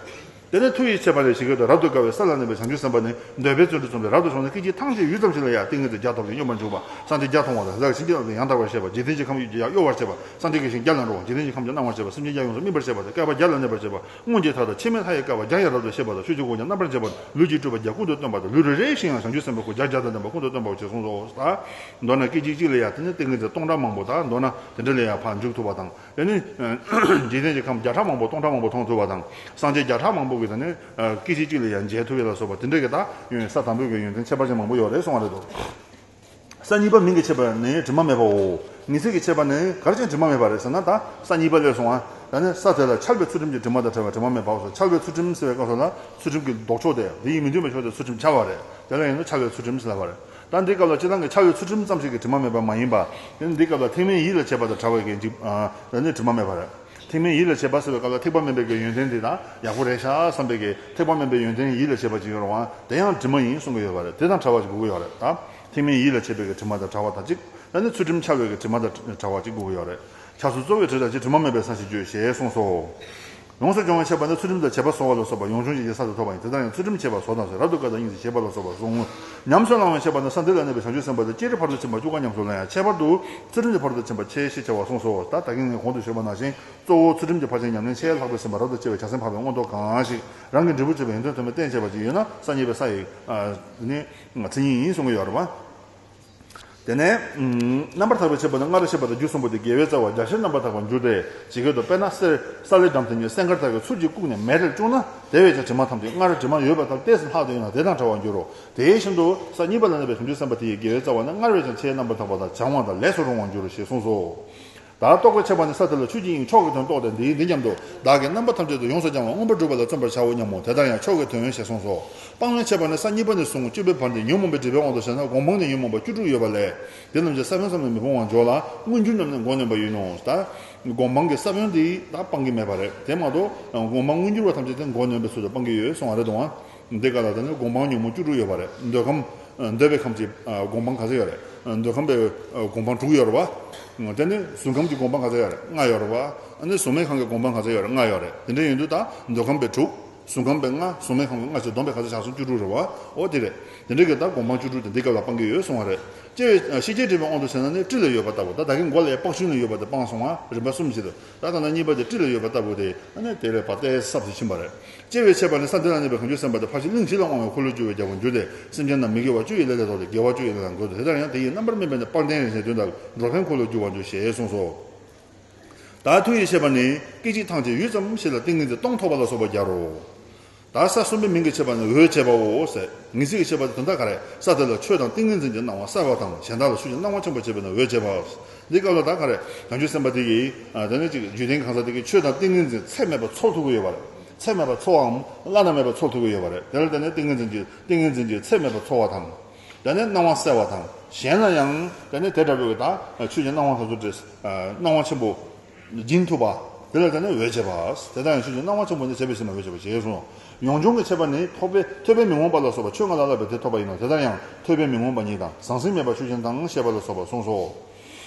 དེ་ནས་མཐུ་ཡི་ཁྱད་པར་ལས། ཇི་སྐད་དུ། རབ་ཏུ་དགའ་བའི་ས་ལ་གནས་པའི་བྱང་ཆུབ་སེམས་དཔའ་ནི། འདོད་པས་བརྩོན་འགྲུས་རྩོམ་པའི་རབ་ཏུ་བྱུང་ནས། སྐད་ཅིག་ཐང་ཆད་ཡུད་ཙམ་ཞིག་ལ་ཡང་ཏིང་ངེ་འཛིན་བརྒྱ་སྟོང་ཞིག་སྙོམས་པར་འཇུག་པ། སངས་རྒྱས་བརྒྱ་མཐོང་བ་དང་། བདག་གཞན་གྱི་ལྟ་བ་ཡང་དག་པར་ཤེས་པ། འཇིག་རྟེན་གྱི་ཁམས་ཡོད་ཀྱང་གཡོ་བར་བྱེད་པ། སངས་རྒྱས་ཀྱི་ཞིང་བརྒྱ་ལ་འགྲོ་བ། འཇིག་རྟེན་གྱི་ཁམས་ཀྱང་སྣང་བར་བྱེད་པ། སེམས་ཅན་བརྒྱ་ཡོངས་སུ་སྨིན་པར་བྱེད་པ་དང་། བསྐལ་པ་བརྒྱ་ལ་གནས་པར་བྱེད་པ། མངོན་གྱི་མཐའ་དང་ཕྱི་མའི་མཐའ་ཡི་བསྐལ་པ་བརྒྱ་ཡང་རབ་ཏུ་ཤེས་པ་དང་། ཆོས་ཀྱི་སྒོ་ཀྱང་རྣམ་པར་འབྱེད་པ་དང་། ལུས་ཀྱི་སྤྲུལ་པ་བརྒྱ་ཀུན་ཏུ་སྟོན་པ་དང་། ལུས་རེ་རེ་བཞིན་ཡང་བྱང་ཆུབ་སེམས་དཔའ་སྐུ་བརྒྱ་བརྒྱ་དང་ལྡན་པ་ཀུན་ཏུ་སྟོན་པའོ་ཞེས་གསུངས་སོ། ད་མདོར་ན་སྐད་ཅིག་གཅིག་ལ་ཡང་དེ་ནི་ཏིང་ངེ་འཛིན་སྟོང་ཕྲག་མང་པོ་དང་། མདོར་ན་དེ་འདྲ་ལ་ཡང་ཕར་འཇུག་ཐུབ་པ་དང་། དེ་ནི་འཇིག་རྟེན་གྱི་ཁམས་བརྒྱ་ཕྲག་མང་པོ་སྟོང་ཕྲག་མང་པོ་མཐོང་ཐུབ་པ་དང་། སངས་རྒྱས་བརྒྱ་ཕྲག་མང་པོ་ ད་ནི་སྐད་ཅིག་གཅིག་ལ་ཡང་འཇལ་ཐུབ་ཡས་ལ་སོགས་པ་དེ་འདྲ་གི་ད་ཡོན་ས་དང་པོའི་གི་ཡོན་ཏན་ཁྱད་པར་ཅན་མང་པོ་ཡོད་རེད་གསུང་བ་རེད་དོ། ས་གཉིས་པ་མིང་གི་ཕྱེད་པ་ནི་དྲི་མ་མེད་པའོ། ངེས་ཚིག་གི་ཕྱེད་པ་ནི་ག་རེ་བྱས་དྲི་མ་མེད་པ་རེད་ཟེར་ན། ད་ས་གཉིས་པ་ལས་གསུང་བ། ད་ནི་ས་དེ་ལ་འཆར་བའི་ཚུལ་ཁྲིམས་ཀྱི་དྲི་མ་དང་བྲལ་བ་དྲི་མ་མེད་པའོ་ཟེར། འཆར་བའི་ཚུལ་ཁྲིམས་ཟེར་བའི་སྐབས་སུ་ལ་ཚུལ་ཁྲིམས་ཀྱི་ལྡོག་ཕྱོགས་དེ་དེ་ཡིས་མི་མཐུན་པའི་ཕྱོགས་དེ་ཚུལ་ཁྲིམས་འཆར་བ་རེད། དེ་ལ་ཡིན་ན་འཆར་བའི་ཚུལ་ཁྲིམས་ཟེར་ལབ་པ་རེད། ད་འདི་སྐབས་ལ་སྤྱིར་བཏང་གི་འཆར་བའི་ཚུལ་ཁྲིམས་ཙམ་ཞིག་གི་དྲི་མ་མེད་པ་མ་ཡིན་པ། དེ་ནི་འདི་སྐབས་ལ་ཐེག་དམན་ཡིད་ལ་བྱེད་པ་དང་བྲལ་བའི་གི་འཇིག་ཨ་ནི་དྲི་མ་མེད་པ་རེད། ཐེག་དམན་ཡིད་ལ་བྱེད་པ་ཟེར་བའི་སྐབས་ལ་ཐེག་པ་དམན་པའི་གི་ཡོན་ཏན་དེ་དང་ཡག་པོ་རེད་ཤག་བསམ་པའི་གི་ཐེག་པ་དམན་པའི་ཡོན་ཏན་ཡིད་ལ་བྱེད་པ་ཅིག་ཡོད་རུང་བ་དེ་ཡང་དྲི་མ་ཡིན་གསུང་གི་ཡོད་པ་རེད། དེ་དང་བྲལ་བ་ཅིག་དགོས་ཀྱི་ཡོད་རེད། ད་ཐེག་དམན་ཡིད་ལ་བྱེད་པའི་གི་དྲི་མ་དང་བྲལ་བ་དང་གཅིག་ད་ནི་ཚུལ་ཁྲིམས་འཆར་བའི་གི་དྲི་མ་དང་བྲལ་བ་གཅིག་དགོས་ཀྱི་ཡོད་རེད། ཆགས་སོགས་གཙོ་བོའི་དྲི་དང་གཅིག་དྲི་མ་མེད་པའི་ས་ཞེས་བརྗོད་ཞེས་གསུངས་སོ། ཡོངས་སུ་སྦྱོང་བའི་ཕྱེད་པ་ནི་ཚུལ་ཁྲིམས་དང་བྱེད་པ་གསོ་བ་ལ་སོགས་པ་ཡོངས་སྦྱོང་ཅན་གྱི་ས་དེ་ཐོབ་པ་ཡིན། དེ་ལྟར་ཡང་ཚུལ་ཁྲིམས་བྱེད་པ་གསོ་དང་ཟེར། རབ་ཏུ་དགའ་དང་སྙིང་རྗེ་བྱེད་པ་ལ་སོགས་པ་གསུངས། ཉམས་སུ་བླང་བའི་ཕྱེད་པ་ནི་ས་འདི་ལ་གནས་པའི་བྱང་ཆུབ་སེམས་དཔའ་དེ་ལྕེ་རེ་ཕར་ཕྱིན་པ་བཅུ་ཀ་ཉམས་སུ་ལེན་ཡང་། ཁྱད་པར་དུ་ཚུལ་ཁྲིམས་ཀྱི་ཕ་རོལ་ཏུ་ཕྱིན་པ་ཆེས་ཤེས་བྱ་བ་གསུངས་སོ། ད་ད་གིན་ངས་གོང་དུ་ཞུས་པ་ནང་བཞིན་གཙོ་བོ་ཚུལ་ཁྲིམས་ཀྱི་ཕར་ཕྱིན་ཉམས་ལེན་ཆེས་ལྷག་པའི་སེམས་དཔའ་རབ་ཏུ་སྐྱེ་བའི་བྱང་སེམས་འཕགས་པའི་མངོན་རྟོགས་གང་ཞིག་རང་གི་འབྲས་བུ་བྱེད་པའི་ཡོན་ཏན་དོན་མེད་བསྟན་བྱས་པ་ཅིག་ཡོད་ན་ས་གཉིས་པའི་ས་ཡི་ནི་མཚན་ཉིད་ཡིན་གསུང་གི་ཡོད་རེད་པ། དེ་ནས་རྣམ་པར་ཐར་པའི་ཕྱེད་པ་ནི་སྔར་བཤད་པ་དང་རྒྱུ་གསུམ་པོ་དེ་རྒྱལ་བའི་རྩ་བ་རྒྱ་ཆེར་རྣམ་པར་དག་པར་འགྱུར་ཏེ། ཇི་སྐད་དུ། དཔེར་ན་གསེར་ས་ལེ་སྦྲམ་དེ་ཉིད་སེང་དཀར་དག་གི་ཚུལ་གྱིས་བཀུག་ནས་མེ་རེར་བཅུག་ན། དེ་བས་ཀྱང་དྲི་མ་ཐམས་ཅད་སྔར་དྲི་མ་ཡོད་པ་ལྟར་ཏོག་ཙམ་ལྷག་སྟེ་ཡོད་ན་དེ་དང་བྲལ་བར་འགྱུར་རོ། དེ་བཞིན་དུ་ས་གཉིས་པ་ལ་གནས་པའི་བྱང་ཆུབ་སེམས་དཔའ་དེ་ཡི་རྒྱལ་བའི་རྩ་བ་ནི་སྔར་བས་ཀྱང་ཆེས་རྣམ་པར་དག་པ་དང་བྱང་བ་དང་ལས་སུ་རུང་བར་འགྱུར་རོ་ཞེས་གསུངས་སོ། ད་རྟོག་པའི་ཕྱེད་པ་ནི་ས་དེ་ལ་ཆོས་ཀྱི་དབྱིངས་མཆོག་གི་དོན་རྟོགས་ཏེ་འདིའི་འདི་སྙམ་དུ། བདག་གིས་རྣམ་པ་ཐམས་ཅད་དུ་ཡོངས་སུ་སྦྱང་བ་མངོན་པར་སྒྲུབ་པ་ལ་བརྩོན་པར་བྱའོ་སྙམ་མོ། དེ་ལྟར་ཡང་མཆོག་གི་དོན་ཞེས་གསུངས་སོ། སྤང་བའི་ཕྱེད་པ་ནི་ས་གཉིས་པ་ནས་བཟུང་བཅུ་པའི་བར་འདི་ཉོན་མོངས་པའི་སྒྲིབ་པའི་དབང་དུ་བྱས་ན་སྒོམ་སྤང་ནི་ཉོན་མོངས་པ་བཅུ་དྲུག་ཡོད་པ་ལས། དེ་རྣམས་ཀྱི་ས་བོན་ཙམ་ལས་མི་སྤོང་བར་འཇོག་ལ། མངོན་གྱུར་རྣམས་ནི་སྒོམ་ནོན་པ་ཡིན་ནོ། ད་སྒོམ་སྤང་གི་ས་བོན་འདི་ད་སྤང་གི་མེད་པ་རེད། དེ་མ་གཏོགས་སྒོམ་སྤང་མངོན་གྱུར་བ་ཐམས་ཅད་དེ་སྒོམ་ནོན་པའི་ཚུལ་དུ་སྤང་གི་ཡོད་གསུང་བ་རེད་དོ། འདི་ག་ལ་ད་ནི་སྒོམ་སྤང་ཉོན་མོངས་བཅུ་དྲུག་ཡོད་པ་རེད། འདོད་ཁམས། འདོད་པའི་ཁམས་ཀྱི་སྒོམ་སྤང་ག་ཚོད་ཡོད་རེད། འདོད་ཁམས་པའི་སྒོམ་སྤང་དྲུག་ཡོད་རེད་བ། དེ་ནི་གཟུགས་ཁམས་ཀྱི་སྒོམ་སྤང་ག་ཚོད་ཡོད་རེད། ལྔ་ཡོད་རེད་བ། ཨ་ནི་གཟུགས་མེད་ཁམས་ཀྱི་སྒོམ་སྤང་ག་ཚོད་ཡོད་རེད། ལྔ་ཡོད་རེད། དེ་འདྲ་ཡིན་དུས་ད་འདོད་ཁམས་པའི་དྲུག་གཟུགས་ཁམས་པའི་ལྔ། གཟུགས་མེད་ཁམས་ཀྱི་ལྔ་བྱས་བསྡོམས་པས་ག་ཚོད་ཆགས་སོང་། བཅུ་དྲུག་རེད་བ། འོ་དེ་རེད། དེ་འདྲ་གི་ད་སྒོམ་སྤང་བཅུ་དྲུག་དེ་འདི་སྐབས་ལ་སྤང་གི་ཡོད་གསུང་བ་རེད། སྐྱེ་བའི་ཤེས་བྱའི་སྒྲིབ་པའི་དབང་དུ་བྱས་ན་ནི་སྤྲིན་ལ་ཡོད་པ་ལྟ་བུ། ད་ད་གིན་མགོ་ལ་ཡ་པགས་ཤུན་ལ་ཡོད་པ་དེ་སྤངས་སོང་བ། རིམ་པ་གསུམ་བྱེད་དུ། ད་ལྟ་ན་གཉིས་པ་དེ་སྤྲིན་ལ་ཡོད་པ་ལྟ་བུ་དེ་ཨ་ནི་དེ་ལས་ཕར་ཏོག་ཙམ་ཟབ་ཏུ་ཕྱིན་པ་རེད། སྐྱེ་བའི་ཕྱེད་པ་ནི་ས་འདི་ལ་གནས་པའི་གང་ཆོས་སེམས་དཔའ་དེ་ཕར་ཕྱིན་གླིང་བཞི་ལ་དབང་བའི་འཁོར་ལོས་སྒྱུར་བའི་རྒྱལ་པོར་འགྱུར་ཏེ། སེམས་ཅན་རྣམས་མི་དགེ་བ་བཅུ་ཡི་ལས་ལས་ལྡོག་སྟེ་དགེ་བ་བཅུ་ཡི་ལས་ལ་འགོད་དོ། དེ་ལྟར་ཡང་དེ་ཡི་རྣམ་པར་སྨིན་པ་ནི་དཔལ་ལྡན་རིན་ཆེན་དོན་དམ་འགྲོ་ཕན་འཁོར་ལོས་སྒྱུར་བར་འགྱུར་ཞེས་གསུངས་སོ། ད་མཐུ་ཡི་ཕྱེད་པ་ནི་སྐད་ཅིག་ཐང་ཆད་ཡུད་ཙམ་ཞིག་ལ་ཏིང་ངེ་འཛིན་སྟོང་ཐོབ་པ་ལ་སོགས་པ་རྒྱལ་རོ། ད་ས་གསུམ་པའི་མིང་གི་ཕྱེད་པ་ནི་འོད་བྱེད་པའོ་ཟེར། ངེས་ཚིག་གི་ཕྱེད་པ་དེ་དོན་དག་ག་རེ། ས་དེ་ལ་ཆོས་དང་ཏིང་ངེ་འཛིན་གྱི་སྣང་བ་གསལ་བ་དང་། གཞན་དག་ལ་ཆོས་ཀྱི་སྣང་བ་ཆེན་པོ་བྱེད་པས་ན་འོད་བྱེད་པ། འདི་སྐབས་ལ་ད་ག་རེ། བྱང་ཆུབ་སེམས་དཔའ་དེ་གིས་དེ་ནི་ཅིག་རྒྱུད་ལྡན་གང་ཟག་དེ་གིས་ཆོས་དང་ཏིང་ངེ་འཛིན་ཚད་མེད་པ་ཚོར་ཐུབ་ཀྱི་ཡོད་པ་རེད། ཚད་མེད་པ་ཚོར་བའམ་བླ་ན་མེད་པ་ཚོར་ཐུབ་ཀྱི་ཡོད་པ་རེད། དེ་ལ་དེ་ནི་ཏིང་ངེ་འཛིན་གྱི་ཏིང་ངེ་འཛིན་གྱི་ཚད་མེད་པ་ཚོར་བ་དང་། དེ་ནས་སྣང་བ་གསལ་བ་དང་། གཞན་ལ་ཡང་དེ་ནས་དེ་འདྲ་བའི་ད་ཆོས་ཀྱི་སྣང་བ་སོ་སོ་སྟེ་སྣང་བ་ཆེན་པོ་སྦྱིན་ཐུབ་པ། དེ་ལ་དེ་ནས་འོད་བྱེད་པ། དེ་ལྟར་ཡང་ཆོས་ཀྱི་སྣང་བ་ཆེན་པོ་ནི་བྱེད་པའི་ཕྱིར་ན་འོད་བྱེད་པ་ཞེས་གསུངས། ཡོངས་སྦྱོང་གི་ཕྱེད་པ་ནི་ཐོབ་པའི་ཐོས་པས་མི་ངོམས་པ་ལ་སོགས་པ་ཆོས་ལྔ་ལ་བསླབ་པའི་དེ་ཐོབ་པ་ཡིན་ནོ། དེ་ལྟར་ཡང་ཐོས་པས་མི་ངོམས་པ་ཉིད་དང་ཟང་ཟིང་མེད་པར་ཆོས་ཅན་དང་བཤད་པ་ལ་སོགས་པ་གསུངས་སོ།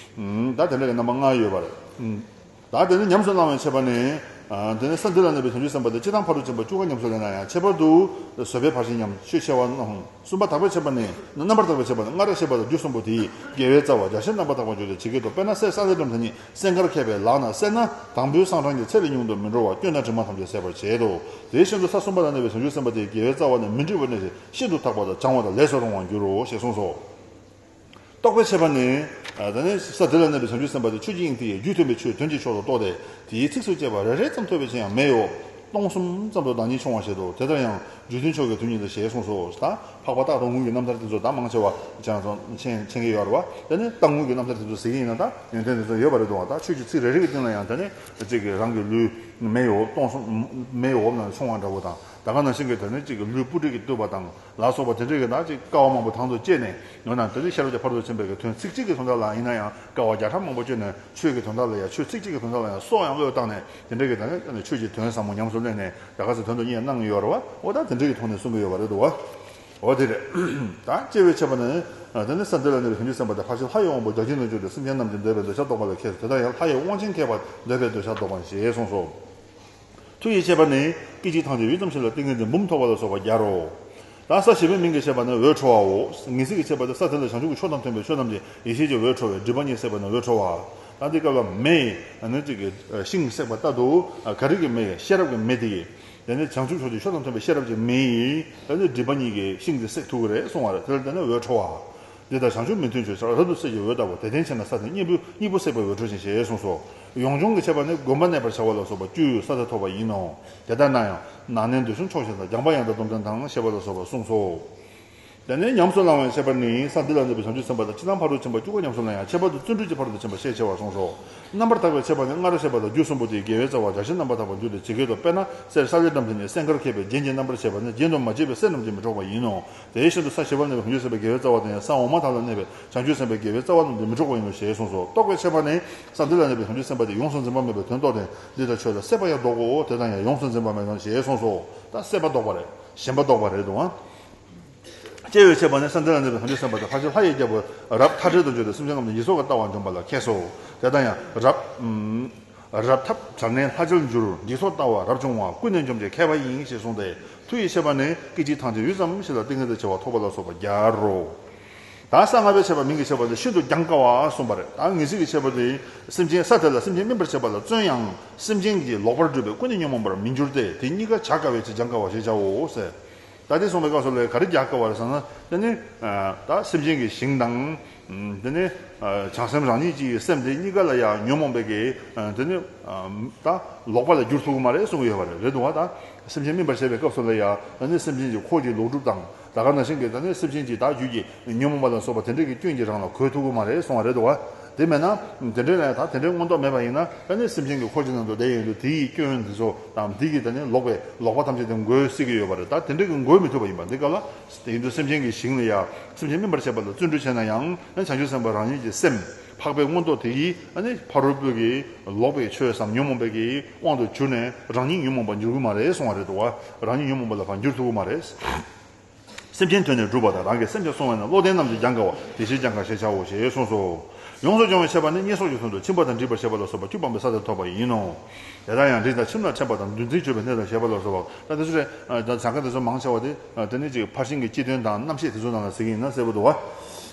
ད་དེ་འདྲ་གི་རྣམ་པ་ལྔ་ཡོད་པ་རེད། ད་དེ་ནི་ཉམས་སུ་བླང་བའི་ཕྱེད་པ་ནི། དེ་ནི་ས་འདི་ལ་གནས་པའི་བྱང་ཆུབ་སེམས་དཔའ་དེ་སྤྱིར་བཏང་ཕ་རོལ་ཕྱིན་པ་བཅུ་ཀ་ཉམས་སུ་ལེན་ན་ཡང་ཁྱད་པར་དུ་བཟོད་པའི་ཕར་ཕྱིན་ཉམས་ཆོས་ཆེ་བ་རྣམས། གསུམ་པ་དག་པའི་ཕྱེད་པ་ནི་རྣམ་པར་དག་པའི་ཕྱེད་པ་ནི་སྔར་བཤད་པ་དང་རྒྱུ་གསུམ་པོ་དེས་རྒྱལ་བའི་རྩ་བ་རྒྱ་ཆེར་རྣམ་པར་དག་པར་འགྱུར་ཏེ། ཇི་སྐད་དུ། དཔེར་ན་གསེར་ས་ལེ་སྦྲམ་དེ་ཉིད་སེང་དཀར་ཁྱད་པས་ལག་ན་བསྲེགས་ན། དང་པོའི་སང་གྲངས་ཀྱི་ཚད་ལས་ཉུང་དུ་མི་འགྲོ་བར་སྐྱོན་དང་དྲི་མ་ཐམས་ཅད་ཟད་པར་བྱེད་དོ། དེ་བཞིན་དུ་ས་གསུམ་པ་ལ་གནས་པའི་བྱང་ཆུབ་སེམས་དཔའ་དེས་རྒྱལ་བའི་རྩ་བ་ནི་མི་འདྲིས་པར་གནས་ཤིང་ཤིན་ཏུ་དག་པ་དང་བྱང་བ་དང་ལས་སུ་རུང་བར་འགྱུར་རོ་ཞེས་གསུངས་སོ། རྟོག་པའི་ཕྱེད་པ་ནི། ད་ནི་ས་འདི་ལ་གནས་པའི་བྱང་ཆུབ་སེམས་དཔའ་དེ་ཆོས་ཀྱི་དབྱིངས་དེ་ཡི་རྒྱུ་མཐུན་པའི་ཆོས་དོན་གྱི་མཆོག་ཏུ་རྟོགས་ཏེ། དེའི་ཚིགས་སུ་བཅད་པ་རེ་རེ་ཙམ་ཐོས་པའི་ཕྱིར་ཡང་མེ་ཡོ། སྟོང་གསུམ་ཙམ་དུ་བདག་ཉིད་མཆོང་བར་བྱེད་དོ། དེ་ལྟར་ཡང་རྒྱུ་མཐུན་མཆོག་གི་དོན་ཉིད་དུ་ཞེས་གསུངས་སོ། ད་འཕགས་པ་རྟག་ཏུ་དངོས་ཀྱི་རྣམ་ཐར་དེ་ཚོ་ད་མང་ཆེ་བ་ཅང་ཚོ་མཁྱེན་མཁྱེན་གྱི་ཡོད་རེད་བ། དེ་ནི་རྟག་དངོས་ཀྱི་རྣམ་ཐར་དེ་ཚོ་ཟེར་གྱི་ཡིན་ན་ད་ཡོན་ཏན་དེ་ཚོ་ཡོད་པ་རེད་འདུག་བ། ད་ཆོས་ཀྱི་ཚིག་རེ་རེ་གི་སྟེང་ལ་ཡང་དེ་ནི་གཅིག་གིས་རང་གི་ལུས་མེ་ཡོ། སྟོང་གསུམ་མེ་ཡོ་ནང་མཆོང་བ་འདྲ་བོ་དང་། ད་ག་ནང་བཞིན་གྱི་དེ་ནི་གཅིག་གི་ལུས་སྤུ་གྲི་གིས་བཏུལ་བ་དང་། ལ་སོགས་པ་དེ་འདྲ་གི་ནང་ཅིག་དཀའ་བ་མང་པོ་དང་དུ་བསྐྱེད་ནས་ཡང་ན་དེ་ནི་ཤེས་རབ་ཀྱི་ཕ་རོལ་ཏུ་ཕྱིན་པའི་གི་དོན་ཚིག་གཅིག་གི་དོན་དག་ལ་ཡིན་ན་ཡང་དཀའ་བ་བརྒྱ་ཕྲག་མང་པོ་བསྐྱེད་ནས་ཆོས་ཀྱི་དོན་དག་ལ་ཡང་ཆོས་ཚིག་གཅིག་གི་དོན་དག་ལ་ཡང་སྲོག་ཡང་བློས་བཏང་ནས་དེ་འདྲ་གི་ད་ནི་ཆོས་ཀྱི་དོན་ཟབ་མོ་ཉམས་སུ་ལེན་ནས་ད་ག་ཚོད་དོན་དུ་གཉེར་གནང་ཡོད་རེད་བ། འོ་ད་དེ་འདྲ་གི་ཐོག་ནས་གསུང་གི་ཡོད་པ་རེད་འདུག་བ། འོ་དེ་རེད། ད་སྐྱེ་བའི་ཕྱེད་པ་ནི། དེ་ནི་ས་འདི་ལ་གནས་པའི་བྱང་ཆུབ་སེམས་དཔའ་དེ་ཕར་ཕྱིན་ལྷ་ཡི་དབང་པོ་བརྒྱ་བྱིན་དུ་གྱུར་ཏེ་སེམས་ཅན་རྣམས་ཀྱི་འདོད་པའི་འདོད་ཆགས་ལྡོག་པ་ལ་མཁས་སོ། དེ་ལྟར་ཡང་ལྷ་ཡི་དབང་ཆེན་མཁས་པ་འདོད་པའི་འདོད་ཆགས་ལྡོག་པ་ཞེས་གསུངས་སོ། མཐུ་ཡི་ཕྱེད་པ་ནི་སྐད་ཅིག་ཐང་ཆད་ཡུད་ཙམ་ཞིག་ལ་ཏིང་ངེ་འཛིན་འབུམ་ཐོབ་པ་ལ་སོགས་པ་རྒྱལ་རོ། ད་ས་བཞི་པའི་མིང་གི་ཕྱེད་པ་ནི་འོད་འཕྲོ་བའོ། ངེས་ཚིག་གི་ཕྱེད་པ་དེ་ས་དེ་ལ་བྱང་ཆུབ་ཀྱི་ཕྱོགས་དང་མཐུན་པའི་ཆོས་རྣམས་ཀྱི་ཡེ་ཤེས་ཀྱི་འོད་འཕྲོ་བས་སྒྲིབ་པ་གཉིས་བསྲེགས་པ་ནི་འོད་འཕྲོ་བ། ད་འདི་སྐབས་ལ་མེ་ཡིས་ནི་གཅིག་གི་ཤིང་བསྲེགས་པ་ལྟར་དུ། ག་རེ་གི་མེ་ཡིས། ཤེས་རབ་ཀྱི་མེ་དེ་ཡིས། དེ་ནི་བྱང་ཆུབ་ཕྱོགས་ཀྱི་ཆོས་དང་མཐུན་པའི་ཤེས་རབ་ཀྱི་མེ་ཡིས་ད་ནི་སྒྲིབ་པ་གཉིས་ཀྱི་ཤིང་དེ་བསྲེག་ཐུབ་ཀྱི་རེད་གསུང་བ་རེད། དེ་ལ་དེ་ནི་འོད་འཕྲོ་བ། འདི་ལྟར་བྱང་ཆུབ་མི་མཐུན་ཕྱོགས་ཆར་རབ་ཏུ་བསྲེགས་ཀྱི་འོད་ལྟ་བུ་དེ་ལྡན་ཕྱིར་ན་ས་དེ་གཉིས་པོ་གཉིས་པོ་བསྲེགས་པའི་འོད་འཕྲོ་ཞིང་ཞེས་གསུངས་སོ། ཡོངས་སྦྱོང་གི་ཆད་པ་ནི་དགོན་པ་གནས་པར་བྱ་བ་ལ་སོགས་པ་བཅུ་ཡོད་ས་དེ་ཐོབ་པ་ཡིན་ནོ། དེ་ལྟར་ན་ཡང་ནང་གནས་འདོད་ཆུང་ཆོག་ཤེས་དང་སྦྱངས་པ་ཡང་དག་སྡོམ་ལྡན་དང་ཞེས་པ་ལ་སོགས་པ་གསུངས་སོ། དེ་ནས་ཉམས་སུ་བླང་བའི་ཆད་པ་ནི་ས་འདི་ལ་གནས་པའི་བྱང་ཆུབ་སེམས་དཔའ་དང་སྤྱིར་བཏང་ཕ་རོལ་ཏུ་ཕྱིན་པ་བཅུ་ཀ་ཉམས་སུ་བླང་ཡང་ཁྱད་པར་དུ་བརྩོན་འགྲུས་ཀྱི་ཕ་རོལ་ཏུ་ཕྱིན་པ་ཤས་ཆེ་བར་གསུངས་སོ། རྣམ་པར་ཐར་པའི་ཆད་པ་ནི་སྔར་བཤད་པ་དང་རྒྱུ་གསུམ་པོ་དེའི་དགེ་བའི་རྩ་བ་བརྒྱ་བྱིན་རྣམ་པར་དག་པར་འགྱུར་ཏེ་ཇི་སྐད་དུ། དཔེར་ན་གསེར་ས་ལེ་སྦྲམ་དེ་ཉིད་སེང་དཀར་ཁེབས་པས་རྒྱན་གྱི་རྣམ་པར་བྱས་པ་ནི་རྒྱན་དུ་མ་བྱས་པའི་གསེར་རྣམས་ཀྱིས་མི་འཕྲོག་པ་ཡིན་ནོ། དེ་བཞིན་དུ་ས་བཞི་པར་གནས་པའི་བྱང་ཆུབ་སེམས་དཔའི་དགེ་བའི་རྩ་བ་དང་ཡང་ས་འོག་མ་དག་ལ་གནས་པའི་བྱང་ཆུབ་སེམས་དཔའི་དགེ་བའི་རྩ་བ་རྣམས་ཀྱིས་མི་འཕྲོག་པ་ཡིན་ནོ་ཞེས་གསུངས་སོ། རྟོག་པའི་ཆད་པ་ནི་ས་འདི་ལ་གནས་པའི་བྱང་ཆུབ་སེམས་དཔའ་དེ་ཡོངས་སུ་འཛིན་པ་མེད་པའི་དོན་རྟོགས་ཏེ། འདི་ལྟར་ཆོས་ལ་སྲེད་པ་ཡང་ལྡོག་གོ། དེ་དང་ཡང་ཡོངས་སུ་འཛིན་པ་མེད་ཀྱང་ཞེས་གསུངས་སོ། ད་སྲེད་པ་ལྡོག་པ་རེད། ཞེན་པ་ལྡོག་པ་རེད་དོ། སྐྱེ་བའི་ཆད་པ་ནི་ས་འདི་ལ་གནས་པའི་བྱང་ཆུབ་སེམས་དཔའ་དེ་ཕར་ཕྱིན་ལྷ་ཡི་རྒྱལ་པོ་རབ་མཐའ་བྲལ་དུ་གྱུར་ཏེ་སེམས་ཅན་རྣམས་ཀྱི་འཇིག་ཚོགས་ཀྱི་ལྟ་བ་འཇོམས་པ་ལ་མཁས་སོ། དེ་ལྟར་ཡང་རབ། ཨུམ། རབ་ཐབས་བྲལ་ནས་ལྷ་ཆོས་འགྱུར། འཇིག་ཚོགས་ལྟ་བ་རབ་སྦྱོང་བ། ཀུན་ནས་འཇོམས་བྱེད་མཁས་པ་ཡིན་ཞེས་གསུངས་ཏེ། མཐུ་ཡི་ཆད་པ་ནི་སྐད་ཅིག་ཐང་ཆད་ཡུད་ཙམ་ཞིག་ལ་ཏིང་ངེ་འཛིན་བྱེ་བ་ཐོགས་པ་ལ་སོགས་པ་བརྒྱ་རོ། ད་ས་ལྔ་པའི་ཆད་པ་མིང་གི་ཆད་པ་དེ་ཤིན་ཏུ་སྦྱང་དཀའ་བ་གསུངས་པ་རེད། ད་ངེས་ཚིག་གི་ཆད་པ་དེ་སེམས་ཅན་ས་དེ་ལ་སེམས་ཅན་སྨིན་པར་བྱེད་པ་ལ་བརྩོན་ཡང་སེམས་ཅན་གྱི་ལོག་པར་སྒྲུབ་པས་ཀུན་ནས་ཉོན་མོངས་པར་མི་འགྱུར་ཏེ། དེ་གཉིས་ཀ་བྱ་དཀའ་བས་ཆེས་སྦྱང་དཀའ་བ་ཞེས་བྱའོ་ཟེར། ད་དེ་གསུངས་པའི་སྐབས་སུ་ལ་ག་རེ་རྒྱག་དཀའ་བ་རེད་ཟེར་ན། དེ་ནི་ད་སེམས་ཅན་གྱི་ཞིང་དང་། དེ་ནི་བྱང་སེམས་རང་ཉིད་ཀྱི་སེམས་དེ་གཉིས་ཀ་ལ་ཡང་ཉོན་མོངས་པའི་གི་དེ་ནི་ད་ལོག་པ་ལ་འགྱུར་ཐུབ་ཀྱི་མ་རེད་གསུང་གི་ཡོད་པ་རེད། རེད་འདུག་བ། ད་སེམས་ཅན་སྨིན་པར་བྱེད་པའི་སྐབས་སུ་ལ་ཡང་དེ་ནི་སེམས་ཅན་གྱི་འཁོར་གྱི་ལོག་སྒྲུབ་དང་། ད་ག་ནང་བཞིན་གྱི་ད་ནི་སེམས་ཅན་གྱི་ད་རྒྱུད་ཀྱི་ཉོན་མོངས་པ་ལ་སོགས་པ་དེ་འདྲའི་གི་སྐྱོན་གྱིས་རང་ལ་གོས་ཐུབ་ཀྱི་མ་རེད་གསུང་བ་རེད་འདུག་བ། དེ་མེད་ན་དེ་འདྲའི་ལ་ད་དེ་འདྲའི་མངོན་རྟོགས་མེད་པ་ཡིན་ན་ད་ནི་སེམས་ཅན་གྱི་འཁོར་གྱི་ནང་དུ་བསྡད་ཡོང་དུས་དེ་ཡི་སྐྱོན་འདི་ཚོ་དང་དེ་གི་ད་ནི་ལོག་པའི་ལོག་པ་ཐམས་ཅད་དེ་འགོས་སྲིད་ཀྱི་ཡོད་པ་རེད། ད་དེ་འདྲའི་གི་འགོས་མི་ཐུབ་པ་ཡིན་པ་འདི་སྐབས་ལ་དེ་ཡིན་དུས་སེམས་ཅན་གྱི་ཞིང་ལ་ཡང་སེམས་ཅན་སྨིན་པར་བྱེད་པ་ལ་བརྩོན་འགྲུས་བྱས་ན་ཡང་བྱང་ཆུབ་སེམས་དཔའ་རང་ཉིད་ཀྱི་སེམས་འཕགས་པའི་མངོན་རྟོགས་དེ་ཡིས་ཕ་རོལ་པོའི་གི་ལོག་པའི་ཆོས་སམ་ཉོན་མོངས་པའི་གི་དབང་དུ་གྱུར་ནས་རང་ཉིད་ཉོན་མོངས་པར་འགྱུར་གྱི་མ་རེད་གསུང་བ་རེད་འདུག་བ། རང་ཉིད་ཉོན་མོངས་པ་ལ་ཕར་འགྱུར་ཐུབ་ཀྱི་མ་རེད། སེམས་ཅན་དོན་ནི་སྒྲུབ་པ་དང་། རང་གི་སེམས་ཀྱང་བསྲུང་བས་ན། བློ་ལྡན་རྣམས་ཀྱིས་སྦྱང་དཀའ་བ། དེ་ཕྱིར་སྦྱང་དཀའ་ཞེས་བྱའོ་ཞེས་གསུངས་སོ། ཡོངས་སུ་སྦྱོང་བའི་ཆད་པ་ནི་བསྙེན་སོགས་ཀྱི་དོན་དུ་ཁྱིམ་པ་དང་འགྲིག་པར་བྱེད་པ་ལ་སོགས་པ་བཅུ་སྤངས་པའི་ས་དེ་ཐོབ་པ་ཡིན་ནོ། དེ་ལྟར་ཡང་འགྲིག་དང་ཁྱིམ་ལ་འཕྲད་པ་དང་འདུ་འཛི་གཅོད་པའི་གནས་དང་ཞེས་པ་ལ་སོགས་པ། ད་དེ་ཚོ་རེད། ད་ཟང་ཁ་དེ་ཚོ་མང་ཆེ་བ་དེ་དེ་ནི་ཅིག་ཕར་ཕྱིན་གྱི་སྤྱི་དོན་དང་རྣམ་བཤད་དེ་ཚོ་ནང་ལ་ཟེར་གྱི་ཡིན་ན་གསལ་པོ་འདུག་བ།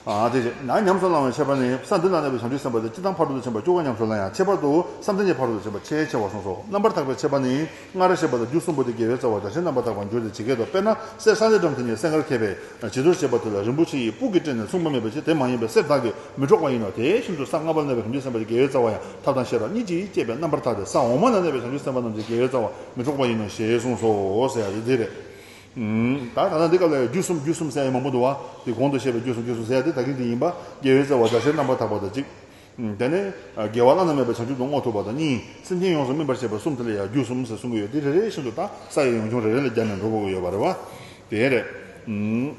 ཨ་དེ་རེད། ན་ཉམས་སུ་བླང་བའི་ཆད་པ་ནི་ས་འདི་ལ་གནས་པའི་བྱང་ཆུབ་སེམས་དཔའ་དེ་སྤྱིར་བཏང་ཕ་རོལ་ཏུ་ཕྱིན་པ་བཅུ་ཀ་ཉམས་སུ་བླང་ཡང་ཁྱད་པར་དུ་བསམ་གཏན་གྱི་ཕ་རོལ་ཏུ་ཕྱིན་པ་ཆེས་ཆེ་བར་གསུངས་སོ། རྣམ་པར་ཐར་པའི་ཆད་པ་ནི། སྔར་བཤད་པ་དང་རྒྱུ་གསུམ་པོ་དེ་དགེ་བའི་རྩ་བ་བརྒྱ་བྱིན་རྣམ་པར་དག་པར་འགྱུར་ཏེ་ཇི་སྐད་དུ། དཔེར་ན་གསེར་ས་ལེ་སྦྲམ་དེ་ཉིད་སེང་དཀར་ཁེབས་པས་བྱི་དོར་བྱེད་པ་དེ་ལ་རིན་པོ་ཆེ་ཡི་སྤུ་གི་སྤྲིན་ནི་མཚུངས་པ་མེད་པ་ཞིག་དེ་མ་ཡིན་པའི་གསེར་དག་གིས་མི་འཕྲོག་པ་ཡིན་ནོ། དེ་བཞིན་དུ་ས་ལྔ་པར་གནས་པའི་བྱང་ཆུབ་སེམས་དཔའ་དེ་དགེ་བའི་རྩ་བ་ཡང་ཐབས་དང་ཤེས་རབ་གཉིས་ཀྱིས་བསྐྱེད་པའི་རྣམ་པར་ཐར་ཏེ་ས་འོག་མ་ན་གནས་པའི་བྱང་ཆུབ་སེམས་དཔའ་རྣམས་ཀྱི་དགེ་བའི་རྩ་བ་མི་འཕྲོག་པ་ཡིན་ནོ་ཞེས་གསུངས་སོ་ཟེར་ཡ་དེ་འདི་རེད། ད་ད་ལྟ་འདི་སྐབས་ལ་རྒྱུ་གསུམ་རྒྱུ་གསུམ་ཟེར་ཡ་མང་པོ་འདུག་བ། དེ་གོང་དུ་བཤད་པའི་རྒྱུ་གསུམ་རྒྱུ་གསུམ་ཟེར་ཡ་དེ་ད་གིན་དེ་ཡིན་པ། དགེ་བའི་རྩ་བ་བརྒྱ་བྱིན་རྣམ་པར་དག་པ་དང་གཅིག་དེ་ནས་དགེ་བ་བླ་ན་མེད་པའི་བྱང་ཆུབ་ཏུ་བསྔོ་ཐུབ་པ་དང་གཉིས། སེམས་ཅན་ཡོངས་སུ་སྨིན་པར་བྱེད་པ་གསུམ་དེ་ལ་ཡང་རྒྱུ་གསུམ་ཟེར་གསུང་གི་ཡོད། དེ་རེ་རེ་བཞིན་དུ་ད་ས་ཡི་ཡོངས་སྦྱོང་རེ་རེ་ལ་སྦྱར་ནས་འགྲོ་དགོས་ཀྱི་ཡོད་པ་རེད་བ། དེ་རེད། ཨུམ།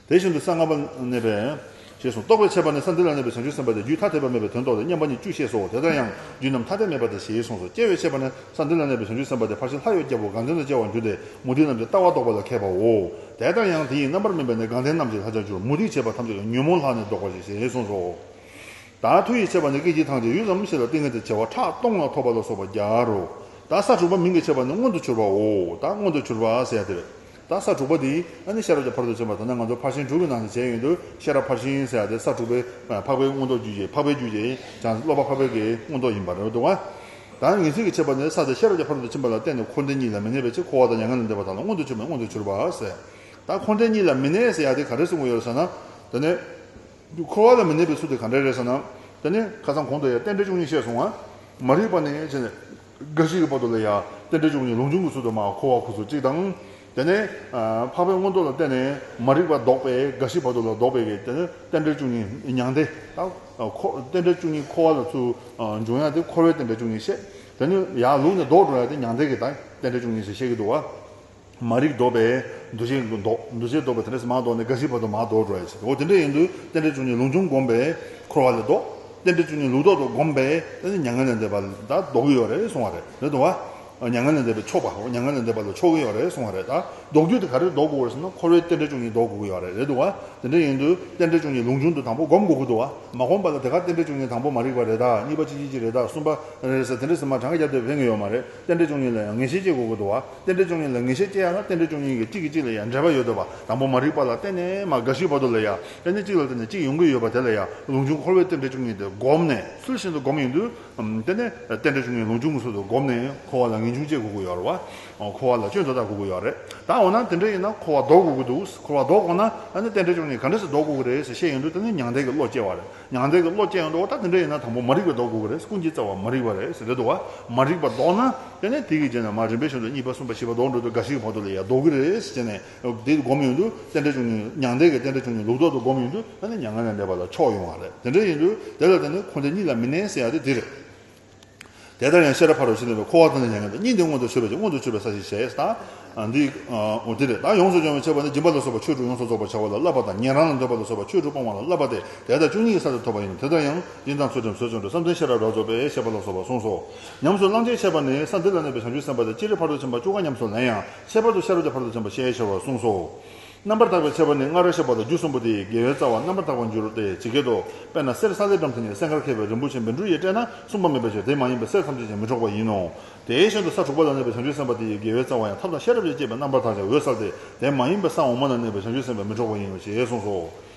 དེ་བཞིན་དུ་ས་ལྔ་པར་གནས་པའི། ཞེས་གསུངས། རྟོག་པའི་ཆད་པ་ནི་ས་འདི་ལ་གནས་པའི་བྱང་ཆུབ་སེམས་དཔའ་དེ་རྒྱུད་ཐ་དད་པ་མེད་པའི་དོན་རྟོགས་ཏེ་མཉམ་པ་ཉིད་བཅུ་ཤེས་སོ། དེ་ལྟར་ཡང་རྒྱུད་རྣམས་ཐ་དད་མེད་པ་སྟེ་ཞེས་གསུངས་སོ། སྐྱེ་བའི་ཆད་པ་ནི། ས་འདི་ལ་གནས་པའི་བྱང་ཆུབ་སེམས་དཔའ་དེ་ཕར་ཕྱིན་ལྷ་ཡི་རྒྱལ་པོ་དགའ་ལྡན་དུ་སྐྱེ་བར་འགྱུར་ཏེ་མུ་སྟེགས་རྣམས་ཀྱི་ལྟ་བ་བཟློག་པ་ལ་མཁས་པའོ། དེ་ལྟར་ཡང་དེ་ཡི་རྣམ་པར་སྨིན་པ་ནི་དགའ་ལྡན་རྣམས་ཀྱི་ལྷ་ཆགས་འགྱུར། མུ་སྟེགས་བྱེད་པ་ཐམས་ཅད་ཀྱི་ཉོན་མོངས་ལྷག་ནས་བཟློག་པར་བྱེད་ཅེས་གསུངས་སོ། ད་མཐུ་ཡི་ཆད་པ་ནི་སྐད་ཅིག་ཐང་ཆད་ཡུད་ཙམ་ཞིག་ལ་ཏིང་ངེ་འཛིན་བྱེ་བ་ཕྲག་སྟོང་ལ་ཐོབ་པ་ལ་སོགས་པ་བརྒྱ་རོ། ད་ས་དྲུག་པ་མིང་གི་ཆད་པ་ནི་མངོན་དུ་གྱུར་པའོ། ད་མངོན་དུ་གྱུར་པ་ཟེར་ཡ་དེ་རེད། ད་ས་དྲུག་པ་དེ་ཨ་ནི་ཤེས་རབ་ཀྱི་ཕ་རོལ་ཏུ་ཕྱིན་པ་དང་ན་ང་ཚོ་ཕར་ཕྱིན་དྲུག་གི་ནང་ནས་བྱས་ཡོང་དུས་ཤེས་རབ་ཕར་ཕྱིན་ཟེར་ཡ་དེ་ས་དྲུག་པའི་འཕགས་པའི་མངོན་རྟོགས་རྒྱུད་ཀྱི་འཕགས་པའི་རྒྱུད་ཀྱི་བྱང་སློབ་པ་འཕགས་པའི་གི་མངོན་རྟོགས་ཡིན་པ་རེད་འདུག་བ། ད་ངེས་ཚིག་གི་ཆད་པ་ནི་ས་དེ་ཤེས་རབ་ཀྱི་ཕ་རོལ་ཏུ་ཕྱིན་པ་ལ་བརྟེན་ནས་འཁོར་འདས་གཉིས་ལ་མི་གནས་པའི་ཕྱིར་འཁོར་བ་དང་མྱ་ངན་ལས་འདས་པ་དག་ལ་མངོན་དུ་གྱུར་པས་མངོན་དུ་གྱུར་པ་ཟེར། ད་འཁོར་འདས་གཉིས་ལ་མི་གནས་ཟེར་ཡ་དེ་ག་རེ་གསུང་གི་ཡོད་ཟེར་ན། དེ་ནས། འཁོར་བ་ལ་མི་གནས་པའི་ཚུལ་དེ་ག་འདྲ་རེད་ཟེར་ན། དེ་ནི་ཁ་སང་གོང་དུ་ཡང་རྟེན་འབྲེལ་བཅུ་གཉིས་བཤད་སོང་ང་། མ་རིག་པ་ནས་བྱས་ནས་རྒ་ཤི་གི་བར་དུ་ལ་ཡང་རྟེན་འབྲེལ་བཅུ་གཉིས་ལུགས་འབྱུང་གི་ཚུལ་དུ་མར་འཁོར་བ་ཁོ་ཚོ་གཅིག་དང་། དེ་ནས་འཕགས་པའི་མངོན་རྟོགས་ལ་བརྟེན་ནས་མ་རིག་པ་ལྡོག་པའི་རྒ་ཤི་བར་དུ་ལ་ལྡོག་པའི་གི་དེ་ནི་རྟེན་འབྲེལ་བཅུ་གཉིས་མྱང་འདས་དང་། འཁོར་རྟེན་འབྲེལ་བཅུ་གཉིས་འཁོར་བ་ལ་ཚུར་འབྱུང་ཡ་དེ་འཁོར་བའི་རྟེན་འབྲེལ་བཅུ་གཉིས་བཤད། དེ་ནི་ཡར་ལུགས་ནས་ལྡོག་འགྲོ་ཡ་དེ་མྱང་འདས་ཀྱི་དང་རྟེན་འབྲེལ་བཅུ་གཉིས་ཞེས་བཤད་ཀྱི་འདུག་བ། མ་རིག་ལྡོག་པས་འདུ་བྱེད་ལྡོག་འདུ་བྱེད་ལྡོག་པས་དེ་འདྲ་ཟེར་མར་ལྡོག་ནས་རྒ་ཤི་བར་དུ་མར་ལྡོག་འགྲོ་ཡ་ཞིག་འོ་དེ་འདྲ་ཡིན་དུས་རྟེན་འབྲེལ་བཅུ་གཉིས་ལུགས་འབྱུང་བསྒོམས་པས་འཁོར་བ་ལས་ལྡོག་རྟེན་འབྲེལ་བཅུ་གཉིས་ལུགས་ལྡོག་ཏུ་བསྒོམས་པས་དེ་ནི་མྱ་ངན་ལས་འདས་པ་ལ་ལྡོག་གི་ཡོད་རེད་གསུང་བ་རེད། རེད་འདུག་བ། མྱ་ངན་ལས་འདས་པའི་ཆོག་པ་མྱ་ངན་ལས་འདས་པ་ལ་ཆོག་གི་ཡོད་རེད་གསུང་བ་རེད། ད་ལྡོག་རྒྱུ་དེ་ག་རེ་ལྡོག་དགོས་རེད་ཟེར་ན་འཁོར་བའི་རྟེན་འབྲེལ་བཅུ་གཉིས་ལྡོག་དགོས་ཀྱི་ཡོད་རེད། རེད་འདུག་བ། དེ་འདྲ་ཡིན་དུས་རྟེན་འབྲེལ་བཅུ་གཉིས་ལུགས་འབྱུང་དུ་དང་པོ་བསྒོམ་དགོས་ཀྱི་འདུག་བ། མ་བསྒོམས་པ་ལ་དེ་ག་རྟེན་འབྲེལ་བཅུ་གཉིས་དང་པོ་མ་རིག་པ་རེད་ད་གཉིས་པ་ཅི་ཅི་ཅི་རེད་ད་གསུམ་པ་རེད་ཟེར་དེ་འདྲ་ཟེར་མར་གྲངས་ཀ་རྒྱབ་བསྡད་ཕན་གྱི་ཡོད་མ་རེད། རྟེན་འབྲེལ་བཅུ་གཉིས་ལ་ཡང་ངེས་ཤེས་སྐྱེ་དགོས་ཀྱི་འདུག་བ། རྟེན་འབྲེལ་བཅུ་གཉིས་ལ་ངེས་ཤེས་སྐྱེ་ཡ་ན་རྟེན་འབྲེལ་བཅུ་གཉིས་ཀྱི་གཅིག་གིས་གཅིག་ལ་ཡང་འབྲེལ་བ་ཡོད་འདུག་བ། དང་པོ་མ་རིག་པ་ལ་བརྟེན་ནས་མར་རྒ་ཤིའི་བར་དུ་ལ་ཡང་རྟེན་འབྲེལ་གཅིག་ལ་བརྟེན་ནས་གཅིག་ཡོང་གི་ཡོད་པ་དེ་ལ་ཡང་ལུགས་འབྱུང་འཁོར་བའི་རྟེན་འབྲེལ་བཅུ་གཉིས་དེ་བསྒོམས་ནས་ཚུལ་བཞིན་དུ་བསྒོམས་ཡོང་དུས། དེ་ནས་རྟེན་འབྲེལ་བཅུ་གཉིས་ལུགས་འབྱུང་གི་ཚུལ་དུ་བསྒོམས་ནས་འཁོར་བ་ལ་ ངེས་འབྱུང་སྐྱེ་དགོས་ཀྱི་ཡོད་རེད་བ། འཁོར་བ་ལ་སྐྱོན་དུ་ལྟ་དགོས་ཀྱི་ཡོད་རེད། ད་འོ་ན་དེ་འདྲ་ཡིན་ན་འཁོར་བ་ལྡོག་དགོས་ཀྱི་འདུག་འཁོར་བ་ལྡོག་དགོས་ན་ཨ་ནི་རྟེན་འབྲེལ་བཅུ་གཉིས་ག་འདྲ་སེ་ལྡོག་དགོས་ཀྱི་རེད་ཟེར་བཤད་ཡོང་དུས། དེ་ནི་མྱང་འདས་ཀྱི་བློ་སྐྱེ་བ་རེད། མྱང་འདས་ཀྱི་བློ་སྐྱེ་ཡོང་དུས། འོ་ད་དེ་འདྲ་ཡིན་ན་དང་པོ་མ་རིག་པས་ལྡོག་དགོས་ཀྱི་རེད། ཀུན་གྱི་རྩ་བ་མ་རིག་པ་རེད་ཟེར་རེད་འདུག་བ། མ་རིག་པ་ལྡོག་ན་དེ་ནི་དེ་གི་རྗེས་ནས་མ་རིམ་པས་བྱུང་དུ་གཉིས་པ་གསུམ་པ་བཞི་པ་ལྡོག་འགྲོ་དུས་འགའ་ཞིག་གི་བར་དུ་ལ་ཡ་ལྡོག་གི་རེད་ཟེར་ནས་དེ་སྒོམ་ཡོང་དུས། རྟེན་འབྲེལ་བཅུ་གཉིས། མྱང་འདས་ཀྱི་རྟེན་འབྲེལ་བཅུ་གཉིས་ལུགས་ལྡོག་ཏུ་སྒོམ་ཡོང་དུས། ཨ་ནི་མྱ་ངན་ལས་འདས་པ་ལ་ཕྱོགས་ཡོང་བ་རེད། དེ་འདྲ་ཡིན་དུས་དེ་ལ་བརྟེན་ནས་འཁོར་འདས་གཉིས་ལ་མི་གནས་ཟེར་ཡ་དེ་དེ་རེད། དེ་ལྟར་ཡང་ཤེས་རབ་ཕ་རོལ་ཕྱིན་ལས་འཕགས་འཁོར་བ་དང་ནི་མྱ་ངན་འདས། གཉིས་འདི་མངོན་དུ་ཆོད་པའི་ཕྱིར། མངོན་དུ་ཆོད་པའི་ས་ཞེས་བྱ། ད་འདི་འོ་དེ་རེད། ད་ཡོངས་སུ་སྦྱོང་བའི་ཁྱད་པར་ནི། སྦྱིན་པ་ལ་སོགས་པ་ཆོས་དྲུག་ཡོངས་སུ་རྫོགས་པར་བྱ་བ་ལ་བསླབ་པ་དང་། ཉན་རང་ལ་འདོད་པ་ལ་སོགས་པ་ཆོས་དྲུག་སྤོང་བ་ལ་བསླབ་པ་སྟེ། དེ་ལྟར་བཅུ་གཉིས་ཀྱི་ས་དེར་ཐོབ་པ་ཡིན་ནོ། དེ་ལྟར་ཡང་རྒྱུན་དང་ཚུལ་ཁྲིམས་བཟོད་ཆེན་སྒྲུབ། བསམ་གཏན་ཤེས་རབ་རབ་རྫོགས་པས་ཞེས་པ་ལ་སོགས་པ་གསུངས་སོ། ཉམས་སུ་བླང་བྱའི་ཁྱད་པར་ནི། ས་འདི་ལ་གནས་པའི་བྱང་ཆུབ་སེམས་དཔའ་དེ་སྤྱིར་ཕ་རོལ་ཏུ་ཕྱིན་པ་བཅུ་ཁ་ཉམས་སུ་ལེན་ཡང་། ཁྱད་པར་དུ་ཤེས་རབ་ཀྱི་ཕ་རོལ་ཏུ་ཕྱིན་པ་ཞེས་བྱ་བ་གསུངས་སོ། རྣམ་པར་དག་པའི་ཁྱད་པར་ནི། སྔར་བཤད་པ་དང་རྒྱུ་གསུམ་པོ་དེ་ཡིས་དགེ་བའི་རྩ་བ་རྣམ་པར་དག་པར་འགྱུར་ཏེ། ཇི་སྐད་དུ། དཔེར་ན་གསེར་ས་ལེ་སྦྲམ་དེ་ཉིད་སྲེད་མཁར་ཁེབས་པའི་རིན་པོ་ཆེ་བཻ་ཌཱུརྱའི་སྤྲས་ན་བསྲུངས་པ་མེད་པའི་ཕྱིར། དེ་མ་ཡིན་པའི་གསེར་ཐམས་ཅད་ཀྱང་མི་འཕྲོག་པ་ཡིན་ནོ། དེ་བཞིན་དུ་ས་དྲུག་པ་ལ་གནས་པའི་བྱང་ཆུབ་སེམས་དཔའ་དེ་ཡིས་དགེ་བའི་རྩ་བ་ཡང་ཐབས་དང་ཤེས་རབ་ཀྱིས་བསྐྱེད་པའི་རྣམ་པར་དག་ཅིང་འོད་གསལ་ཏེ། དེ་མ་ཡིན་པའི་ས་འོག་མ་ལ་གནས་པའི་བྱང་ཆུབ་སེམས་དཔའ་མི་འཕྲོག་པ་ཡིན་ནོ་ཞེས་གསུངས་སོ།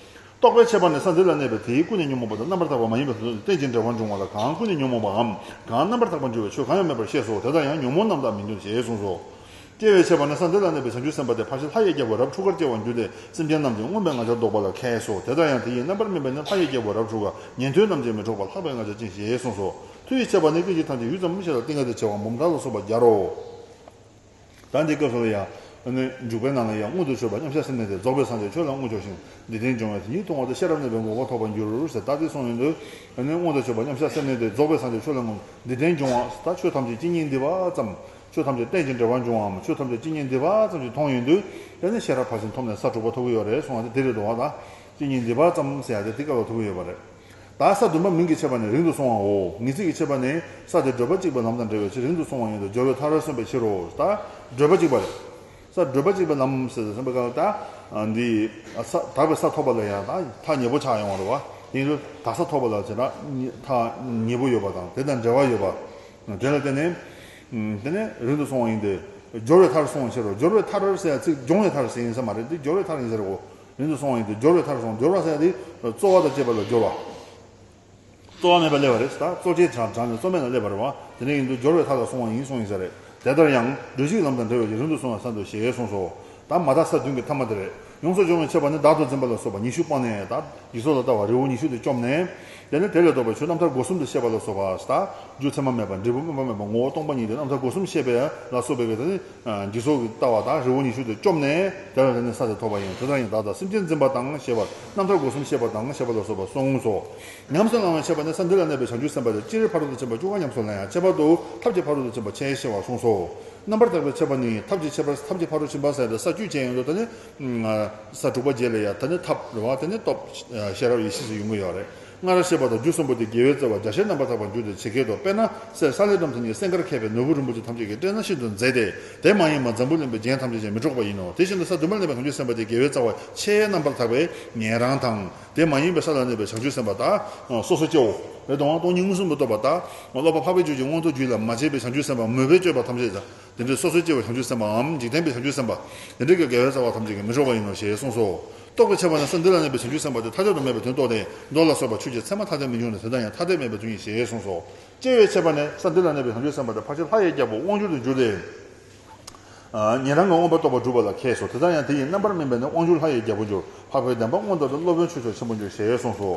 རྟོག་པའི་ཁྱད་པར་ནི། ས་འདི་ལ་གནས་པའི་དེའི་ཀུན་ནས་ཉོན་མོངས་པ་དང་རྣམ་པར་དག་པ་མ་ཡིན་པའི་ས་དེ་ནི་རྟེན་ཅིང་འབྲེལ་བར་འབྱུང་བ་ལ། གང་ཀུན་ནས་ཉོན་མོངས་པའམ་གང་རྣམ་པར་དག་པར་འགྱུར་བའི་ཆོས་གང་ཡང་མེད་པར་ཤེས་སོ། དེ་ལྟར་ཡང་ཉོན་མོངས་རྣམས་དག་མི་འགྱུར་ཞེས་གསུངས་སོ། སྐྱེ་བའི་ཁྱད་པར་ནི། ས་འདི་ལ་གནས་པའི་བྱང་ཆུབ་སེམས་དཔའ་དེ་ཕར་ཕྱིན་ལྷ་ཡི་རྒྱལ་པོ་རབ་འཁྲུགས་ཁར་སྐྱེ་བར་འགྱུར་ཏེ། སེམས་ཅན་རྣམས་ཀྱང་མངོན་པའི་ང་རྒྱལ་བཟློག་པ་ལ་མཁས་སོ། དེ་ལྟར་ཡང་དེ་ཡི་རྣམ་པར་སྨིན་པ་ནི། ལྷ་ཡི་རྒྱལ་པོ་རབ་འཁྲུགས་ཁར་ཉན་ཐོས་རྣམས་ཀྱིས་མི་འཕྲོག་པར་ལྷག་པའི་ང་རྒྱལ་ཅན་ཞེས་གསུངས་སོ། མཐུ་ཡི་ཁྱད་པར་ནི། ཀུན་གཞི་ཐམས་ཅད་ཡུད་ཙམ་ཞིག་ལ་ཏིང་ངེ་འཛིན་བྱེ་བ་འབུམ་ཕྲག་ལ་སོགས་པ་བརྒྱ་རོ། ད་འདི་སྐབས་སུ་ལ་ཡང་། ཨ་ནི་འཇུག་པའི་ནང་ལ་ཡང་། མངོན་དུ་ཆོད་པ་མཉམ་གཞག་སེམས་གནས་ཏེ། རྫོགས་པའི་སངས་རྒྱས་ཆོས་ལ་མངོན་ཕྱོགས་ཤིང་། འདི་དོན་སྦྱོང་བས་དེ་ཉིད་མཐོང་བ་སྟེ། ཤེས་རབ་གནས་པས་འགོག་པ་ཐོབ་པར་འགྱུར་ཟེར། ད་འདི་གསུངས་ཡོང་དུས། ཨ་ནི་མངོན་དུ་ཆོད་པ་མཉམ་གཞག་སེམས་གནས་ཏེ། རྫོགས་པའི་སངས་རྒྱས་ཆོས་ལ་མངོན། འདི་དོན་སྦྱོང་བ། ད་ཆོས་ཐམས་ཅད་ཇི་སྙེད་འདུས་པ་ཙམ། ཆོས་ཐམས་ཅད་རྟེན་ཅིང་འབྲེལ་བར་འབྱུང་བའམ། ཆོས་ཐམས་ཅད་ཇི་སྙེད་འདུས་པ་ཙམ་ཞིག་མཐོང་ཡོང་དུས། དེ་ནི་ཤེས་རབ་ཕར་ཕྱིན་ཐོབ་ནས་ས་དྲུག་པ་ཐོབ་ཀྱི་ཡོད་རེད་གསུངས་པ་དེ་དེ་རེད་འདུག་བ། ད་ཇི་སྙེད་འདུས་པ་ཙམ་ཟེར་ཡ་དེ་དེ་སྐབས་ལ་ཐོབ་ཀྱི་ཡོད་པ་རེད། ད་ས་བདུན་པ་མིང་གི་ཁྱད་པར་ནི། རིང་དུ་སོང་བའོ། ངེས་ཚིག་གི་ཁྱད་པར་ནི། ས་དེ་བགྲོད་པ་གཅིག་པའི་ལམ་དང་བྲལ་བའི་ཕྱིར། རིང་དུ་སོང་བ་ཡིན་ཏེ། སྦྱོར་བའི་མཐར་སོན་པའི་ཕྱིར་རོ། ད་བགྲོད་པ་གཅིག་པ་རེད། ས་བགྲོད་པ་གཅིག་པའི་ལམ་ཟེར་ཟེར་བའི་སྐབས་ལ། ད་འདི་ས་དག་པའི་ས་ཐོབ་པ་ལ་ཡང་ད་ཐག་ཉེ་པོ་ཆགས་ཡོང་བ་རེད་བ། དེ་ཡིན་དུས་དག་ས་ཐོབ་པ་ལ་བྱས་ན་ཐག་ཉེ་པོ་ཡོད་པ་དང་། དེ་དང་འབྲེལ་བ་ཡོད་པ། དེ་ལ་བརྟེན་ནས། དེ་ནས་རིང་དུ་སོང་བ་ཡིན་ཏེ། སྦྱོར་བའི་མཐར་སོན་པའི་ཕྱིར་རོ། སྦྱོར་བའི་མཐར་ཟེར་ཡ་ཚིག་སྦྱོང་བའི་མཐར་ཟེར་ཡིན་ས་མ་རེད། འདི་སྦྱོར་བའི་མཐར་ཡིན་ས་རེད་གོ། རིང་དུ་སོང་བ་ཡིན་ཏེ། སྦྱོར་བའི་མཐར་སོན། སྦྱོར་བ་ཟེར་ཡ་དེ་རྩོལ་བ་དང་བཅས་པ་ལ་སྦྱོར་བ། རྩོལ་བ་མེད་པར་སླེབས་པ་རེད། ད་རྩོལ་བཅས་དྲངས་དྲངས་ནས་རྩོལ་མེད་ལ་སླེབས་པ་རེད་བ། དེ་འདྲ་ཡིན་དུས་སྦྱོར་བའི་མཐར་ལ་སོང་བ་ཡིན་གསུངས་ཡིན་ས་རེད། དེ་ལྟར་ཡང་། བགྲོད་གཅིག་ལམ་དང་བྲལ་བའི་ཕྱིར། རིང་དུ་སོང་བའི་ས་འདིར་ཞེས་གསུངས་སོ། ད་མ་དག་ས་བདུན་གྱི་ཐ་མ་དེ་རེད། ཡོངས་སུ་སྦྱོང་བའི་ཁྱད་པར་ནི། བདག་ཏུ་འཛིན་པ་ལ་སོགས་པ་ཉི་ཤུ་སྤངས་ནས། ད་འཇིག་ཚོགས་ལ་ལྟ་བ་རི་བོ་ཉི་ཤུ་དེ་བཅོམ་ནས། དེ་ནས་དེ་ལས་ལྡོག་པའི་ཆོས་རྣམ་ཐར་སྒོ་གསུམ་དུ་བཤད་པ་ལ་སོགས་པ། ད་རྒྱུ་མཚན་མ་མེད་པ། འབྲས་བུ་སྨོན་པ་མེད་པ། ངོ་བོ་སྟོང་པ་ཉིད་དེ་རྣམ་ཐར་སྒོ་གསུམ་བཤད་པ་ལ་སོགས་པའི་གི། དེ་ནི་འཇིག་ཚོགས་ཀྱི་ལྟ་བ་དག་རི་བོ་ཉི་ཤུ་དེ་བཅོམ་ནས། དེ་ལ་དེ་ནི་ས་དེར་ཐོབ་པ་ཡིན། དེ་ལྟར་ཡང་བདག་དང་སེམས་ཅན་འཛིན་པ་དང་ཞེས་པ། རྣམ་ཐར་སྒོ་གསུམ་བཤད་པ་དང་ཞེས་པ་ལ་སོགས་པ་གསུངས་སོ། ཉམས་སུ་བླང་བའི་ཁྱད་པར་ནི། ས་འདི་ལ་གནས་པའི་བྱང་ཆུབ་སེམས་དཔའ་དེ་སྤྱིར་ཕ་རོལ་ཏུ་ཕྱིན་པ་བཅུ་ཁ་ཉམས་སུ་ལེན་ཡང་། ཁྱད་པར་དུ་ཐབས་ཀྱི་ཕ་རོལ་ཏུ་ཕྱིན་པ་ཆེ་ཞེས་པ་གསུངས་སོ། རྣམ་པར་དག་པའི་ཁྱད་པར་ནི། ཐབས་ཀྱི་ཁྱད་པར། ཐབས་ཀྱི་ཕ་རོལ་ཕྱིན་པ་ཟེར་ཏེ་ས་བཅུ་ཅན་ཡོད་དོ། དེ་ནི་ས་དྲུག་པ་རྗེས་ལ་ཡ། དེ་ནི་ཐབས་རེད་བ། དེ་ནི་སྟོབས་ཤེས་རབ་ཡེ་ཤེས་སུ་ཡོང་གི་ཡོད་རེད། སྔར་བཤད་པ་དང་རྒྱུ་གསུམ་པོ་དེ་དགེ་བའི་རྩ་བ་རྒྱ་ཆེར་རྣམ་པར་དག་པར་འགྱུར་ཏེ། ཇི་སྐད་དུ། དཔེར་ན་གསེར་ས་ལེ་སྦྲམ་དེ་ཉིད་སྲེད་མཁར་ཁེབས་པའི་ནོར་བུ་རིན་པོ་ཆེ་ཐམས་ཅད་ཀྱི་སྤྲས་ན་ཤིན་ཏུ་མཛེས་ཏེ། དེ་མ་ཡིན་པར་འཛམ་བུ་གླིང་པའི་རྒྱན་ཐམས་ཅད་ཀྱང་མི་འཕྲོག་པ་ཡིན་ནོ། དེ་བཞིན་དུ་ས་བདུན་པ་ལ་གནས་པའི་བྱང་ཆུབ་སེམས་དཔའ་དེ་དགེ་བའི་རྩ་བ་ཆེས་རྣམ་པར་དག་པས་ཉན་རང་དང་། དེ་མ་ཡིན་པའི་ས་ལ་གནས་པའི་བྱང་ཆུབ་སེམས་དཔའ་དག་སོ་སོ་སྐྱེ་བོ་རེ་དང་། སྟོང་ཉིད་མངོན་སུམ་དུ་རྟོགས་པ་དག་སློབ་པ་འཕགས་པའི་ཆོས་ཀྱི་མངོན་རྟོགས་རྒྱུད་ལ་མ་སྐྱེས་པའི་བྱང་ཆུབ་སེམས་དཔའ་མོས་པས་སྤྱོད་པ་ཐམས་ཅད་དང་། དེ་འདྲའི་སོ་སོ་སྐྱེ་བོའི་བྱང་ཆུབ་སེམས་དཔའམ། འཇིག་རྟེན་པའི་བྱང་ཆུབ་སེམས་དཔའ། དེ་འདྲའི་དགེ་བའི་རྩ་བ་ཐམས་ཅད་ཀྱང་མི་འཕྲོག་པ་ཡིན་ནོ་ཞེས་གསུངས་སོ། རྟོགས་པའི་ཁྱད་པར་ནི། ས་འདི་ལ་གནས་པའི་བྱང་ཆུབ་སེམས་དཔའ་དེ་མཐའ་ཡས་པ་མེད་པའི་དོན་རྟོགས་ཏེ། མདོ་ལ་སོགས་པ་ཆོས་ཀྱི་ཚད་མ་ཐ་དད་མི་འབྱུང་ནས། དེ་དག་ཡང་ཐ་དད་མེད་པའི་དོན་ཡིན་ཞེས་གསུངས་སོ། སྐྱེ་བའི་ཁྱད་པར་ནི། ས་འདི་ལ་གནས་པའི་བྱང་ཆུབ་སེམས་དཔའ་དེ་ཕལ་ཆེར་ལྷ་ཡི་རྒྱལ་པོ་དབང་སྒྱུར་དུ་གྱུར་ཏེ། ཉན་རང་གི་མངོན་པར་རྟོགས་པ་སྒྲུབ་པ་ལ་མཁས་སོ། དེ་ལྟར་ཡང་དེ་ཡི་རྣམ་པར་སྨིན་པ་ནི། དབང་སྒྱུར་ལྷ་ཡི་རྒྱལ་པོ་འགྱུར། འཕགས་པའི་བདེན་པ་མངོན་རྟོགས་ཏེ། སློབ་དཔོན་ཆོས་མཆོག་ཆེན་པོར་འགྱུར་ཞེས་གསུངས་སོ།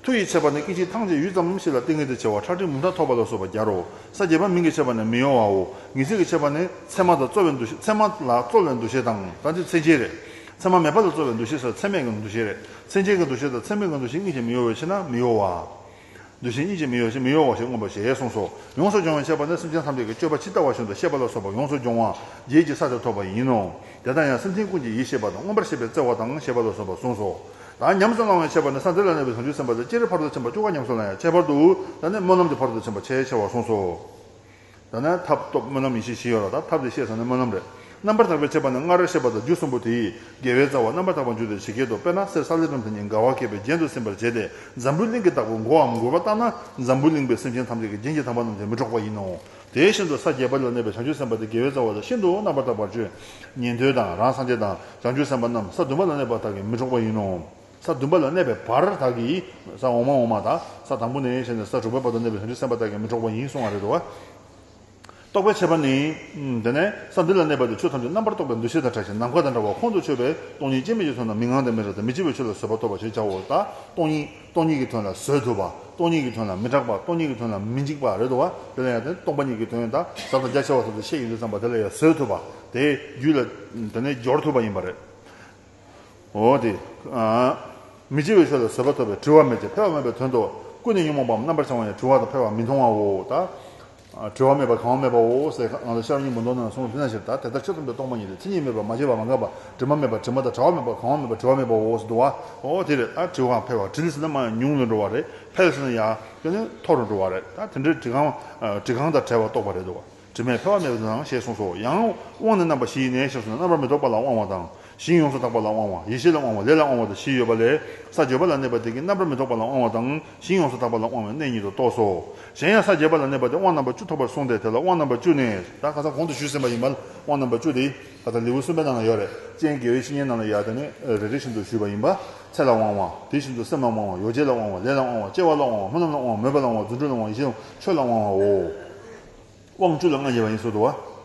མཐུ་ཡི་ཁྱད་པར་ནི། སྐད་ཅིག་ཐང་ཅིག་ཡུད་ཙམ་ཞིག་ལ་ཏིང་ངེ་འཛིན་བྱེ་བ་ཁྲག་ཁྲིག་འབུམ་ཕྲག་ཐོབ་པ་ལ་སོགས་པ་བརྒྱ་རོ། ས་བརྒྱད་པ་མིང་གི་ཁྱད་པར་ནི། མི་གཡོ་བའོ། ངེས་ཚིག་གི་ཁྱད་པར་ནི། མཚན་མ་དང་རྩོལ་བའི་འདུ་ཤེས། མཚན་མ་ལ་རྩོལ་བའི་འདུ་ཤེས་དང་། ད་འདི་མཚན་ཉིད་རེད། མཚན་མ་མེད་པ་ལ་རྩོལ་བའི་འདུ་ཤེས་ཟེར་མཚན་མེད་ཀྱི་འདུ་ཤེས་རེད། མཚན་ཉིད་ཀྱི་འདུ་ཤེས་དང་མཚན་མེད་ཀྱི་འདུ་ཤེས་གཉིས་ཀྱིས་མི་གཡོ་བའི་ཕྱིར་ན་མི་གཡོ་བ། འདུ་ཤེས་གཉིས་ཀྱིས་མི་གཡོ་ཞིང་མི་གཡོ་བ་ཞེས་མངོན་པ་ཞེས་གསུངས་སོ། ཡོངས་སུ་སྦྱོང་བའི་ཁྱད་པར་ནི། སེམས་ཅན་ཐམས་ཅད་ཀྱི་སྤྱོད་པ་ཇི་ལྟ་བ་བཞིན་དུ་ཤེས་པ་ལ་སོགས་པ་ཡོངས་སུ་སྦྱོང་བ་རྗེས་ཀྱི་ས་དེར་ཐོབ་པ་ཡིན་ནོ། དེ་ལྟར་ཡང་སེམས་ཅན་ཀུན་གྱི་ཡིད་ཤེས་པ་དང་། མངོན་པར་ཤེས་པའི་བརྩེ་བ་དང་ཞེས་པ་ལ་སོགས་པ་གསུངས་སོ། ད་ཉམས་སུ་བླང་བའི་ཁྱད་པར་ནི། ས་འདི་ལ་གནས་པའི་བྱང་ཆུབ་སེམས་དཔའ་དེ་སྤྱིར་ཕ་རོལ་ཏུ་ཕྱིན་པ་བཅུ་ཁ་ཉམས་སུ་བླང་ཡང་། ཁྱད་པར་དུ་ད་ནི་སྨོན་ལམ་གྱི་ཕ་རོལ་ཏུ་ཕྱིན་པ་ཆེས་ཆེ་བར་གསུངས་སོ། ད་ནི་ཐབས་སྟོབས་སྨོན་ལམ་ཡེ་ཤེས་བཞི་ཡོད་ལ། ད་ཐབས་དེ་ཤེས་ཙམ་ནི་སྨོན་ལམ་རེད། རྣམ་པར་དག་པའི་ཁྱད་པར་ནི། སྔར་བཤད་པ་དང་རྒྱུ་གསུམ་པོ་དེ་ཡིས་དགེ་བའི་རྩ་བ་རྣམ་པར་དག་པར་འགྱུར་ཏེ། ཇི་སྐད་དུ། དཔེར་ན་གསེར་ས་ལེ་སྦྲམ་དེ་ཉིད་དགའ་བ་བསྐྱེད་པའི་རྒྱན་དུ་ཟིན་པར་བྱས་ཏེ། འཛམ་བུའི་གླིང་གི་བདག་པོ་མགོའམ་འགུལ་བ་བཏང་ན། འཛམ་བུའི་གླིང་པའི་སེམས་ཅན་ཐམས་ཅད་ཀྱི་རྒྱན་གྱི་དམ་པ་རྣམས་ཀྱང་མི་འཕྲོག་པ་ཡིན་ནོ། དེ་བཞིན་དུ་ས་བརྒྱད་པ་ལ་གནས་པའི་བྱང་ཆུབ་སེམས་དཔའ་དེ་དགེ་བའི་རྩ་བ་དང་ཤིན་ཏུ་རྣམ་པར་དག་པར་སྤྱོད། ཉན་ཐོས་དང་རང་སངས་རྒྱས་དང་བྱང་ཆུབ་སེམས་དཔའ་རྣམས་ས་བདུན་པ་ལ་གནས་པ་དག་གིས་མི་འཕྲོག་པ་ཡིན་ནོ། ས་བདུན་པ་ལ་གནས་པའི་བར་དག་གིས། ས་འོག་མ་འོག་མ་དང་ས་དང་པོ་ནས་བྱས་ནས་ས་དྲུག་པའི་བར་དུ་གནས་པའི་བྱང་ཆུབ་སེམས་དཔའ་དག་གིས་མི་འཕྲོག་པ་ཡིན་གསུང་བ་རེད་དོ། རྟོག་པའི་ཁྱད་པར་ནི། དེ་ནས་ས་འདི་ལ་གནས་པ་དེ་ཆོས་ཐམས་ཅད་རྣམ་པར་རྟོག་པའི་འདུ་ཤེས་དང་བྲལ་ཞིང་ནམ་མཁའ་དང་འདྲ་བ་ཁོང་དུ་ཆུད་པས་སྟོང་ཉིད་སྐྱེ་མེད་ཀྱི་དོན་དང་མི་སྔངས་ཏེ་མི་རེག་དང་མི་འཆི་བའི་ཆོས་ལ་བཟོད་པ་ཐོབ་པ་ཞེས་བྱའོ། ད་སྟོང་ཉིད་སྟོང་ཉིད་ཀྱི་དོན་ལ་བཟོད་ཐུབ་པ། སྟོང་ཉིད་ཀྱི་དོན་ལ་མི་སྐྲག་པ། སྟོང་ཉིད་ཀྱི་དོན་ལ་མི་འཇིགས་པ་རེད་དོ། དེ་ལ་ཡང་དེ་སྟོང་པ་ཉིད་ཀྱི་དོན་ད་ཟབ་དང་རྒྱ་ཆེ་བ་སོགས་ཀྱི་བཤད་ཡོང་དུས་ཙམ་པ་དེ་ལ་ཡང་བཟོད་ཐུབ་པ། དེའི་རྒྱུད་ལ་དེ་ནས་སྦྱོར་ཐུབ་པ་ཡིན་པ་རེད། འོ་དེ། མི་འཆི་བའི་ཆོས་ལ་བཟོད་པ་ཐོབ་པས་བྲི་བ་མེད་ཅིང་འཕེལ་བ་མེད་པའི་དོན་ཏོ། ཀུན་ནས་ཉོན་མོངས་པའམ་རྣམ་པར་བྱང་བ་ཡང་བྲི་བ་དང་འཕེལ་བ་མི་མཐོང་བའོ། ད། བྲི་བ་མེད་པ་གང་བ་མེད་པའོ་ཟེར། ང་ཚོ་ཤར་སྙིང་པོ་མདོ་ནང་གསུངས་པ་དེ་ནང་བཞིན་ད་དེ་ལྟར་ཆོས་ཐམས་ཅད་སྟོང་པ་ཉིད་དེ། མཚན་ཉིད་མེད་པ་མ་སྐྱེས་པ་མ་འགགས་པ། དྲི་མ་མེད་པ་དྲི་མ་དང་བྲལ་བ་མེད་པ་གང་བ་མེད་པ་བྲི་བ་མེད་པའོ་ཟེར་འདུག་བ། འོ་དེ་རེད། ད་བྲི་བའང་འཕེལ་བ་བྲི་ལས་ཟིན་ན་མ་ཉུང་ལ་འགྲོ་བ་རེད། འཕེལ་ཟིན་ན་ཡང་དེ་ནས་མཐོ་རུ་འགྲོ་བ་རེད། ད་དེ་འདྲའི་བྲི་གང་། བྲི་གང་དང་བྲལ་བ་རྟོགས་པ་རེད་འདུག་བ། དྲི་མས་འཕེལ་བ་མེད་པ་དང་ཞེས་གསུངས་སོ། ཡང་དབང་ནི་རྣམ་པ་བཞི་ཡིན་ནས་ཞེས་གསུངས་ན། རྣམ་པར་མི་རྟོག་པ་ལ་དབང་བ་དང་། ཞིང་ཡོངས་སུ་དག་པ་ལ་དབང་བ། ཡེ་ཤེས་ལ་དབང་བ། ལས་ལ་དབང་བ་དང་བཞི་ཡོད་པ་ལས། ས་བརྒྱད་པ་ལ་གནས་པ་དེ་གིས་རྣམ་པར་མི་རྟོག་པ་ལ་དབང་བ་དང་ཞིང་ཡོངས་སུ་དག་པ་ལ་དབང་བའི་གནས་ཉིད་དུ་རྟོགས་སོ། གཞན་ཡང་ས་བརྒྱད་པ་ལ་གནས་པ་དེ་དབང་རྣམ་པ་བཅུ་ཐོབ་པར་གསུངས་ཏེ། དེ་ལ་དབང་རྣམ་པ་བཅུ་ནི། ད་ཁ་སང་གོང་དུ་ཞུས་ཟིན་པ་ཡིན་པ། དབང་རྣམ་པ་བཅུ་དེ་ཁ་སང་ལེའུ་གསུམ་པའི་ནང་ལ་ཡོད་རེད། སྤྱན་དགེ་བའི་བཤེས་གཉེན་རྣམས་ལ་ཡང་དེ་ནི་རེ་རེ་བཞིན་དུ་ཞུས་པ་ཡིན་པ། ཚེ་ལ་དབང་བ། དེ་བཞིན་དུ་སེམས་ལ་དབང་བ། ཡོ་བྱད་ལ་དབང་བ། ལས་ལ་དབང་བ། སྐྱེ་བ་ལ་དབང་བ། སྨོན་ལམ་ལ་དབང་བ། མོས་པ་ལ་དབང་བ། རྫུ་འཕྲུལ་ལ་དབང་བ། ཡེ་ཤེས་ལ་དབང་བ། ཆོས་ལ་དབང་བའོ། དབང་བཅུ་ལ་ལྔ་ཡོད་པ་ཡིན་ཟེར་འདུག་བ།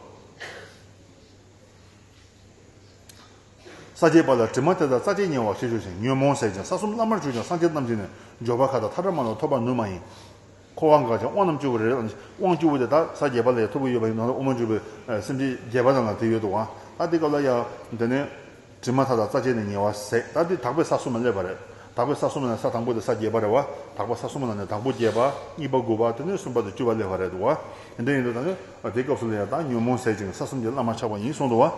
ས་བརྒྱད་པ་ལ་དྲི་མ་དེ་དག་རྩ་བཅད་ཉེ་བར་ཞི་གྱུར་ཅིང་ཉོན་མོངས་ཟད་ཅིང་ས་གསུམ་བླ་མར་གྱུར་ཀྱང་སངས་རྒྱས་རྣམས་ཀྱིས་ནི་འབྱོར་པ་མཁའ་དང་མཐའ་བྲལ་མ་ལ་ཐོབ་པར་ནུས་མ་ཡིན། འཁོར་བ་འགག་ཅིང་དབང་རྣམ་བཅུ་པོ་རེད། དབང་བཅུ་པོ་དེ་དག་ས་བརྒྱད་པ་ལ་ཡང་ཐོབ་ཀྱི་ཡོད་པ་ཡིན་ནོ། དབུ་མ་འཇུག་པའི་སེམས་བསྐྱེད་བརྒྱད་པ་ནང་ལ་དེ་ཡོད་འདུག་བ། ད་དེ་སྐབས་ལ་ཡང་དེ་ནས་དྲི་མ་མཐའ་དག་རྩ་བཅད་ནས་ཉེ་བར་ཟད། ད་དེ་དག་པའི་ས་གསུམ་ལ་སླེབས་པ་རེད། དག་པའི་ས་གསུམ་ལ་ས་དང་པོ་དེ་ས་བརྒྱད་པ་རེད་བ། དག་པ་ས་གསུམ་ལ་ནི་དང་པོ་བརྒྱད་པ། གཉིས་པ་དགུ་པ། དེ་ནས་གསུམ་པ་དང་བཅུ་པ་སླེབས་པ་རེད་འདུག་བ། དེ་འདྲ་ཡིན་དུས་ད་ནི་དེ་སྐབས་སུ་ལ་ཡང་ད་ཉོན་མོངས་ཟད་ཅིང་ས་གསུམ་གྱི་བླ་མ་ཆགས་པ་ཡིན་གསུངས་འདུག་བ།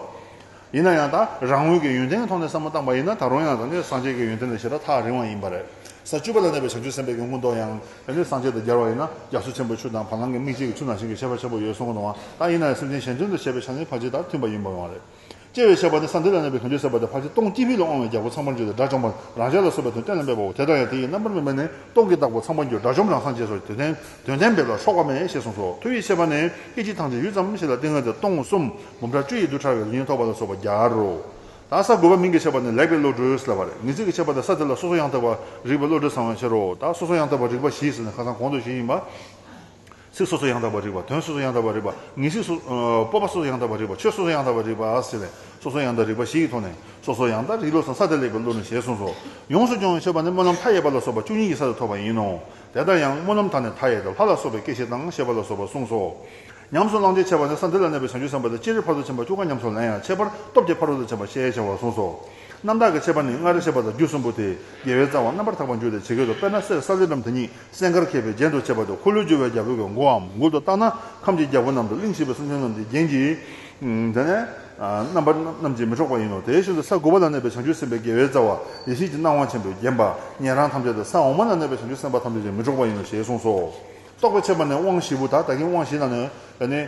ཡིན་ན་ཡང་ད་རང་འོད་ཀྱི་ཡོན་ཏན་གྱི་ཐོག་ནས་བསམ་བློ་བཏང་པ་ཡིན་ན། ད་རུང་ཡང་ད་ནི་སངས་རྒྱས་ཀྱི་ཡོན་ཏན་ལས་ཞེ་དྲག་ཐག་རིང་བ་ཡིན་པ་རེད། ས་བཅུ་པ་ལ་གནས་པའི་བྱང་ཆུབ་སེམས་དཔའི་གི་མངོན་རྟོགས་ཡང་ད་ནི་སངས་རྒྱས་དང་སྦྱར་བ་ཡིན་ན་རྒྱ་མཚོ་ཆེན་པོའི་ཆུ་དང་བ་ལང་གི་མིག་གཅིག་གི་ཆུ་ནང་བཞིན་གྱི་ཁྱད་པར་ཆེན་པོ་ཡོད་གསུངས་གི་འདུག་བ། ད་ཡིན་ན་ཡང་སེམས་ཅན་གཞན་དོན་དུ་བྱེད་པའི་ཆ་ནས་ཕལ་ཆེར་ད་མཐུན་པ་ཡིན་པ་ཡོང་བ་རེད། སྐྱེ་བའི་ཤེས་པ་ནི་ས་འདི་ལ་གནས་པའི་བྱང་ཆུབ་སེམས་དཔའ་དེ་ཕལ་ཆེར་སྟོང་སྐྱེས་བུ་ལ་དབང་བའི་རྒྱལ་པོ་ཚངས་པར་འབྱོར་ཏེ། དགྲ་བཅོམ་པ་རང་ཅག་ལ་སོགས་པའི་དོན་གཏན་ལ་འབེབས་པའོ། དེ་ལྟར་ཡང་དེ་ཡི་རྣམ་པར་སྨིན་པ་ནི་སྟོང་གི་བདག་པོ་ཚངས་པར་འབྱོར། དགྲ་བཅོམ་རང་སངས་རྒྱས་སོགས་ཀྱི་དོན་གཏན་དོན་གཏན་འབེབས་ལ་སོགས་པ་སྨྲས་ཞེས་གསུངས་སོ། མཐུ་ཡི་ཤེས་པ་ནི་སྐད་ཅིག་ཐམས་ཅད་ཡུད་ཙམ་ཞིག་ལ་ཏིང་ངེ་འཛིན་སྟོང་གསུམ་འབུམ་ཕྲག་བཅུ་ཡི་རྡུལ་ཕྲ་བའི་ལུས་གཉིས་ཐོབ་པ་ལ་སོགས་པ་སྦྱར་རོ། ད་ས་དགུ་པ་མིང་གི་ཤེས་པ་ནི་ལེགས་པའི་བློ་གྲོས་ལབ་པ་རེད། ངེས་ཚིག་གི་ཤེས་པ་དེ་ས་དེ་ལ་སོ་སོ་ཡང་དག་པར་རིག་པའི་བློ་གྲོས་ཚང་བའི་ཕྱིར་རོ། ད་སོ་སོ་ཡང་དག་པར་རིག་པ་བཞི་ཟེར་ནས་ཁ་སང་གོང་དུ་ཞུས་ཡིན་པ། ཚིག་སོ་སོ་ཡང་དག་པར་རིག་པ། དོན་སོ་སོ་ཡང་དག་པར་རིག་པ། ངེས་ཚིག་སོ། ཨ། སྤོབས་པ་སོ་སོ་ཡང་དག་པར་རིག་པ། ཆོས་སོ་སོ་ཡང་དག་པར་རིག་པ་ཟེར་ནས་སོ་སོ་ཡང་དག་རིག་པ་བཞི་ཡི་ཐོག་ནས་སོ་སོ་ཡང་དག་རིག་བློ་ཚང་ས་དེ་ལེགས་པའི་བློ་གྲོས་ཞེས་གསུངས་སོ། ཡོངས་སུ་སྦྱོང་བའི་ཤེས་པ་ནི་སྨོན་ལམ་མཐའ་ཡས་པ་ལ་སོགས་པ་བཅུ་གཉིས་ཀྱི་ས་དེ་ཐོབ་པ་ཡིན་ནོ། དེ་ལྟར་ཡང་སྨོན་ལམ་དག་ནི་མཐའ་ཡས་ཏེ། ལྷ་ལ་སོགས་པའི་སྐྱེ་མཆེད་དང་ཞེས་པ་ལ་སོགས་པ་གསུངས་སོ། ཉམས་སུ་བླང་བྱའི་ཁྱད་པར་ནི་ས་འདི་ལ་གནས་པའི་བྱང་ཆུབ་སེམས་དཔའ་དེ་སྤྱིར་ཕ་རོལ་ཏུ་ཕྱིན་པ་བཅུ་ཀ་ཉམས་སུ་ལེན་ཡང་ཁྱད་པར་སྟོབས་ཀྱིས་ཕ་རོལ་ཏུ་ཕྱིན་པ་ཞེས་བྱ་བ་གསུངས་སོ། རྣམ་དག་གི་ཁྱད་པར་ནི་ལྔ་རེ་ཤེས་པ་དང་རྒྱུ་གསུམ་པོ་སྟེ། དགེ་བའི་རྩ་བ་རྣམ་པར་དག་པར་འགྱུར་ཏེ་ཇི་སྐད་དུ། དཔེར་ན་གསེར་ས་ལེ་སྦྲམ་དེ་ཉིད་སྲེད་མཁར་ཁེབས་པའི་རྒྱན་དུ་བྱས་པ་དེ། འཁོར་ལོས་སྒྱུར་བའི་རྒྱལ་པོའི་གི་མགོའམ་མགུལ་དུ་བཏགས་ན། ཁམས་ཀྱི་རྒྱལ་པོ་རྣམས་དང་གླིང་བཞི་པའི་སེམས་ཅན་རྣམས་ཀྱི་རྒྱན་གྱིས། དེ་ནས་རྣམ་པ་རྣམས་ཀྱིས་མི་འཕྲོག་པ་ཡིན་ནོ། དེ་བཞིན་དུ་ས་དགུ་པ་ལ་གནས་པའི་བྱང་ཆུབ་སེམས་དཔའི་དགེ་བའི་རྩ་བ་ཡེ་ཤེས་ཀྱི་སྣང་བ་ཆེན་པོས་བརྒྱན་པ་ཉན་རང་ཐམས་ཅད་དང་ས་འོག་མ་ལ་གནས་པའི་བྱང་ཆུབ་སེམས་དཔའ་ཐམས་ཅད་ཀྱིས་མི་འཕྲོག་པ་ཡིན་ནོ་ཞེས་གསུངས་སོ། རྟོག་པའི་ཁྱད་པར་ནི་དབང་བཞི་པོ། ད་ད་གིན་དབང་བཞི་ནང་ནས་ཨ་ནི།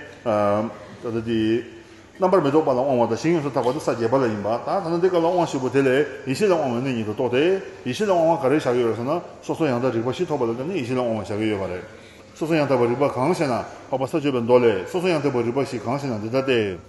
ད་ལྟ་དེ། རྣམ་པར་མི་རྟོག་པ་ལ་དབང་བ་དང་ཞིང་ཡོངས་སུ་དག་པ་དེ་ས་བརྒྱད་པ་ལ་ཡིན་པ། ད་ད་ལྟ་འདི་སྐབས་ལ་དབང་བཞི་པོ་དེ་ལས་ཡེ་ཤེས་ལ་དབང་བའི་གནས་ཉིད་དུ་རྟོགས་ཏེ། ཡེ་ཤེས་ལ་དབང་བ་ག་རེ་བཞག་གི་ཡོད་རེད་ཟེར་ན། སོ་སོ་ཡང་དག་རིག་པ་བཞི་ཐོབ་པ་ལ་བརྟེན་ནས་ཡེ་ཤེས་ལ་དབང་བ་བཞག་གི་ཡོད་པ་རེད། སོ་སོ་ཡང་དག་པ་རིག་པ་གང་ཞེ་ན། འཕགས་པ་ས་བཅུ་པའི་མདོ་ལས། སོ་སོ་ཡང་དག་པ་རིག་པ་བཞི་གང་ཞེ་ན་འདི་ལྟ་སྟེ།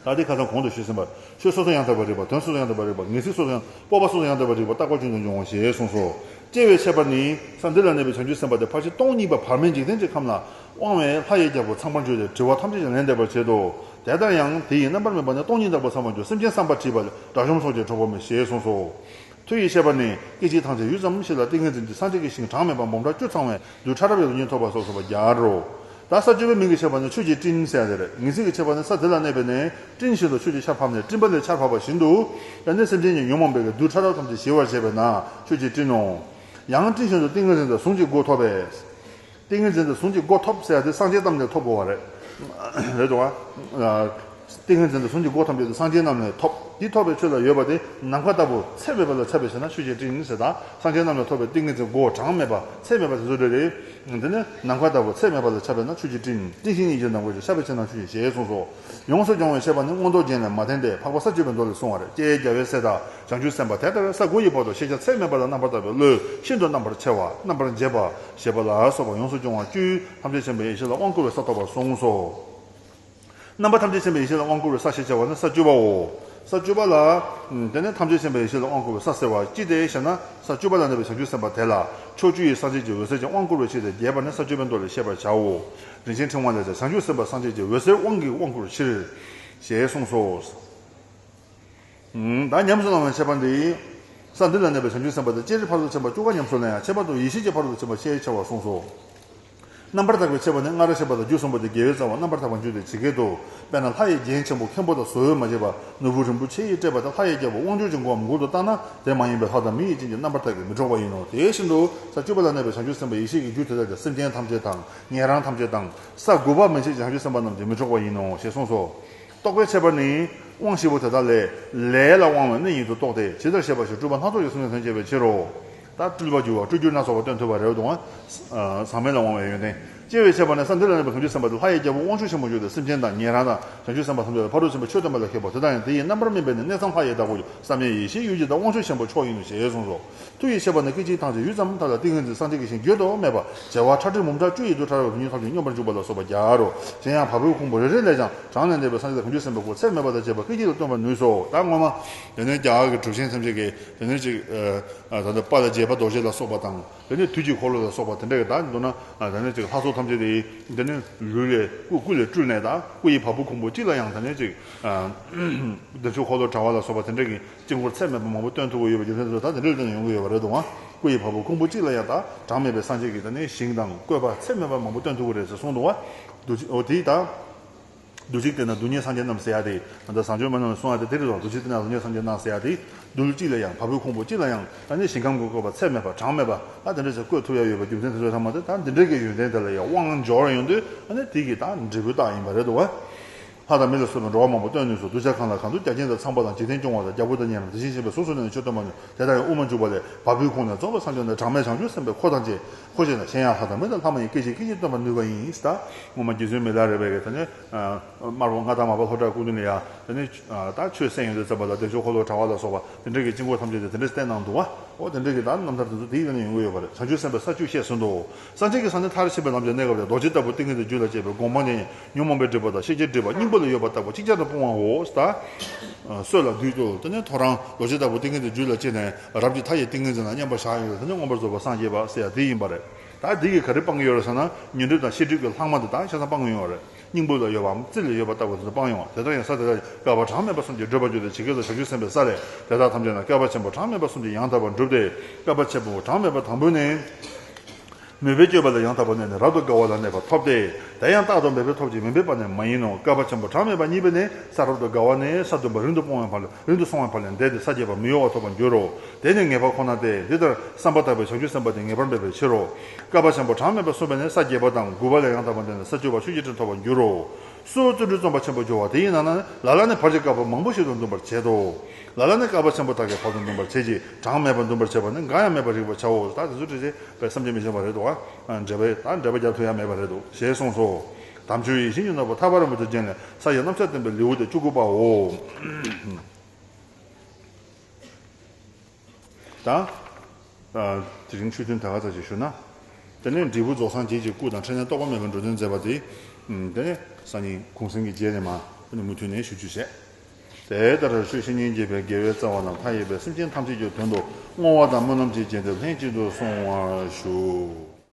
ད་དེ་ཁ་སང་གོང་དུ་ཞུས་ཟིན་པ། ཆོས་སོ་སོ་ཡང་དག་པར་རིག་པ། དོན་སོ་སོ་ཡང་དག་པར་རིག་པ། ངེས་ཚིག་སོ་སོ་ཡང་། སྤོབས་པ་སོ་སོ་ཡང་དག་པར་རིག་པ། རྟག་པ་ཀུན་ཏུ་འབྱུང་བ་ཞེས་གསུངས་སོ། སྐྱེ་བའི་ཁྱད་པར་ནི། ས་འདི་ལ་གནས་པའི་བྱང་ཆུབ་སེམས་དཔའ་དེ་ཕལ་ཆེར་སྟོང་གཉིས་པ་བར་མའི་འཇིག་རྟེན་གྱི་ཁམས་ལ་དབང་བའི་ལྷ་ཡི་རྒྱལ་པོ་ཚངས་པར་འབྱོར་ཏེ་དྲི་བ་ཐམས་ཅད་ཀྱང་ལན་འདེབས་པར་བྱེད་དོ། དེ་ལྟར་ཡང་དེ་ཡི་རྣམ་པར་སྨིན་པ་ནི་སྟོང་ཉིད་བདག་པོ་ཚངས་པར་སྦྱོར། སེམས་ཅན་བསམ་པ་བྲིས་པ་དགྲ་བཅོམ་སོགས་ཀྱིས་འཕྲོག་པ་མེད་ཞེས་གསུངས་སོ། མཐུ་ཡི་ཤེས་པ་ནི། སྐད་ཅིག་ཐམས་ཅད་ཡུད་ཙམ་ཞིག་ལ་ཏིང་ངེ་འཛིན་གྱི་སངས་རྒྱས་ཀྱི་ཞིང་གྲངས་མེད་པ་འབུམ་ཕྲག་བཅུ་ཚང་བའི་རྡུལ་ཕྲ་རབ་ཀྱི་གློག་བརྙན་ཐོབ་པ་སོགས་སུ་སྦྱར་རོ། ད་ས་བཅུ་པའི་མིང་གི་ཤེས་པ་ནི་ཆོས་ཀྱི་སྤྲིན་ཟེར་ཡ་དེ་རེད། ངེས་ཚིག་གི་ཤེས་པ་ནི་ས་དེ་ལ་གནས་པས་ནི་སྤྲིན་བཞིན་དུ་ཆོས་ཀྱི་ཆར་ཕབ་ནས་སྤྲིན་པ་ལས་ཆར་ཕབ་པ་བཞིན་དུ། ཡང་ནི་སེམས་ཅན་གྱི་ཉོན་མོངས་པའི་གི་རྡུལ་ཕྲ་རབ་ཐམས་ཅད་ཞི་བར་བྱེད་པས་ན་ཆོས་ཀྱི་སྤྲིན་ནོ། ཡང་སྤྲིན་བཞིན་དུ་ཏིང་ངེ་འཛིན་དང་གཟུངས་ཀྱི་སྒོ་ཐོབ་པས། ཏིང་ངེ་འཛིན་དང་གཟུངས་ཀྱི་སྒོ་ཐོབ་ཟེར་ཡ་དེ་སངས་རྒྱས་རྣམས་ལས་ཐོབ་དགོས་པ་རེད། རེད་དོ། ཏིང་ངེ་འཛིན་དང་གཟུངས་ཀྱི་སྒོ་ཐམས་ཅད་དེ་སངས་རྒྱས་རྣམས་ལས་ཐོབ། དེ་ཐོབ་པའི་ཆོས་ལ་ཡོད་པ་དེ་ནམ་མཁའ་ལྟ་བུ་ཚད་མེད་པ་ལ་ཁྱབ་པའི་ཕྱིར་ན་ཆོས་ཀྱི་སྤྲིན་ཟེར། ད་སངས་རྒྱས་རྣམས་ལས་ཐོབ་པའི་ཏིང་ངེ་འཛིན་སྒོ་གྲངས་མེད་པ་ཚད་མེད་པ་དེ་ཚོ་འདྲ་རེད། འདི་ནི་ནམ་མཁའ་ལྟ་བུ་ཚད་མེད་པ་ལ་ཁྱབ་པས་ན་ཆོས་ཀྱི་སྤྲིན། སྤྲིན་ཤེས་ཉིད་ཀྱི་ནམ་མཁའ་ཞེས་བྱ་བའི་ཕྱིར་ན་ཆོས་ཀྱི་ཞེས་གསུངས་སོ། ཡོངས་སུ་སྦྱོང་བའི་ཤེས་པ་ནི་མངོན་རྟོགས་རྒྱན་ལས་མ་བརྟེན་ཏེ་འཕགས་པ་ས་བཅུ་པའི་མདོ་ལས་གསུངས་པ་རེད། ཀྱེ་རྒྱལ་བའི་སྲས་དག་བྱང་ཆུབ་སེམས་དཔའ་དེ་ལྟར་ས་དགུ་ཡི་བར་དུ་ཤེས་བྱ་ཚད་མེད་པ་དང་རྣམ་པར་དག་པའི་བློས་ཤིན་ཏུ་རྣམ་པར་ཕྱེ་བ་རྣམ་པར་འབྱེད་པ་ཞེས་པ་ལ་སོགས་པ་ཡོངས་སུ་སྦྱོང་བ་བཅུས་ཐམས་ཅད་མཁྱེན་པའི་ཡེ་ཤེས་ལ་དབང་བསྐུར་བའི་ས་ཐོབ་པར་གསུངས་སོ། རྣམ་པ་ཐམས་ཅད་མཁྱེན་པའི་ཡེ་ཤེས་ལ་དབང་བསྐུར་བའི་ས་ཞེས་བྱ་བ་ནི་ས་བཅུ་པའོ། ས་བཅུ་པ་ལ། དེ་ནས་ཐམས་ཅད་མཁྱེན་པའི་ཡེ་ཤེས་ལ་དབང་བསྐུར་བའི་ས་ཟེར་བ་ཅི་སྟེ་ཞེ་ན། ས་བཅུ་པ་ལ་གནས་པའི་བྱང་ཆུབ་སེམས་དཔའ་དེ་ལ་ཕྱོགས་བཅུ་ཡི་སངས་རྒྱས་ཀྱི་འོད་ཟེར་གྱིས་དབང་བསྐུར་བའི་ཕྱིར་ཏེ། རྒྱས་པར་ནི་ས་བཅུ་པའི་མདོ་ལས་བཤད་པར་བྱའོ། རིན་ཆེན་ཕྲེང་བ་ལས་ཀྱང་བྱང་ཆུབ་སེམས་དཔའ་སངས་རྒྱས་ཀྱི་འོད་ཟེར་དབང་གིས་དབང་བསྐུར་ཕྱིར། ཞེས་གསུངས་སོ། ད་ཉམས་སུ་བླང་བའི་ཁྱད་པར་འདི། ས་འདི་ལ་གནས་པའི་བྱང་ཆུབ་སེམས་དཔའ་དེ་སྤྱིར་ཕ་རོལ་ཏུ་ཕྱིན་པ་བཅུ་ཀ་ཉམས་སུ་ལེན་ཡང་ཁྱད་པར་དུ་ཡེ་ཤེས་ཀྱི་ཕ་རོལ་ཏུ་ཕྱིན་པ་ཤས་ཆེ་བར་གསུངས་སོ། རྣམ་པར་དག་པའི་ཁྱད་པར་ནི་སྔར་བཤད་པ་དང་རྒྱུ་གསུམ་པོ་དེ་རྒྱལ་བའི་རྩ་བ་རྣམ་པར་དག་པར་འགྱུར་ཏེ་ཇི་སྐད་དུ། དཔེར་ན་ལྷ་ཡི་རྒྱན་ཆེན་པོ་མཁན་པོ་དང་བཟོ་བོས་མ་བྱས་པ། ནོར་བུ་རིན་པོ་ཆེ་ཡིས་སྤྲས་པ་དང་ལྷ་ཡི་རྒྱལ་པོ་དབང་ཕྱུག་གི་མགོའམ་མགུལ་དུ་བཏགས་ན་དེ་མ་ཡིན་པའི་ལྷ་དང་མི་ཡི་རྒྱན་གྱིས་རྣམ་པར་དག་གིས་མི་འཕྲོག་པ་ཡིན་ནོ། དེ་བཞིན་དུ་ས་བཅུ་པ་ལ་གནས་པའི་བྱང་ཆུབ་སེམས་དཔའི་ཡེ་ཤེས་ཀྱི་རྒྱུ་དེ་དག་ཀྱང་སེམས་ཅན་ཐམས་ཅད་དང་ཉན་རང་ཐམས་ཅད་དང་ས་དགུ་པ་མན་ཆད་ཀྱི་བྱང་ཆུབ་སེམས་དཔའ་རྣམས་ཀྱིས་མི་འཕྲོག་པ་ཡིན་ནོ་ཞེས་གསུངས་སོ། རྟོག་པའི་ཁྱད་པར་ནི། དབང་བཞི་པོ་དེ་དག་ལས། ལས་ལ་དབང་བའི་གནས་ཉིད་དུ་རྟོགས་ཏེ་ཇི་ལྟར་བཤད་པ་བཞིན་སྤྲུལ་པ་སྣ་ཚོགས་ཀྱི་སེམས་ཅན་ཐོན་བྱེད་པའི་ཕྱིར་རོ། ད་སྤྲུལ་པ་བསྒྱུར་བ་སྤྲུལ་བསྒྱུར་སྣ་ཚོགས་པ་སྟོན་ཐུབ་པ་རེད་འདུག་ཨ། ཟག་མེད་ལ་དབང་བའི་ཡོན་ཏན། སྐྱེ་བའི་ཁྱད་པར་ནི་ས་འདི་ལ་གནས་པའི་བྱང་ཆུབ་སེམས་དཔའ་དེ་ལྷ་ཡི་རྒྱལ་པོ་དབང་ཕྱུག་ཆེན་པོ་མཆོག་སྟེ་སེམས་ཅན་དང་ཉན་རང་དང་བྱང་ཆུབ་སེམས་དཔའ་ཐམས་ཅད་ལ་ཕ་རོལ་ཕྱིན་པ་ཆོས་སྟོན་པ་ལ་མཁས་པ་དེ་དག་ཡང་དེ་ཡི་རྣམ་པར་སྨིན་པས་ནི་གནས་ཙམ་ལྷ་ཡི་བདག་པོ་ཡི་བསམ་ཡས་ཡེ་ཤེས་ཡུལ་གྱི་བདག་དབང་ཕྱུག་ཆེན་པོ་མཆོག་ཡིན་ནོ་ཞེས་གསུངས་སོ། མཐུ་ཡི་ཁྱད་པར་ནི་སྐད་ཅིག་ཐང་ཆད་ཡུད་ཙམ་ཐ་ལ་ཏིང་ངེ་འཛིན་སངས་རྒྱས་ཀྱི་ཞིང་བརྗོད་དུ་མེད་པ་བྱེ་བ་ཁྲག་ཁྲིག་འབུམ་ཕྲག་བཅུ་ཡི་རྡུལ་ཕྲ་རབ་རིམ་གཉིས་ཐམས་ཅད་སྙོམས་པར་འཇུག་པ་ལ་སོགས་པ་བརྒྱ་རོ། གཞན་ཡང་བ་སྤུའི་ཁུང་བུ་རེ་རེ་ལས་ཀྱང་གྲངས་ལས་འདས་པའི་སངས་རྒྱས་དང་བྱང་ཆུབ་སེམས་དཔའི་སྐུ་ཚད་མེད་པ་དང་བཅས་པ་སྐད་ཅིག་ལ་སྟོན་པར་ནུས་སོ། ད་སྔོན་མ་དེ་ནས་རྒྱ་གར་གྱི་གྲུབ་ཆེན་ཐམས་ཅད་ཀྱིས་དེ་ནས་ཅིག་ད་ལྟ་དཔལ་དགྱེས་པ་རྡོ་རྗེ་ལ་སོགས་པ་དང་དེ་ནས་དུས་ཀྱི་འཁོར་ལོ་ལ་སོགས་པ་དེ་འདྲ་གི་ད་མདོར་ན་དེ་ནས་ཅིག་ལྷ་ཚོགས་ཐམས་ཅད་དེ་དེ་ནས་ལུས་ལས་སྐུ་སྐུ་ལས་སྤྲུལ་ནས་ད་སྐུ་ཡི་བ་སྤུ་ཁུང་བུ་གཅིག་ལ་ཡང་དེ་ནས་ཅིག་བདེ་མཆོག་འཁོར་ལོ་དྲ་བ་ལ་སོགས་པ་དེ་འདྲ་གི་དཀྱིལ་འཁོར་ཚད་མེད་པ་མང་པོ་སྟོན་ཐུབ་ཀྱི་ཡོད་པ་རྒྱུ་མཚན་དེ་ཚོ་ད་དེ་འདྲའི་སྟེང་ཡོང་གི་ཡོད་པ་རེད་འདུག་ཨ། སྐུ་ཡི་བ་སྤུ་ཁུང་བུ་གཅིག་ལ་ཡང་ད་གྲངས་མེད་པའི་སངས་རྒྱས་ཀྱི་ད་ནི་ཞིང་དང་བཀོད་པ་ཚད་མེད་པ་མང་པོ་སྟོན་ཐུབ་ཀྱི་རེད་ཟེར་གསུངས་འདུག་ཨ། འདུ་བྱེད་འོ་དེ་ད། འདུ་བྱེད་དེ་ན་རྡུལ་སྙེད་སངས་རྒྱས་རྣམས་ཟེར་ཡ་དེ་ད་ལྟ་བཟང་སྤྱོད་མ་རྣམས་གསུང་ཡ་དེ་དེ་རེད་དོ། འདུ་བྱེད་དེ་ན་རྡུལ་སྙེད་སངས་རྒྱས་རྣམས་ཟེར་ཡ་དེ་རྡུལ་གཅིག་ལ་ཡང་བ་སྤུའི་ཁུང་བུ་གཅིག་ལ་ཡང་ད་ནི་ཞིང་ཁམས་ཀྱི་བཀོད་པ་ཚད་མེད་པ་གྲངས་མེད་པ་ད་དེ་འདྲ་ཞིག་བཀོད་ཐུབ་ཡ་ཡོད་པ་རྒྱུ་མཚན་དེ་ཚོ་ཚང་མ་དེ་ད་འདི་འདྲའི་གི་ཡོན་ཏན་དེ་ལ་ཡང་དབང་འབྱོར་ཡོང་དུས་ད་ནི་དེ་གི་ད་འབྲས་བུ་རྟགས་ཡིན་པ་རེད་དོ། ལྷ་དང་མི་ལ་སོགས་པའི་འགྲོ་བ་མང་པོ་སྟོན་ནུས་སོ། གདུལ་བྱ་གང་ལ་གང་འདུལ་རྒྱ་ཆེན་དང་ཚངས་པ་དང་འཇིག་རྟེན་སྐྱོང་བ་དང་རྒྱལ་པོ་དང་གཉན་རང་དེ་བཞིན་གཤེགས་པའི་གཟུགས་སུ་གནས་ནས་ཆོས་སྟོན་པ་རྣམས་དེ་དག་ཡང་དབུ་མ་འཇུག་པ་ལས་བ་སྤུའི་ཁུང་ནས་རྫོགས་པའི་སངས་རྒྱས་ནས་གྲངས་མེད་བྱང་ཆུབ་སེམས་དཔའི་འཁོར་དང་བཅས་འཁོར་བཅས་ན་གཞན་ཡང་ལྷ་དང་མི་དང་ལྷ་མ་ཡིན་སྐད་ཅིག་སྐད་ཅིག་སྟོན་པར་ནུས་པ་ཡིན། ད་སྔོན་མ་རྗེ་བཙུན་མི་ལ་རས་པས་ཀྱི་ད་ནི་དམར་པོ་མངའ་བདག་མར་པ་ལྷོ་བྲག་སྐུ་མདུན་ལ་ཡང་ད་ནི་ད་ཆོས་གསན་ཡོང་དུས་ཙམ་པ་ལ་བདེ་མཆོག་འཁོར་ལོ་དྲ་བ་ལ་སོགས་པ་དེ་འདྲ་གི་དཀྱིལ་འཁོར་ཐམས་ཅད་དེ་དེ་འདྲ་བསྟན་གནང་འདུག་བ། འོ་དེ་འདྲ་གི་ད་རྣམ་ཐར་དེ་ཚོ་དེའི་ནང་ཡོང་གི་ཡོད་པ་རེད། བྱང་ཆུབ་སེམས་དཔའི་ས་བཅུ་བཤད་ཟིན་ཏོ། སངས་རྒྱས་ཀྱི་ས་ནི་མཐར་ཕྱིན་པའི་ལམ་གྱི་གནས་སྐབས་ལས་རྡོ་རྗེ་ལྟ་བུ་ཏིང་ངེ་འཛིན་རྒྱུད་ལ་སྐྱེས་པའི་སྒོམ་སྤང་ནི་ཉོན་མོངས་པའི་སྒྲིབ་པ་དང་ཤེས་བྱའི་སྒྲིབ་པ་སྙིང་པོ་ལས་གཡོས་པ་ལྟ་བུ་ཅིག་ཅར་དུ་སྤོང་བའོ། ད་གསོད་ལ་བདུད་དུ་དེ་ནས་ཐོ་རངས་རྡོ་རྗེ་ལྟ་བུ་ཏིང་ངེ་འཛིན་རྒྱུད་ལ་སྐྱེས་ནས་རབ་ཀྱི་མཐའ་ཡས་ཏིང་ངེ་འཛིན་ལ་མཉམ་པར་བཞག་ཡོད་དེ་ནས་མངོན་པར་རྫོགས་པར་སངས་རྒྱས་པ་ཟེར་ཡ་དེ་ཡིན་པ་རེད། ད་འདི་གིས་ག་རེ་སྤང་གི་ཡོད་རེད་ཟེར་ན་ཉོན་སྒྲིབ་དང་ཤེས་སྒྲིབ་ཀྱི་ལྷག་མ་དེ་ད་ཆ་ཚང་སྤང་གི་ཡོད་རེད། སྙིང་པོ་ལ་གཡོས་པའམ་རྩིས་ལ་གཡོས་པ་ལྟ་བུ་དེ་ཚོ་སྤང་ཡོང་བ། དེ་ལྟར་ཡང་ས་དེ་དག་བསྐལ་པ་གྲངས་མེད་པ་གསུམ་གྱིས་བགྲོད་པར་འགྱུར་ཏེ་ཇི་སྐད་དུ་བྱང་ཆུབ་སེམས་དཔའི་ས་ལས་དེ་དག་ཐམས་ཅད་ན་བསྐལ་པ་ཆེན་པོ་གྲངས་མེད་པ་གསུམ་གྱིས་ཡང་དག་པར་འགྲུབ་སྟེ། བསྐལ་པ་ཆེན་པོ་གྲངས་མེད་པ་དང་པོས་ནི། མོས་པས་བསྐྱོད་པ་ལ་ཡང་དག་པར་གནས་ནས་རབ་ཏུ་དགའ་བ་ལ་གནས་པ་ཐོབ་སྟེ། དེ་ཡང་རྟག་ཏུ་འབད་པས་ཐོབ་ཅིང་མི་འབད་པ་ནི་མ་ཡིན་ནོ། བསྐལ་པ་ཆེན་པོ་གྲངས་མེད་པ་གཉིས་པས་ནི་ས་རབ་ཏུ་དགའ་བ་ནས་ས་བདུན་པ་རིང་དུ་སྤོང་བའི་བར་ལ་རིང་དུ་སོང་བའི་བར་ལས་འདས་ཏེ་ས་བརྒྱད་པ་མི་གཡོ་བ་ཐོབ་པར་འགྱུར་རོ། དེ་ནི་ངེས་པ་ཁོ་ན་སྟེ། འདི་ལྟར་བསམ་པ་དག་པའི་བྱང་ཆུབ་སེམས་དཔའ་དེ་ངེས་པར་འབད་པའི་ཕྱིར་རོ། བསྐལ་པ་ཆེན་པོ་གྲངས་མེད་པ་གསུམ་པས་ནི་ས་བརྒྱད་པ་དང་དགུ་པ་ལས་ཡང་དག་པར་འདས་ནས་ས་བཅུ་པ་ཆོས་ཀྱི་ཕྲིན་ཐོབ་པར་འགྱུར་རོ། སུ་བརྩོན་འགྲུས་རྩོམ་པ་ཆེན་པོ་སྦྱོར་བ་དེ་ཡི་ནང་ན་ལ་ལ་ནི་བར་གྱི་བསྐལ་པ་མང་པོ་ཞིག་ཏུ་འདུམ་པར་བྱེད་དོ། ལ་ལ་ནི་བསྐལ་པ་ཆེན་པོ་དག་གི་བར་དུ་འདུམ་པར་བྱེད་ཅིང་གྲངས་མེད་པར་འདུམ་པར་བྱེད་པ་ནི་འགའ་ཡང་མེད་པར་རིག་པར་བྱའོ། ད་དེ་ཚོ་ཁྲིད་བྱེད་པའི་སེམས་ཅན་མི་ཤེས་པ་རེད་དོ། འགྲེལ་པ་ད་འགྲེལ་པ་རྒྱབ་ཐུབ་ཡ་མེད་པ་རེད་དོ་ཞེས་གསུངས་སོ། དམ་ཆོས་ཡིད་བཞིན་གྱི་ནོར་བུ་ཐར་པ་རིན་པོ་ཆེའི་རྒྱན་ལས་ས་ཡི་རྣམ་གཞག་བསྟན་པའི་ལེའུ་སྟེ་བཅུ་དགུ་པའོ། ད། དེ་རིང་ཆོས་ཐུན་ད་ག་ཙམ་ཞིག་ཞུ་ན། དེ་ནས་འབྲས་བུ་རྫོགས་སངས་རྒྱས་ཀྱི་སྐུ་དང་འཕྲིན་ལས་རྟོག་པ་མེད་པའི་འགྲོ་དོན་མཛད་པ་དེ། དེ་ནས་སང་ཉིན་གུང་སེང་གི་རྗེས་ནས་མ། དེ་ནས་མུ་མཐུད་ནས་ཞུ་རྒྱུ་བྱས། དེ་ལྟར་ཆོས་བཤེས་གཉེན་དགྱེས་པའི་དགེ་བའི་རྩ་བ་རྣམས་མཐའ་ཡས་པའི་སེམས་ཅན་ཐམས་ཅད་ཀྱི་དོན་དུ་བསྔོ་བ་དང་སྨོན་ལམ་གྱི་རྒྱན་དེ་ལྷན་ཅིག་ཏུ་གསུང་བར་ཞུ།